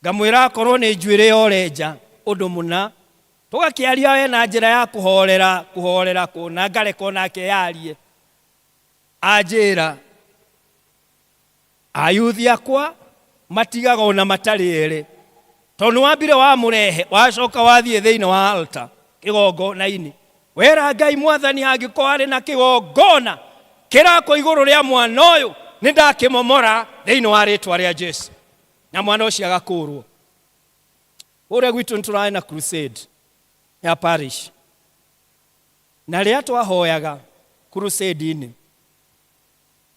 ngamwĩra akorwo nĩ njuĩrĩ yorenja ũndũ mũna, tũgakĩaria we na njĩra ya kũhorera kũhorera kũna, ngareka onake yarie. Anjĩra ayuthi akwa matigaga ona matarĩ erĩ, tondũ nĩ wambire wamũrehe, wacoka wathiĩ thĩinĩ wa altar kĩgongona-inĩ, wera Ngai mwathani angĩkorwo arĩ na kĩgongona kĩrakwo igũrũ rĩa mwana ũyũ, nĩ ndakĩmomora thĩinĩ wa rĩtwa rĩa Jesu, na mwana ũcio agakũrwo. Kũrĩa gwitũ nĩ tũrarĩ na crusade ya parish, na rĩrĩa twahoyaga crusade-inĩ,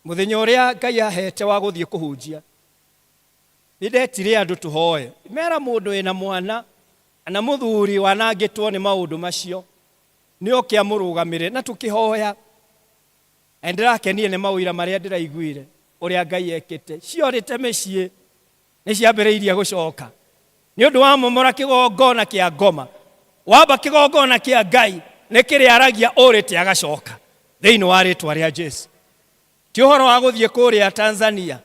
mũthenya ũrĩa Ngai ahete wa gũthiĩ kũhunjia, nĩ ndetire andũ tũhoe, mera mũndũ wĩna mwana na mũthuri wanangĩtwo nĩ maũndũ macio nĩ oke amũrũgamĩre, na tũkĩhoya. Na ndĩrakenire nĩ mawĩra marĩa ndĩraiguire ũrĩa Ngai ekĩte, ciorĩte mĩciĩ nĩ ciambĩrĩirie gũcoka nĩ ũndũ wa momora kĩgongona kĩa ngoma. Wamba kĩgongona kĩa Ngai nĩ kĩrĩaragia ũrĩte agacoka thĩinĩ wa rĩtwa rĩa Jesu. Ti ũhoro wa gũthiĩ kũrĩa Tanzania,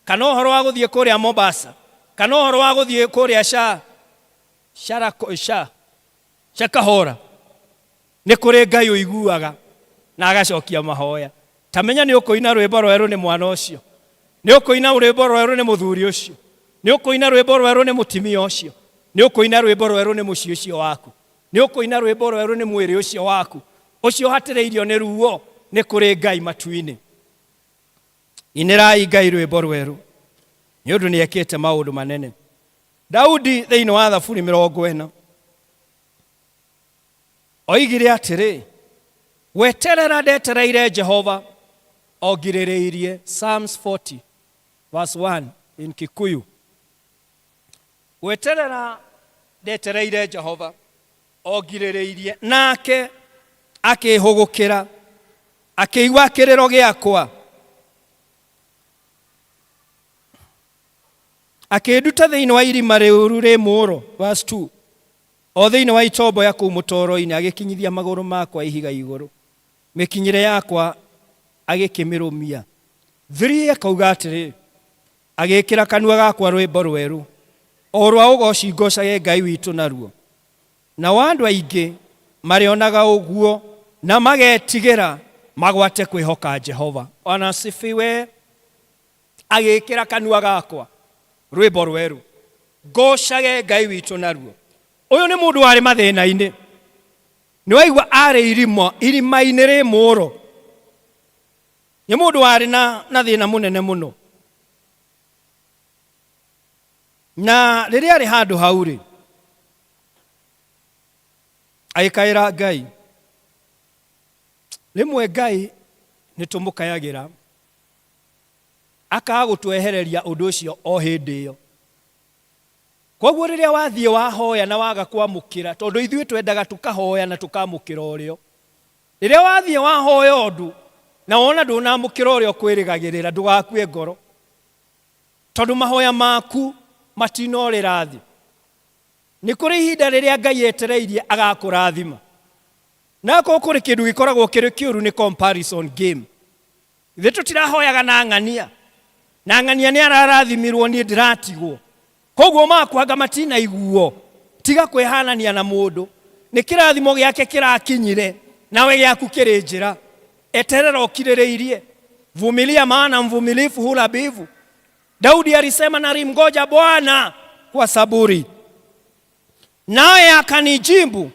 kana ũhoro wa gũthiĩ kũrĩa Mombasa, kana ũhoro wa gũthiĩ kũrĩa sha sharako sha Shakahora. Nĩ kũrĩ Ngai ũiguaga na agacokia mahoya. Ta menya nĩ ũkũina rwĩmbo rwerũ nĩ mwana ũcio, nĩ ũkũina rwĩmbo rwerũ nĩ mũthuri ũcio, nĩ ũkũina rwĩmbo rwerũ nĩ mũtimia ũcio, nĩ ũkũina rwĩmbo rwerũ nĩ mũciĩ ũcio waku, nĩ ũkũina rwĩmbo rwerũ nĩ mwĩrĩ ũcio waku ũcio ũhatĩrĩirio nĩ ruo. Nĩ kũrĩ Ngai matu-inĩ. Inĩrai Ngai rwĩmbo rwerũ, nĩ ũndũ nĩ ekĩte maũndũ manene. Daudi thĩinĩ wa Thaburi 40 oigire atĩrĩ, gweterera ndetereire Jehova ongirĩrĩirie. Psalms 40 verse 1 in Kikuyu. Gweterera ndetereire Jehova ongirĩrĩirie, nake akĩhũgũkĩra akĩigua kĩrĩro gĩakwa, akĩnduta thĩinĩ wa irima rĩũru rĩ mũũro. Verse 2, o thĩinĩ wa itombo ya kũu mũtoro-inĩ, agĩkinyithia magũrũ makwa ihiga igũrũ, mĩkinyĩre yakwa agĩkĩmĩrũmia. 3 akauga atĩrĩ, agĩkĩra kanua gakwa rwĩmbo rwerũ, o rwa ũgoci ngocage Ngai witũ naruo. Nao andũ aingĩ marĩonaga ũguo na magetigĩra, magwate kwĩhoka Jehova. Bwana asifiwe. Agĩkĩra kanua gakwa rwĩmbo rwerũ, ngocage Ngai witũ naruo. Ũyũ nĩ mũndũ warĩ mathĩna-inĩ, nĩ waigua arĩ irima-inĩ rĩ mũũro, nĩ mũndũ warĩ na thĩna mũnene mũno. Na rĩrĩa arĩ handũ hau rĩ, agĩkaĩra Ngai. Rĩmwe Ngai nĩ tũmũkayagĩra akaga gũtwehereria ũndũ ũcio o hĩndĩ ĩyo. Koguo rĩrĩa wathiĩ wahoya na waga kwamũkĩra, tondũ ithuĩ twendaga tũkahoya na tũkamũkĩra ũrĩo, rĩrĩa wathiĩ wahoya ũndũ na wona ndũnamũkĩra ũrĩa ũkwĩrĩgagĩrĩra, ndũgakue ngoro, tondũ mahoya maku matinorĩra thĩ. Nĩ kũrĩ ihinda rĩrĩa Ngai etereirie agakũrathima. Na akorwo kũrĩ kĩndũ gĩkoragwo kĩrĩ kĩũru nĩ comparison game. Ithuĩ tũtirahoyaga na ng'ania, na ng'ania nĩ ararathimirwo, niĩ ndĩratigwo, koguo makwanga matinaiguo. Tiga kwĩhanania na mũndũ, nĩ kĩrathimo gĩake kĩrakinyire, nawe gĩaku kĩrĩ njĩra. Eterera ũkirĩrĩirie, vumilia, maana mvumilifu hula mbivu. Daudi alisema, nalimgoja Bwana kwa saburi, naye akanijibu,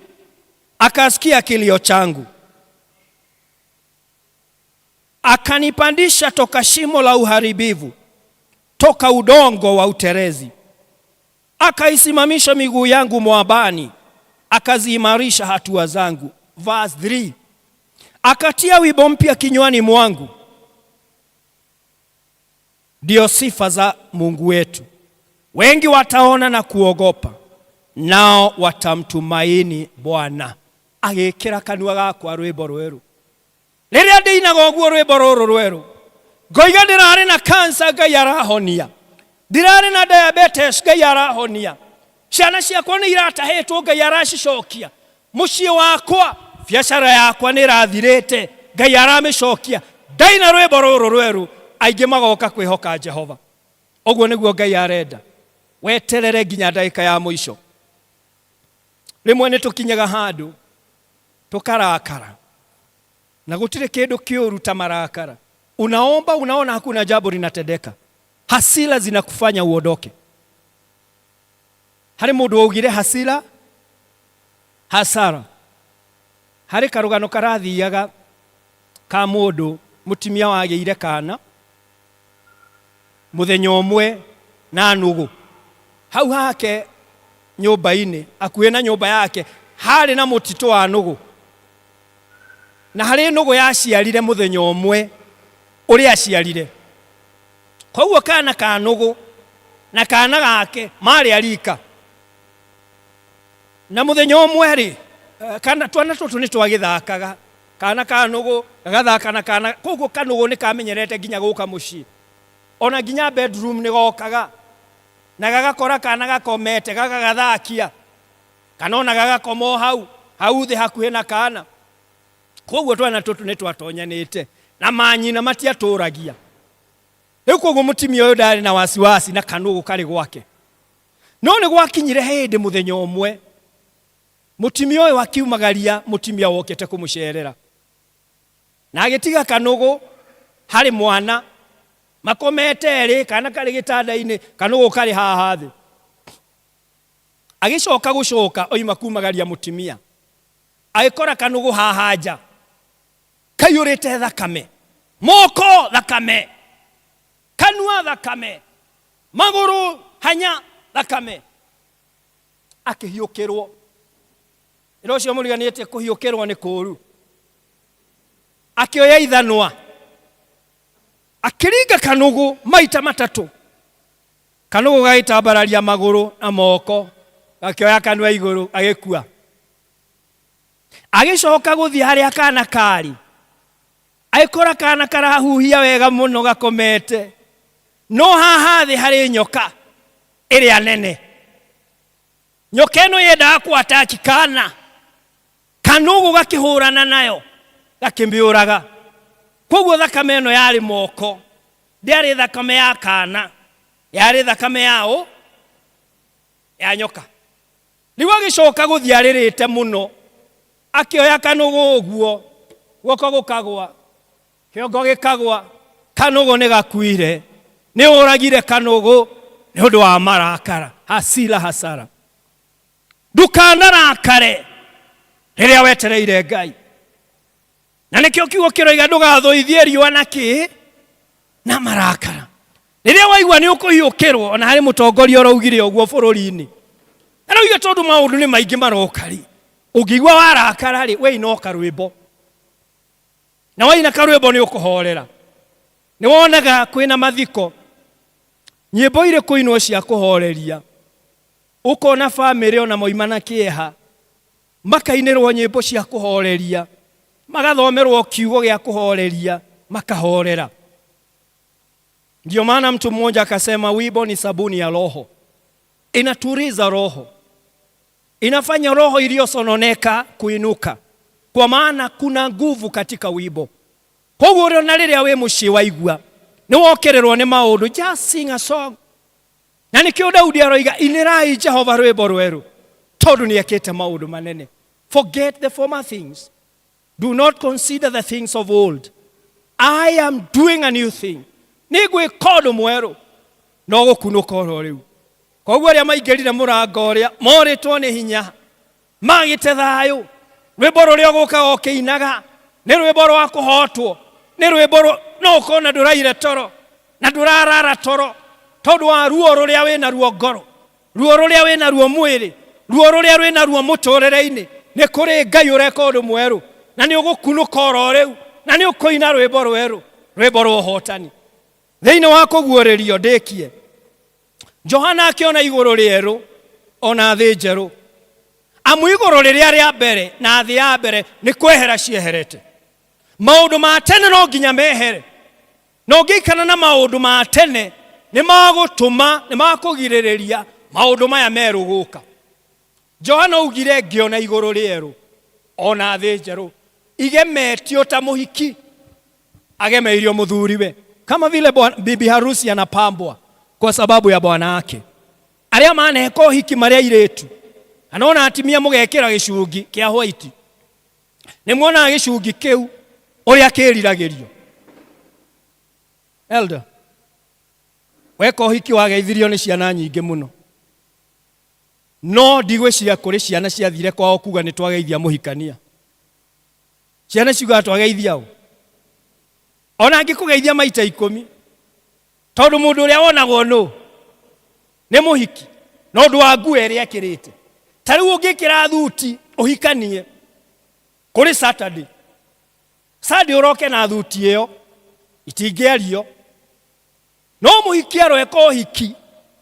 akasikia kilio changu. Akanipandisha toka shimo la uharibivu, toka udongo wa uterezi. Akaisimamisha miguu yangu mwabani, akaziimarisha hatua zangu. Verse 3. Akatia wimbo mpya kinywani mwangu, ndio sifa za Mungu wetu. Wengi wataona na kuogopa, nao watamtumaini Bwana. Agĩkĩra kanua gakwa rwĩmbo rwerũ. Rĩrĩa ndĩinaga ũguo rwĩmbo rũrũ rwerũ, ngoiga ndĩrarĩ na cancer, Ngai arahonia. Ndĩrarĩ na diabetes, Ngai arahonia. Ciana ciakwa nĩ iratahĩtwo, Ngai aracicokia. Mũciĩ wakwa, biacara yakwa nĩ ĩrathirĩte, Ngai aramĩcokia. Ndaina rwĩmbo rũrũ rwerũ, aingĩ magoka kwĩhoka Jehova. Ũguo nĩguo Ngai arenda. Weterere nginya ndagĩka ya mũico. Rĩmwe nĩ tũkinyaga handũ tũkarakara, na gũtirĩ kĩndũ kĩũru ta marakara. Unaomba, unaona hakuna jambo linatendeka, hasira zinakufanya uondoke. Harĩ mũndũ waugire hasira hasara. Harĩ karũgano karathiaga ka mũndũ mũtumia wagĩire kana mũthenya ũmwe na nũgũ hau hake nyũmba-inĩ, akuhĩ na nyũmba yake harĩ na mũtitũ wa nũgũ, na harĩ nũgũ yaciarire mũthenya ũmwe ũrĩa aciarire. Koguo kana ka nũgũ na kana gake marĩ arika, na mũthenya ũmwe rĩ, kana twana tũtũ nĩ twagĩthakaga, kana ka nũgũ gagathaka na kana, koguo kanũgũ nĩ kamenyerete nginya gũka mũciĩ, ona nginya bedroom nĩ gokaga na gagakora kana gakomete, gagagathakia, kana ona gagakoma o hau hau thĩ hakuhĩ na kana. Koguo twana tũtũ nĩ twatonyanĩte na manyina matiatũragia. Rĩu koguo mũtumia ũyũ ndarĩ na wasiwasi na kanũgũ karĩ gwake. No nĩ gwakinyire hĩndĩ mũthenya ũmwe mũtumia ũyũ akiumagaria mũtumia wokĩte kũmũcerera, na agĩtiga kanũgũ harĩ mwana makomete erĩ, kana karĩ gĩtanda-inĩ, kanũgũ karĩ haha thĩ. Agĩcoka gũcoka oima kumagaria mũtumia, agĩkora kanũgũ haha nja kaiyũrĩte thakame, moko thakame, kanua thakame, magũrũ hanya thakame. Akĩhiũkĩrwo. Ĩra ũcio mũriganĩtie kũhiũkĩrwo nĩ kũũru. Akĩoya ithanwa, akĩringa kanũgũ maita matatũ. Kanũgũ gagĩtambararia magũrũ na moko, gakĩoya kanua igũrũ, agĩkua. Agĩcoka gũthiĩ harĩa kana karĩ, agĩkora kana karahuhia wega mũno gakomete, no haha thĩ harĩ nyoka ĩrĩa nene. Nyoka ĩno yendaga kũ-attack kana, kanũgũ gakĩhũrana nayo gakĩmĩũraga. Koguo thakame ĩno yarĩ moko, ndĩarĩ thakame ya kana, yarĩ thakame yao ya nyoka. Rĩu agĩcoka gũthiĩ arĩrĩte mũno, akĩoya kanũgũ ũguo, guoko gũkagwa, kĩongo gĩkagwa, kanũgũ nĩ gakuire. Nĩ ũragire kanũgũ nĩ ũndũ wa marakara, hasira hasara. Ndũkanarakare rĩrĩa wetereire Ngai. Na nĩkĩo kiugo kĩroiga ndũgathũithie riũa na kĩ na marakara. Rĩrĩa waigua nĩ ũkũhiũkĩrwo, ona harĩ mũtongoria ũraugire ũguo bũrũri-inĩ, arauga tondũ maũndũ nĩ maingĩ maroka rĩ, ũngĩigua warakara rĩ, we ina o karwĩmbo, na waina karwĩmbo nĩ ũkũhorera. Nĩ wonaga kwĩna mathiko, nyĩmbo irĩ kũinwo cia kũhoreria, ũkona bamĩrĩ ona moima na kĩeha, makainĩrwo nyĩmbo cia kũhoreria, magathomerwo kiugo gĩa kũhoreria, makahorera. Ndio maana mtu mmoja akasema wimbo ni sabuni ya roho, inatuliza roho, inafanya roho iliyosononeka kuinuka, kwa maana kuna nguvu katika wimbo. Koguo ũrĩ ona rĩrĩa wĩ mũciĩ waigua nĩ wokererwo nĩ maũndũ, just sing a song. Na nĩkĩo Daudi aroiga inĩrai Jehova rwĩmbo rwerũ, tondũ nĩ ekĩte maũndũ manene. Forget the former things, do not consider the things of old. I am doing a new thing, nĩ ngwĩka ũndũ mwerũ no gũkunũka oro rĩu. Koguo arĩa maingĩrire mũrango ũrĩa morĩtwo nĩ hinya magĩte thayũ, rwĩmbo rũrĩa ũgũkaga ũkĩinaga nĩ rwĩmbo rwa kũhotwo. Nĩ rwĩmbo rũ- no ũkorwo na ndũraire toro na ndũrarara toro tondũ wa ruo rũrĩa wĩna ruo ngoro, ruo rũrĩa wĩna ruo mwĩrĩ, ruo rũrĩa rwĩna ruo mũtũrĩre-inĩ. Nĩ kũrĩ Ngai ũreka ũndũ mwerũ na nĩ ũgũkunũka oro rĩu na nĩ ũkũina rwĩmbo rwerũ, rwĩmbo rwa ũhotani. Thĩinĩ wa kũguũrĩrio ndĩkie, Johana akĩona igũrũ rĩerũ ona thĩ njerũ, amu igũrũ rĩrĩa rĩa mbere na thĩ ya mbere nĩ kwehera cieherete. Maũndũ ma tene no nginya mehere, na ũngĩikara na maũndũ ma tene nĩ magũtũma, nĩ makũgirĩrĩria maũndũ maya merũ gũka. Johana augire ngĩona igũrũ rĩerũ ona thĩ njerũ igemetio ta mũhiki agemeirio mũthuriwe, kama vile bibi harusi anapambwa kwa sababu ya bwana wake. Arĩa maneka ũhiki marĩ airĩtu, kana ona atimia mũgekĩra gĩcungi kĩa white, nĩ muonaga gĩcungi kĩu ũrĩa kĩriragĩrio. Elder, weka ũhiki wageithirio nĩ ciana nyingĩ mũno, no ndigwĩciria kũrĩ ciana ciathire kwao kuga nĩ twageithia mũhikania. Ciana ciugaga twageithia ũ? Ona angĩkũgeithia maita 10, tondũ mũndũ ũrĩa wonagwo nũ nĩ mũhiki na ũndũ wa nguo ĩrĩa ekĩrĩte. Ta rĩu ũngĩkĩra thuti ũhikanie kũrĩ Saturday, Sunday ũroke na thuti ĩyo itingĩario. No mũhiki aroeka ũhiki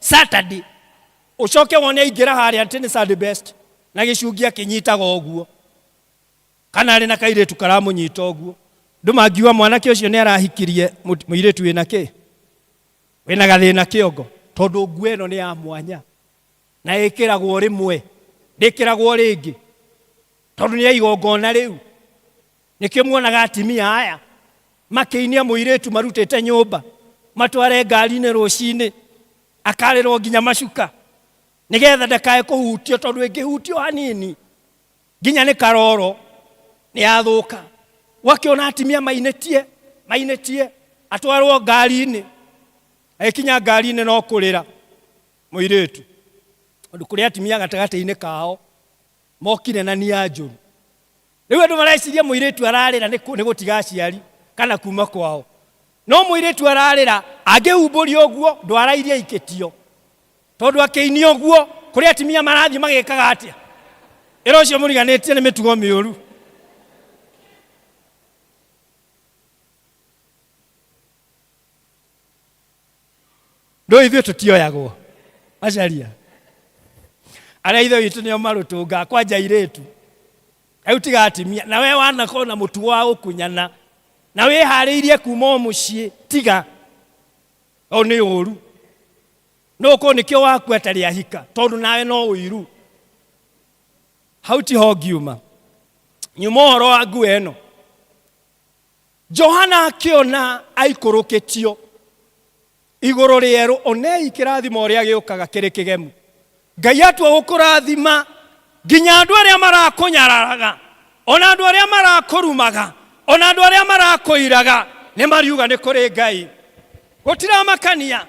Saturday, ũcoke wone aingĩra harĩa atĩ nĩ Sunday best na gĩcungi akĩnyitaga ũguo, kana arĩ na kairĩtu karamũnyita ũguo. Andũ mangiuga mwanake ũcio nĩ arahikirie mũirĩtu wĩna kĩ, wĩna gathĩna kĩongo, tondũ nguo ĩno nĩ ya mwanya na ĩkĩragwo rĩmwe, ndĩkĩragwo rĩngĩ, tondũ nĩ ya igongona rĩu. Nĩkĩo muonaga atimia aya makĩinia mũirĩtu marutĩte nyũmba matware ngari-inĩ rũcinĩ, akarĩrwo nginya macuka nĩgetha ndakae kũhutio, tondũ ĩngĩhutio hanini nginya nĩ karoro nĩ yathũka. Wakĩona atimia mainĩtie mainĩtie atwarwo ngari-inĩ, agĩkinya ngari-inĩ no kũrĩra mũirĩtu, tondũ kũrĩ atimia gatagatĩ-inĩ kao mokire na nia njũru. Rĩu andũ mareciria mũirĩtu ararĩra nĩ gũtiga aciari kana kuma kwao, no mũirĩtu ararĩra angĩhumbũria ũguo ndwara iria ikĩtio, tondũ akĩinia ũguo kũrĩ atimia marathiĩ magĩkaga atĩa? Ĩra ũcio mũriganĩtie nĩ mĩtugo mĩũru. Ndũĩ ithuĩ tũtioyagwo macaria arĩa ithe witũ nĩo marũtũngaga kwanja airĩtu. Rĩu tiga atimia na we wanakorwo na mũtugo wa gũkunyana na wĩharĩirie kuma o mũciĩ, tiga o nĩ ũru. No ũkorwo nĩkĩo wakua atarĩ ahika, tondũ nawe no ũiru. Hau tiho ngiuma, nyuma ũhoro wa nguo ĩno. Johana akĩona aikũrũkĩtio igũrũ rĩerũ, onei kĩrathimo ũrĩa gĩũkaga kĩrĩ kĩgemu. Ngai atua gũkũrathima nginya andũ arĩa marakũnyararaga, ona andũ arĩa marakũrumaga, ona andũ arĩa marakũiraga, nĩ mariuga nĩ kũrĩ Ngai. Gũtiramakania,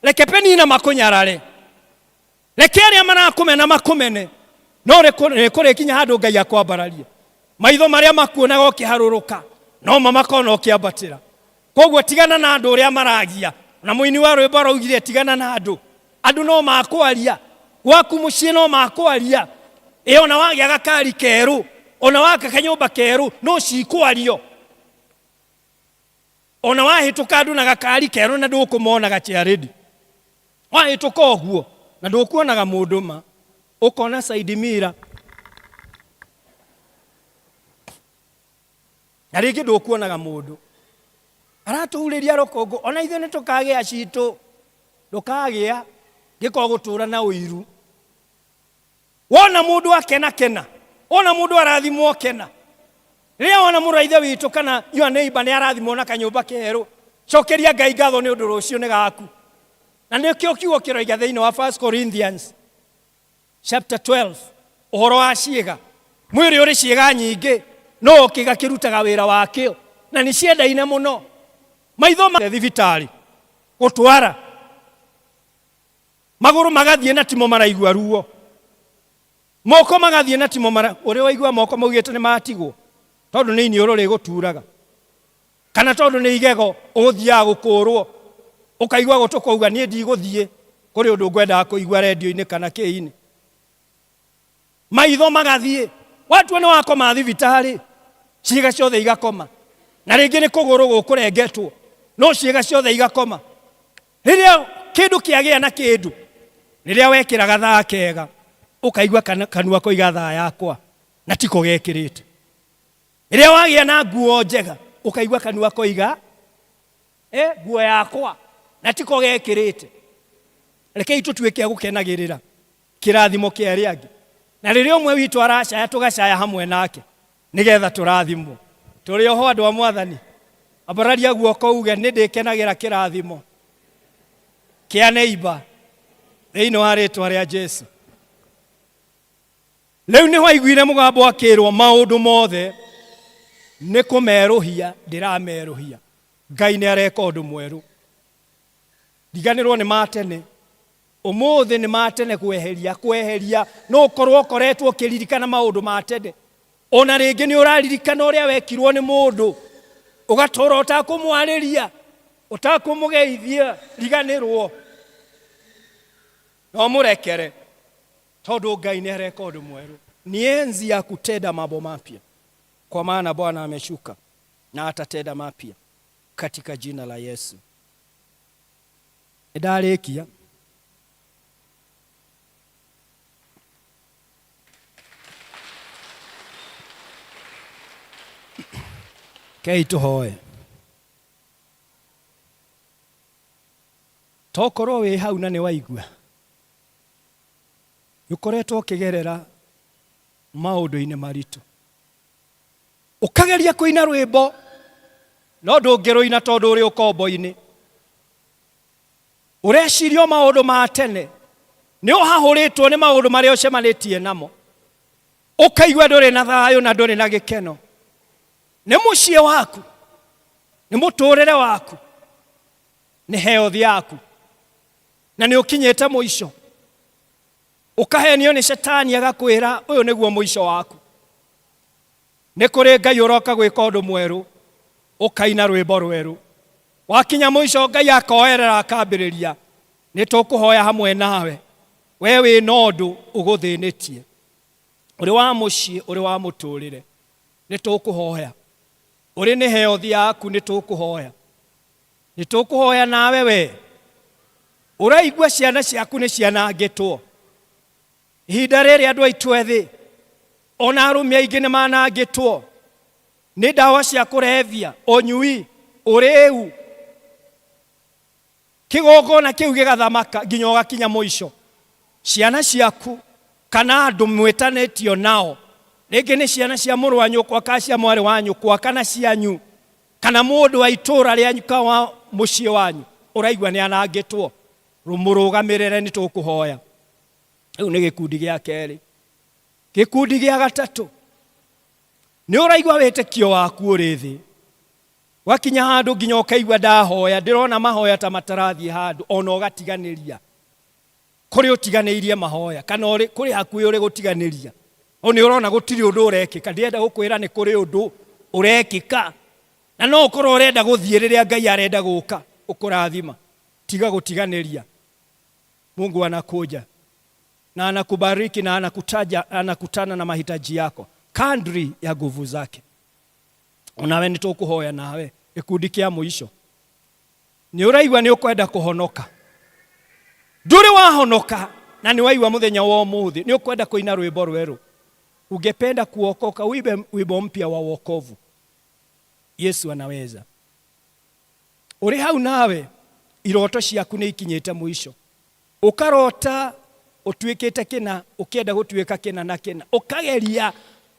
reke Penina makũnyarare, reke arĩa marakũmena makũmene, no nĩ kũrĩkinya handũ Ngai akwambararie. Maitho marĩa makuonaga ũkĩharũrũka no mo makona ũkĩambatĩra. Koguo tigana na andũ ũrĩa maragia. Na mũini wa rwĩmbo araugire tigana na andũ, andũ no makwaria gwaku mũciĩ, no makwaria ĩ, ona wagĩa gakari kerũ, ona waka kanyũmba kerũ, no cikwario. Ona wahĩtũka andũ na gakari kerũ na ndũkũmonaga chairlady, wahĩtũka ũguo na ndũkuonaga mũndũ ma, ũkona side mirror na rĩngĩ ndũkuonaga mũndũ. Aratũhurĩria rũkũngũ, ona ithuĩ nĩ tũkagĩa citũ. Ndũkagĩa ngĩkorwo gũtũra na ũiru. Wona mũndũ akena kena, wona mũndũ arathimwo kena. Rĩrĩa wona mũrũ wa ithe witũ kana your neighbor nĩ arathimwo na kanyũmba kerũ, cokeria Ngai ngatho nĩ ũndũ rũciũ nĩ gaku. Na nĩkĩo kiugo kĩroiga thĩinĩ wa 1 Corinthians chapter 12 ũhoro wa ciĩga. Mwĩrĩ ũrĩ ciĩga nyingĩ, no kĩga kĩrutaga wĩra wakĩo na nĩ ciendaine mũno. Maitho ma thibitarĩ gũtwara magũrũ magathiĩ na timo maraigua ruo, moko magathiĩ na timo mara, ũrĩ waigua moko maugĩte nĩ matigwo tondũ nĩ iniũrũ rĩgũturaga. Kana tondũ nĩ igego ũgũthiaga gũkũrwo, ũkaigua gũtũ kwauga niĩ ndigũthiĩ, kũrĩ ũndũ ngwendaga kũigua rendio-inĩ kana kĩĩ-inĩ. Maitho magathiĩ, watua nĩ wakoma thibitarĩ, ciĩga ciothe igakoma. Na rĩngĩ nĩ kũgũrũ gũkũrengetwo, no ciĩga ciothe igakoma. Rĩrĩa kĩndũ kĩagĩa na kĩndũ, rĩrĩa wekĩra gathaa kega, ũkaigua kanua koiga thaa yakwa, na tiko gekĩrĩte. Rĩrĩa wagĩa na nguo njega, ũkaigua kanua koiga, nguo yakwa, na tiko gekĩrĩte. Rekei tũtuĩke a gũkenagĩrĩra kĩrathimo kĩa arĩa angĩ. Na rĩrĩa ũmwe witũ aracaya, tũgacaya hamwe nake, nĩgetha tũrathimwo. Tũrĩ oho andũ a Mwathani. Ambararia guoko uge, nĩ ndĩkenagĩra kĩrathimo kĩa neighbor thĩinĩ wa rĩtwa rĩa Jesu. Rĩu nĩho aiguire mũgambo akĩrwo maũndũ mothe nĩ kũmerũhia ndĩramerũhia. Ngai nĩ areka ũndũ mwerũ. Riganĩrwo nĩ ma tene. Ũmũthĩ nĩ ma tene kweheria, kweheria. No ũkorwo ũkoretwo ũkĩririkana maũndũ ma tene. Ona rĩngĩ nĩ ũraririkana ũrĩa wekirwo nĩ mũndũ, ũgatũra ũtakũmwarĩria, ũtakũmũgeithia. Riganĩrwo. No mũrekere. Tondũ Ngai nĩ areka ũndũ mwerũ. Ni enzi ya kutenda mambo mapya, kwa maana Bwana ameshuka na atatenda mapya katika jina la Yesu. Nĩndarĩkia. Kei tũhoe. Tokorwo wĩ hau na nĩ waigua nĩ ũkoretwo ũkĩgerera maũndũ-inĩ maritũ, ũkageria kũina rwĩmbo no ndũngĩrũina tondũ ũrĩ ũkombo-inĩ. Ũreciria o maũndũ ma tene, nĩ ũhahũrĩtwo nĩ maũndũ marĩa ũcemanĩtie namo, ũkaigua ndũrĩ na thayũ na ndũrĩ na gĩkeno. Nĩ mũciĩ waku, nĩ mũtũrĩre waku, nĩ health yaku, na nĩ ũkinyĩte mũico. Ũkahenio nĩ Shetani agakwĩra ũyũ nĩguo mũico waku. Nĩ kũrĩ Ngai ũroka gwĩka ũndũ mwerũ, ũkaina rwĩmbo rwerũ. Wakinya mũico Ngai akoerera akambĩrĩria. Nĩ tũkũhoya hamwe nawe. We wĩ na ũndũ ũgũthĩnĩtie, ũrĩ wa mũciĩ, ũrĩ wa mũtũrĩre, nĩ tũkũhoya. Ũrĩ nĩ health yaku, nĩ tũkũhoya. Nĩ tũkũhoya nawe we ũraigua ciana ciaku nĩ cianangĩtwo. Ihinda rĩrĩ andũ aitũ ethĩ ona arũme aingĩ nĩ manangĩtwo nĩ ndawa cia kũrebia, ũnyui, ũrĩu. Kĩgongona kĩu gĩgathamaka nginya ũgakinya mũico. Ciana ciaku kana andũ mwĩtanĩtio nao, rĩngĩ nĩ ciana cia mũrũ wa nyũkwa kana cia mwarĩ wa nyũkwa kana cianyu, kana mũndũ wa itũũra rĩanyu kana wa mũciĩ wanyu ũraigua nĩ anangĩtwo, mũrũgamĩrĩre, nĩ tũkũhoya. Rĩu nĩ gĩkundi gĩa kerĩ. Gĩkundi gĩa gatatũ, nĩ ũraigua wĩtĩkio waku ũrĩ thĩ. Wakinya handũ nginya ũkaigua ndahoya, ndĩrona mahoya ta matarathiĩ handũ, ona ũgatiganĩria. Kũrĩ ũtiganĩirie mahoya, kana kũrĩ hakuhĩ ũrĩ gũtiganĩria. O nĩ ũrona gũtirĩ ũndũ ũrekĩka. Ndĩrenda gũkwĩra nĩ kũrĩ ũndũ ũrekĩka. Na no ũkorwo ũrenda gũthiĩ rĩrĩa Ngai arenda gũka ũkũrathima. Tiga gũtiganĩria. Mungu anakuja na anakubariki na anakutana na mahitaji yako kadri ya nguvu zake. Onawe nĩ tũkũhoya nawe gĩkundi kĩa mũico. Nĩ ũraigua nĩ ũkwenda kũhonoka. Ndũrĩ wahonoka na nĩ waigua mũthenya wa ũmũthĩ nĩ ũkwenda kũina rwĩmbo rwerũ. Ungependa kuokoka uimbe wimbo mpya wa wokovu. Yesu anaweza. Ũrĩ hau nawe iroto ciaku nĩ ikinyĩte mũico. Ũkarota ũtuĩkĩte kĩna, ũkĩenda gũtuĩka kĩna na kĩna. Ũkageria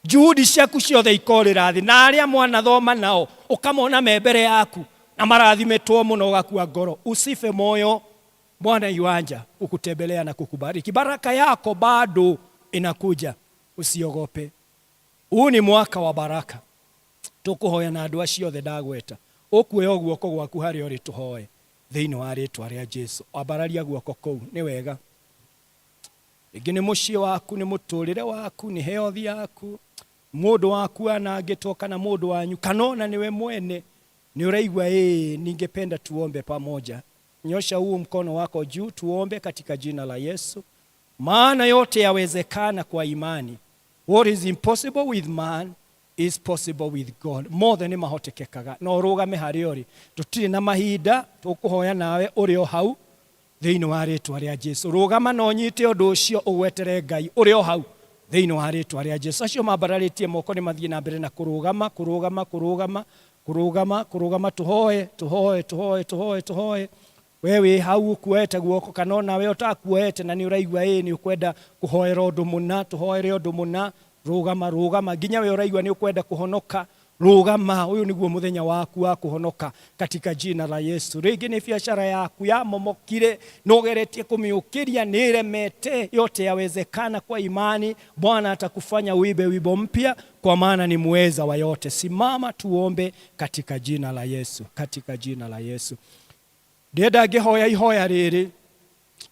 juhudi ciaku ciothe ikorĩra thĩ, na arĩa mwanathoma nao ũkamona me mbere yaku na marathimĩtwo mũno, ũgakua ngoro. Usife moyo, Bwana yuanja kukutembelea na kukubariki. Baraka yako bado inakuja, usiogope. Huu ni mwaka wa baraka. Tũkũhoya na andũ acio othe ndagweta. Ũkuoya guoko gwaku harĩa ũrĩ tũhoe thĩinĩ wa rĩtwa rĩa Jesu. Ambararia guoko kũu, nĩ wega. Rĩngĩ nĩ mũciĩ waku, nĩ mũtũrĩre waku, nĩ health yaku, mũndũ waku anangĩtwo kana mũndũ wanyu, kana ona nĩwe mwene. Nĩ ũraigua ĩĩ, ningependa tuombe pamoja. Nyosha huu mkono wako juu, tuombe katika jina la Yesu, maana yote yawezekana kwa imani. What is impossible with man is possible with God. Mothe nĩ mahotekekaga. No ũrũgame harĩa ũrĩ. Tũtirĩ na mahinda, tũkũhoya nawe ũrĩ o hau thĩinĩ wa rĩtwa rĩa Jesu. Rũgama na ũnyite ũndũ ũcio ũgwetere Ngai ũrĩ o hau thĩinĩ wa rĩtwa rĩa Jesu. Acio mambararĩtie moko nĩ mathiĩ na mbere na kũrũgama, kũrũgama, kũrũgama, kũrũgama, kũrũgama, tũhoe, tũhoe, tũhoe, tũhoe, tũhoe. We wĩ hau ũkuoete guoko kana onawe ũtakuoete na nĩ ũraigua ĩĩ nĩ ũkwenda kũhoera ũndũ mũna, tũhoere ũndũ mũna, rũgama, rũgama nginya we ũraigua nĩ ũkwenda kũhonoka, rũgama, ũyũ nĩguo mũthenya waku wa kũhonoka katika jina la Yesu. Rĩngĩ nĩ biacara yaku yamomokire na ũgeretie kũmĩũkĩria nĩ ĩremete, yote yawezekana kwa imani. Bwana atakufanya uibe wimbo mpya kwa maana ni muweza wa yote. Simama tuombe katika jina la Yesu, katika jina la Yesu. Ndĩrenda ngĩhoya ihoya rĩrĩ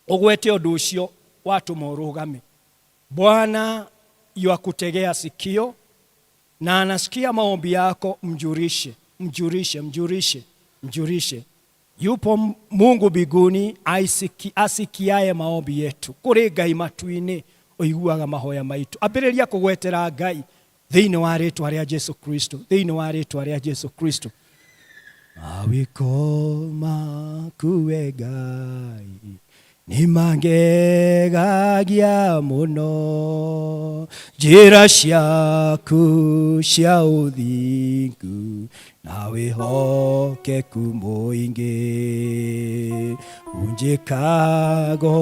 ũgwete ũndũ ũcio watũma ũrũgame. Bwana yuakutegea sikio na anasikia maombi yako, mjulishe, mjulishe, mjulishe, mjulishe. Yupo Mungu mbinguni asikiaye maombi yetu. Kũrĩ Ngai matu-inĩ ũiguaga mahoya maitũ. Ambĩrĩria kũgwetera Ngai thĩinĩ wa rĩtwa rĩa Jesu Kristo, thĩinĩ wa rĩtwa rĩa Jesu Kristo. Mawĩko maku we Ngai nĩ mangegagia mũno, njĩra ciaku cia ũthingu na wĩhokeku mũingĩ, unjĩkago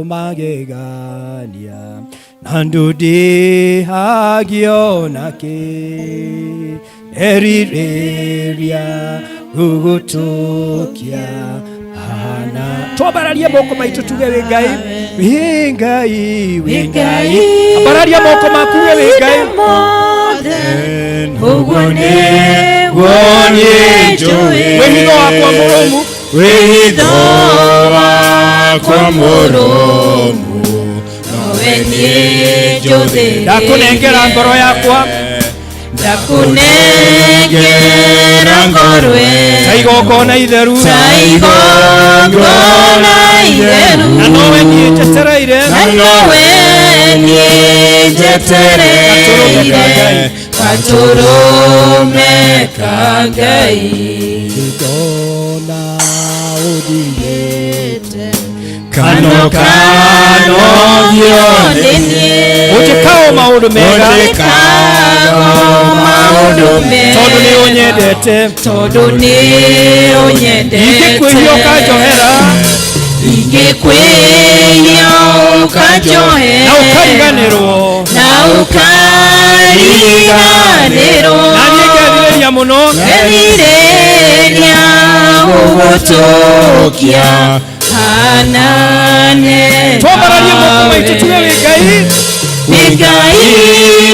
magegania na ndũndĩhagio nakĩ, erirĩria gũgũtũkia hana. Twambararie moko maitũ tuge wĩ Ngai, wĩ Ngai, wĩ Ngai. Ambararia moko maku uge wĩ Ngai. Ũguo nĩguo niĩ njũĩ. Wĩhitho wakwa mũrũmu. Wĩhitho wakwa mũrũmu, nowe niĩ njũthĩrĩirie. Ndakũnengera ngoro yakwa. Ndakũnengera ngoro ĩno. Ta igongona itheru. Ta igongona itheru. Na nowe niĩ njetereire. Na nowe niĩ njetereire. Gatũrũme ka Ngai. Ndona ũthiĩte Kano kano nĩ niĩ. Ũnjĩkago maũndũ mega. Ũnjĩkago maũndũ mega. Tondũ nĩ ũnyendete. Tondũ nĩ ũnyendete. Ingĩkwĩhia ũkanjohera. Ingĩkwĩhia ũkanjohera. Na ũkariganĩrwo. Na ũkariganĩrwo. Na niĩ ngerirĩria mũno. Ngerirĩria gũgũtũkia hanane. Twambararie moko maitũ tuge wĩ Ngai. Wĩ Ngai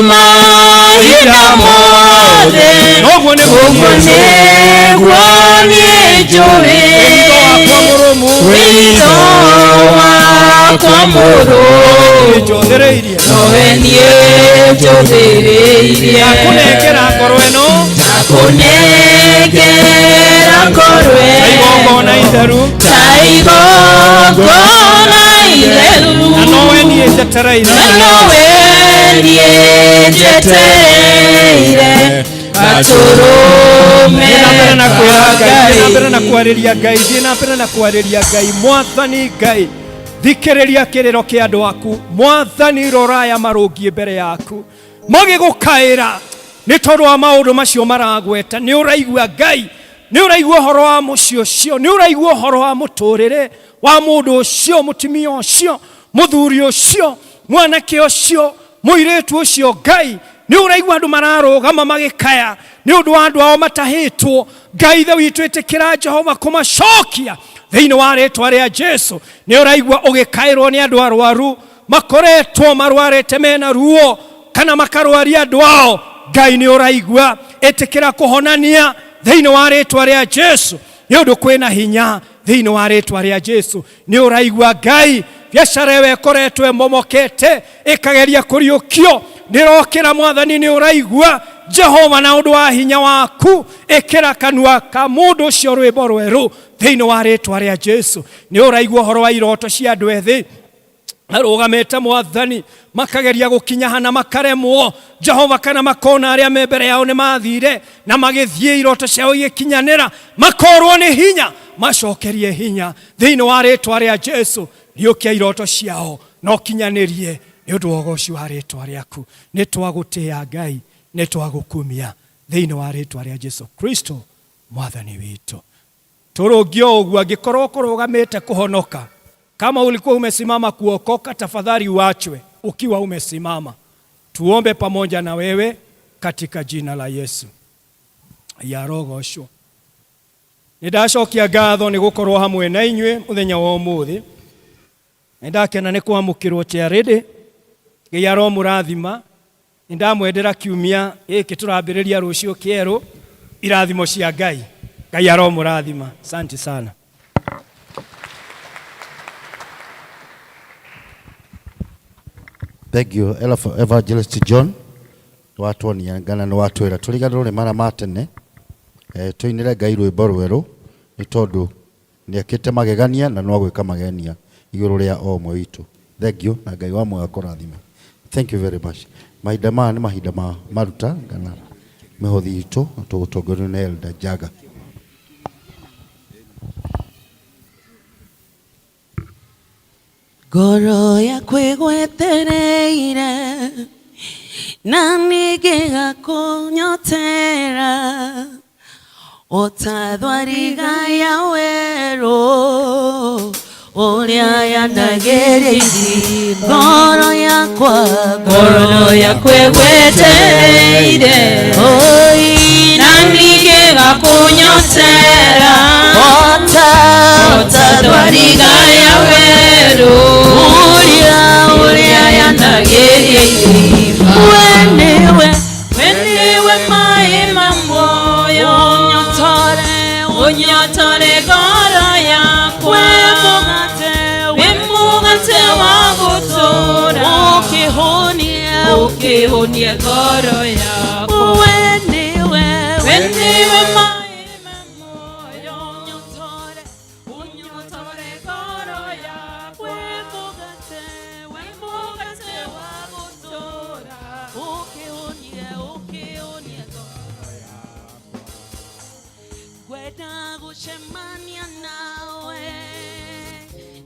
mahinda mothe. Noguo nĩguo Ũguo nĩguo niĩ njũĩ. Wĩhitho wakwa mũrũmu. Wĩhitho wakwa mũrũmu. Njũthĩrĩirie. Nowe niĩ njũthĩrĩirie. Ndakũnengera ngoro ĩno. Ndakũnengera ngoro Ta ĩno. igongona itheru. Ta igongona itheru. Na nowe niĩ njetereire. Na nowe niĩ njetereire. Gatũrũme Thiĩ na mbere na kwĩra ka Ngai, thiĩ na mbere na Ngai. kwarĩria Ngai, thiĩ na mbere na kwarĩria Ngai. Mwathani Ngai, thikĩrĩria kĩrĩro kĩa andũ aku. Mwathani, rora aya marũngiĩ mbere yaku magĩgũkaĩra nĩ tondũ wa maũndũ macio maragweta. Nĩ ũraigua Ngai, nĩ ũraigua ũhoro wa mũciĩ ũcio, nĩ ũraigua ũhoro wa mũtũrĩre wa mũndũ ũcio, mũtumia ũcio, mũthuri ũcio, mwanake ũcio, mũirĩtu ũcio. Ngai, nĩ ũraigua andũ mararũgama magĩkaya nĩ ũndũ wa andũ ao matahĩtwo. Ngai ithe witũ, ĩtĩkĩra Jehova kũmacokia thĩinĩ wa rĩtwa rĩa Jesu. Nĩ ũraigua ũgĩkaĩrwo nĩ andũ arwaru makoretwo marwarĩte mena ruo kana makarwaria andũ ao. Ngai nĩ ũraigua, ĩtĩkĩra kũhonania thĩinĩ wa rĩtwa rĩa Jesu, nĩ ũndũ kwĩna hinya thĩinĩ wa rĩtwa rĩa Jesu. Nĩ ũraigua Ngai, biacara ĩyo ĩkoretwo ĩmomokete ĩkageria kũriũkio, nĩ ĩrokĩra. Mwathani, nĩ ũraigua, Jehova na ũndũ wa hinya waku ĩkĩra kanua ka mũndũ ũcio rwĩmbo rwerũ thĩinĩ wa rĩtwa rĩa Jesu. Nĩ ũraigua ũhoro wa iroto cia andũ ethĩ arũgamĩte mwathani makageria gũkinya na makaremwo Jehova, kana makona arĩa me mbere yao nĩ mathire na magĩthiĩ iroto ciao igĩkinyanĩra, makorwo nĩ hinya, macokerie hinya thĩinĩ wa rĩtwa rĩa Jesu. Riũkia iroto ciao na ũkinyanĩrie nĩ ũndũ wa ũgoci wa rĩtwa rĩaku. Nĩ twagũtĩĩa Ngai, nĩ twagũkumia thĩinĩ wa rĩtwa rĩa Jesu Kristo mwathani witũ. Tũrũngio ũguo, angĩkorwo kũrũgamĩte kũhonoka, kama ulikuwa umesimama kuokoka, tafadhali uachwe ukiwa umesimama. Tuombe pamoja na wewe katika jina la Yesu. Yarogoshwo. Nĩ ndacokia ngatho nĩ gũkorwo hamwe na inyuĩ mũthenya wa ũmũthĩ. Nĩ ndakena nĩ kwamũkĩrwo charity. Ngai aromũrathima. Nĩ ndamwendera kiumia gĩkĩ tũrambĩrĩria rũciũ kĩerũ, irathimo cia Ngai. Ngai aromũrathima. Asante sana. Thank you, Evangelist John. Watuonia ngana nĩ watwĩra tũriganĩrwo nĩ mara ma tene, tũinĩre Ngai rwĩmbo rwerũ nĩ tondũ nĩ ekĩte magegania na no agwĩka magegania igũrũ rĩa o ũmwe witũ. Thank you na Ngai wa muoyo akũrathime. Thank you very much. Mahinda maya nĩ mahinda ma maruta kana mĩhothi itũ, na tũgũtongorio nĩ Elder Jaga. Ngoro yakwa ĩgwetereire na ningĩgakũnyotera o ta thwariga ya werũ ũrĩa yanagĩria ithima. Ngoro yakwa, ngoro yakwa ĩgwetereire oi, na ningĩgakũnyotera o ta thwariga ya werũ ũrĩa ũrĩa yanagĩria ithima. We nĩwe, we nĩwe maĩ ma muoyo, ũnyotore, ũnyotore ngoro yakwa, wĩ mũgate, wĩ mũgate wa gũtũũra, ũkĩhũnia, ũkĩhũnia ngoro yakwa. We nĩwe, we nĩwe maĩ ma muoyo, ũnyotore, ũnyotore ngoro yakwa, wĩ mũgate, wĩ mũgate wa gũtũũra, ũkĩhũnia, ũkĩhũnia ngoro yakwa. Ngwenda gũcemania nawe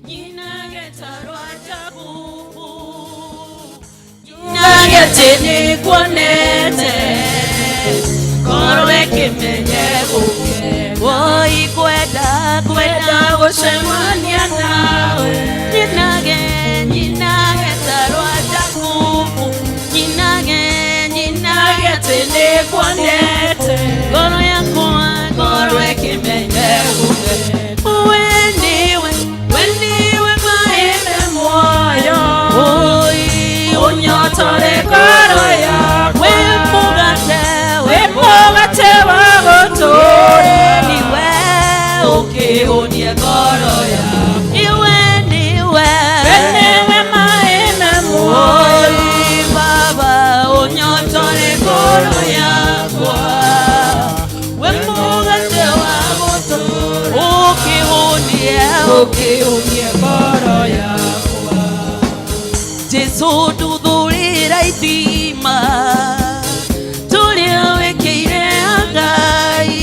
nyinage ta rwa Jakubu, nyinage atĩ nĩnguonete, ngoro ĩkĩmenye gũkena. Woi, ngwenda, ngwenda gũcemania nawe nyinage, nyinage ta rwa Jakubu, nyinage, nyinage atĩ nĩnguonete, ngoro yakwa, ngoro ĩkĩmenye gũkena. We nĩwe, we nĩwe maĩ me muoyo, oi, ũnyotore ngoro yakwa, wĩ mũgate, wĩ mũgate wa gũtũũra, nĩwe ũkĩhũnia ngoro yakwa. Iwe nĩwe, we nĩwe maĩ me muoyo, oi, Baba, ũnyotore ngoro yakwa, wĩ mũgate wa gũtũũra, ũkĩhũnia, ũkĩhũnia ngoro yakwa. Jesu nduthũrĩra ithima tũrĩa wĩkĩire Ngai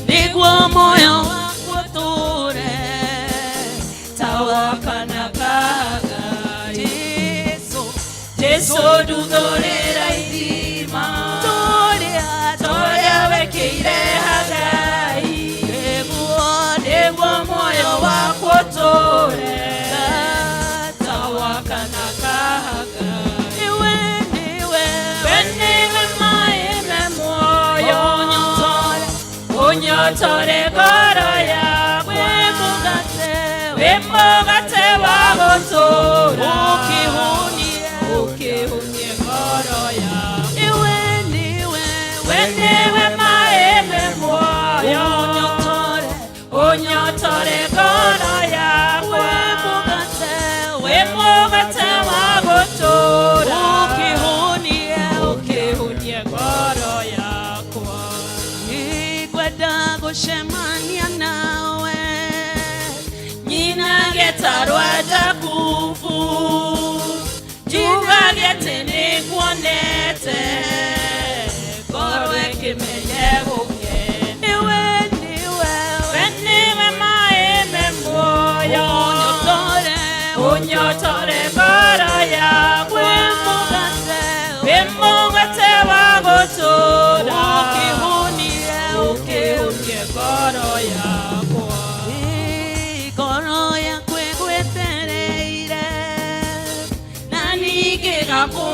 nĩguo muoyo wakwa ũtũũre ta wa kana ka Ngai. Jesu, Jesu nduthũrĩra ithima tũrĩa, tũrĩa wĩkĩire Ngai nĩguo, nĩguo muoyo wakwa ũtũũre ta wa kana ka Ngai. Iwe nĩwe, We nĩwe maĩ me muoyo, ũnyotore, ũnyotore ngoro yakwa, wĩ mũgate, wĩ mũgate wa gũtũũra, ũkĩhũnia, ũkĩhũnia ngoro yakwa. Iwe nĩwe, We nĩwe maĩ me muoyo, ũnyotore, ũnyotore ngoro yakwa, wĩ mũgate, wĩ mũgate wa gũtũũra, ũkĩhũnia, ũkĩhũnia ngoro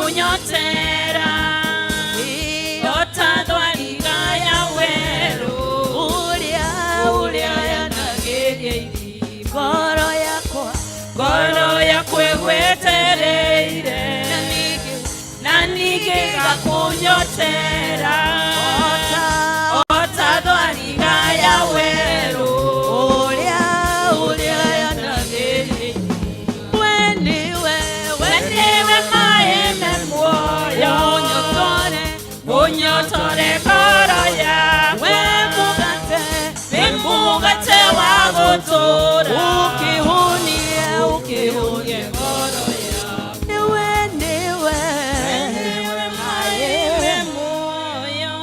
Gakũnyotera ota thwariga ya werũ ũrĩa ũrĩa yanagĩria ithi ngoro yakwa ĩgwetereire na ningĩ gakũnyotera ota thwariga ya werũ ũrĩa ũrĩa yanagĩria we nĩwe we nĩwe maĩ me muoyo ũnyotore ũnyotore ngoro yakwa we mũgate nĩ mũgate wa gũtũũra ũkĩhũnie ũkĩhũnie ngoro yakwa nĩwe nĩwe nĩwe maĩ me muoyo.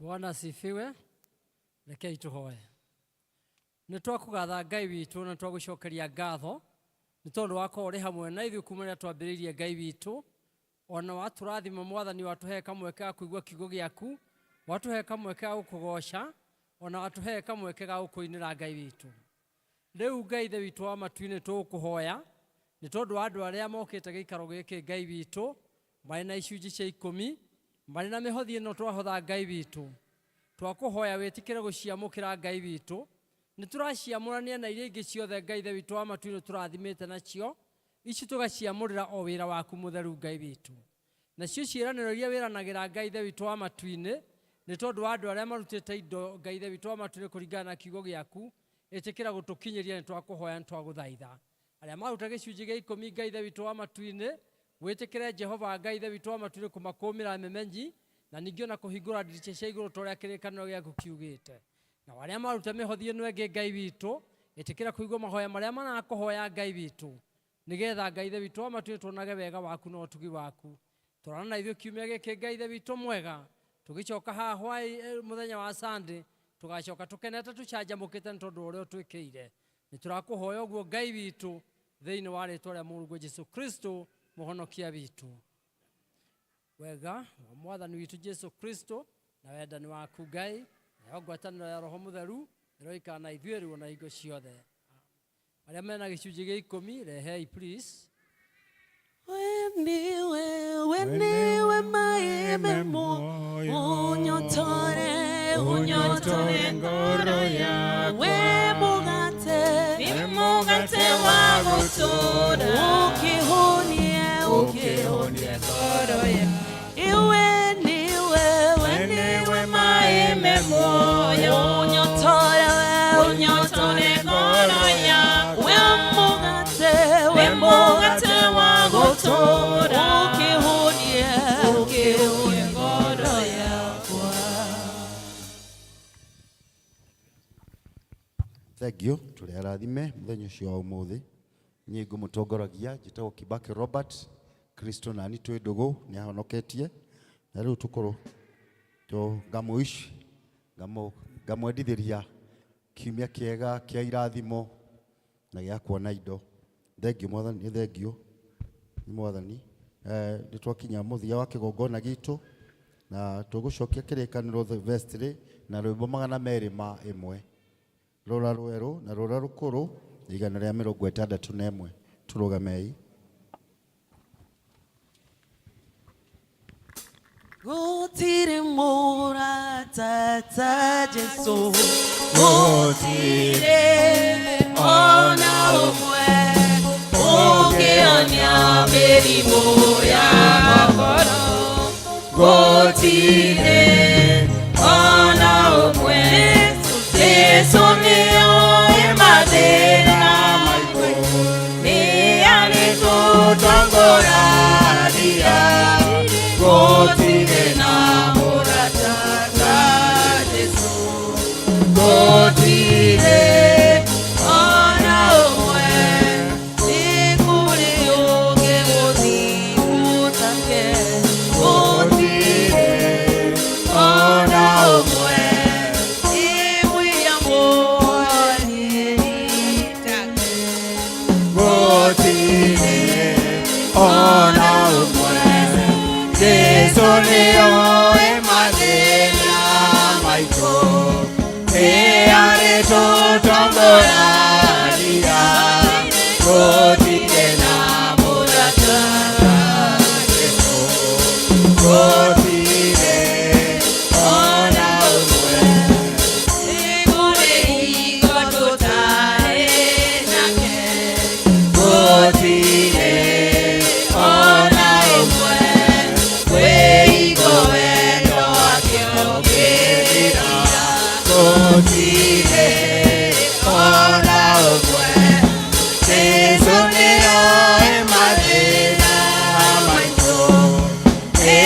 Bwana asifiwe. Rekei tuhoe. Nĩ twakũgatha Ngai witũ na twagũcokeria ngatho nĩ tondũ wakorwo ũrĩ hamwe na ithuĩ kuma rĩrĩa twambĩrĩirie Ngai witũ, ona watũrathima Mwathani, watũhe kamweke ga kũigua kiugo gĩaku, watũhe kamweke ga gũkũgoca, ona watũhe kamweke ga gũkũinĩra Ngai witũ. Rĩu Ngai Ithe witũ wa matu-inĩ tũgũkũhoya nĩ tondũ wa andũ arĩa mokĩte gĩikaro gĩkĩ Ngai witũ marĩ na icunjĩ cia ikũmi, marĩ na mĩhothi ĩno twahotha Ngai witũ, twakũhoya wĩtĩkĩre gũciamũkĩra Ngai witũ. Nĩ tũraciamũrania na iria ingĩ ciothe Ngai Ithe witũ wa matu-inĩ tũrathimĩte nacio, ici tũgaciamũrĩra o wĩra waku mũtheru Ngai witũ. Nacio ciĩranĩro iria wĩranagĩra Ngai Ithe witũ wa matu-inĩ nĩ tondũ wa andũ arĩa marutĩte indo Ngai Ithe witũ wa matu-inĩ kũringana na kiugo gĩaku, ĩtĩkĩra gũtũkinyĩria, nĩ twakũhoya, nĩ twagũthaitha. Arĩa maruta gĩcunjĩ gĩa ikũmi Ngai Ithe witũ wa matu-inĩ, wĩtĩkĩre Jehova Ngai Ithe witũ wa matu-inĩ kũmakũmĩra memenyi na ningĩ ona kũhingũra ndirica cia igũrũ ta ũrĩa kĩrĩkanĩro gĩaku kiugĩte. Na arĩa maruta mĩhothi ĩno ĩngĩ Ngai witũ, ĩtĩkĩra kũigua mahoya marĩa marakũhoya Ngai witũ, nĩgetha Ngai Ithe witũ wa matu-inĩ tuonage wega waku na ũtugi waku. Tũrana na ithuĩ kiumia gĩkĩ Ngai Ithe witũ mwega, tũgĩcoka haha hwaĩ mũthenya wa Sunday, tũgacoka tũkenete tũcanjamũkĩte nĩ tondũ wa ũrĩa ũtwĩkĩire. Nĩ tũrakũhoya ũguo Ngai witũ thĩinĩ wa rĩtwa rĩa Mũrũguo Jesu Kristo mũhonokia witũ. Wega wa Mwathani witũ Jesu Kristo na wendani waku Ngai nayo ngwatanĩro ya Roho Mũtheru ĩroikara na ithuĩ rĩu na hingo ciothe. Arĩa mena gĩcunjĩ gĩa ikũmi rehei please. We niwe maĩ me muoyo ũnyotore ũnyotore ngoro yakwa we mũgate nĩ mũgate wa gũtũũra ũkĩhũnie ũkĩhũnie ngoro yakwa iwe niwe we niwe maĩ me muoyo ũnyotore ũnyotore ngoro yakwa we mũgate we mũgate wa gũtũũra ũkĩhũnie ũkĩhũnie ngoro yakwa. Thank you. Tũrĩ arathime mũthenya ũcio wa ũmũthĩ. Niĩ ngũmũtongoragia njĩtagwo Kibaki Robert. Kristo nani twĩ ndũgũ nĩ ahonoketie na rĩu tũkorwo ngamũici ngamwendithĩria kiumia kĩega kĩa irathimo na gĩa kuona indo. Thengiũ Mwathani, nĩ thengiũ nĩ Mwathani. Nĩ twakinya mũthia wa kĩgongona gitũ na tũgũcokia kĩrĩkanĩro vestry na rwĩmbo 201 rũra rwerũ na rũra rũkũrũ 161. Tũrũgamei. Gũtirĩ mũrata ta Jesũ, gũtirĩ ona ũmwe ũngĩhonia mĩrimũ ya ngoro, gũtirĩ ona ũmwe. Jesũ nĩoĩ mathĩna maitũ, nĩ arĩtũtongoragia, gũtirĩ na mũrata ta Jesũ, gũtirĩ ona ũmwe. Nĩ kũrĩ ũngĩ mũthingu take, gũtirĩ ona ũmwe. Gũtirĩ ona ũmwe. Jesũ nĩoĩ mathĩna maitũ, nĩ arĩtũtongoragia, gũtirĩ Gũtirĩ ona ũmwe. Jesũ nĩoĩ mathĩna maitũ, nĩ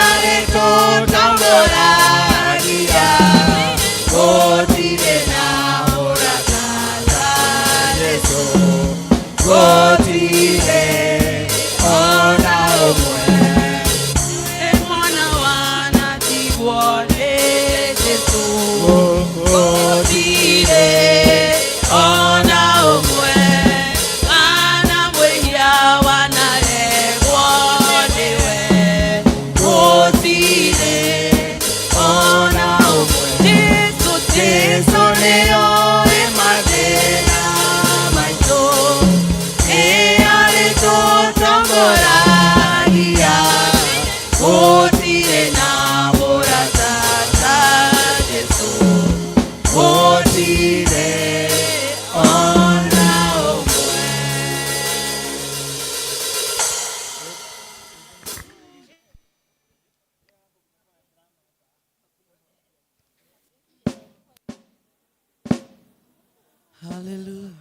arĩtũtongoragia. Gũtirĩ na mũrata ta Jesũ, gũtirĩ ona ũmwe. Mwana wanatigwo nĩ Jesũ, gũtirĩ ona ũmwe. Kana mwĩhia wanaregwo nĩwe, gũtirĩ ona ũmwe. Jesũ, Jesũ nĩoĩ mathĩna maitũ, nĩ arĩtũtongoragia. Gũtirĩ na mũrata ta Jesũ, gũtirĩ ona ũmwe. Hallelujah.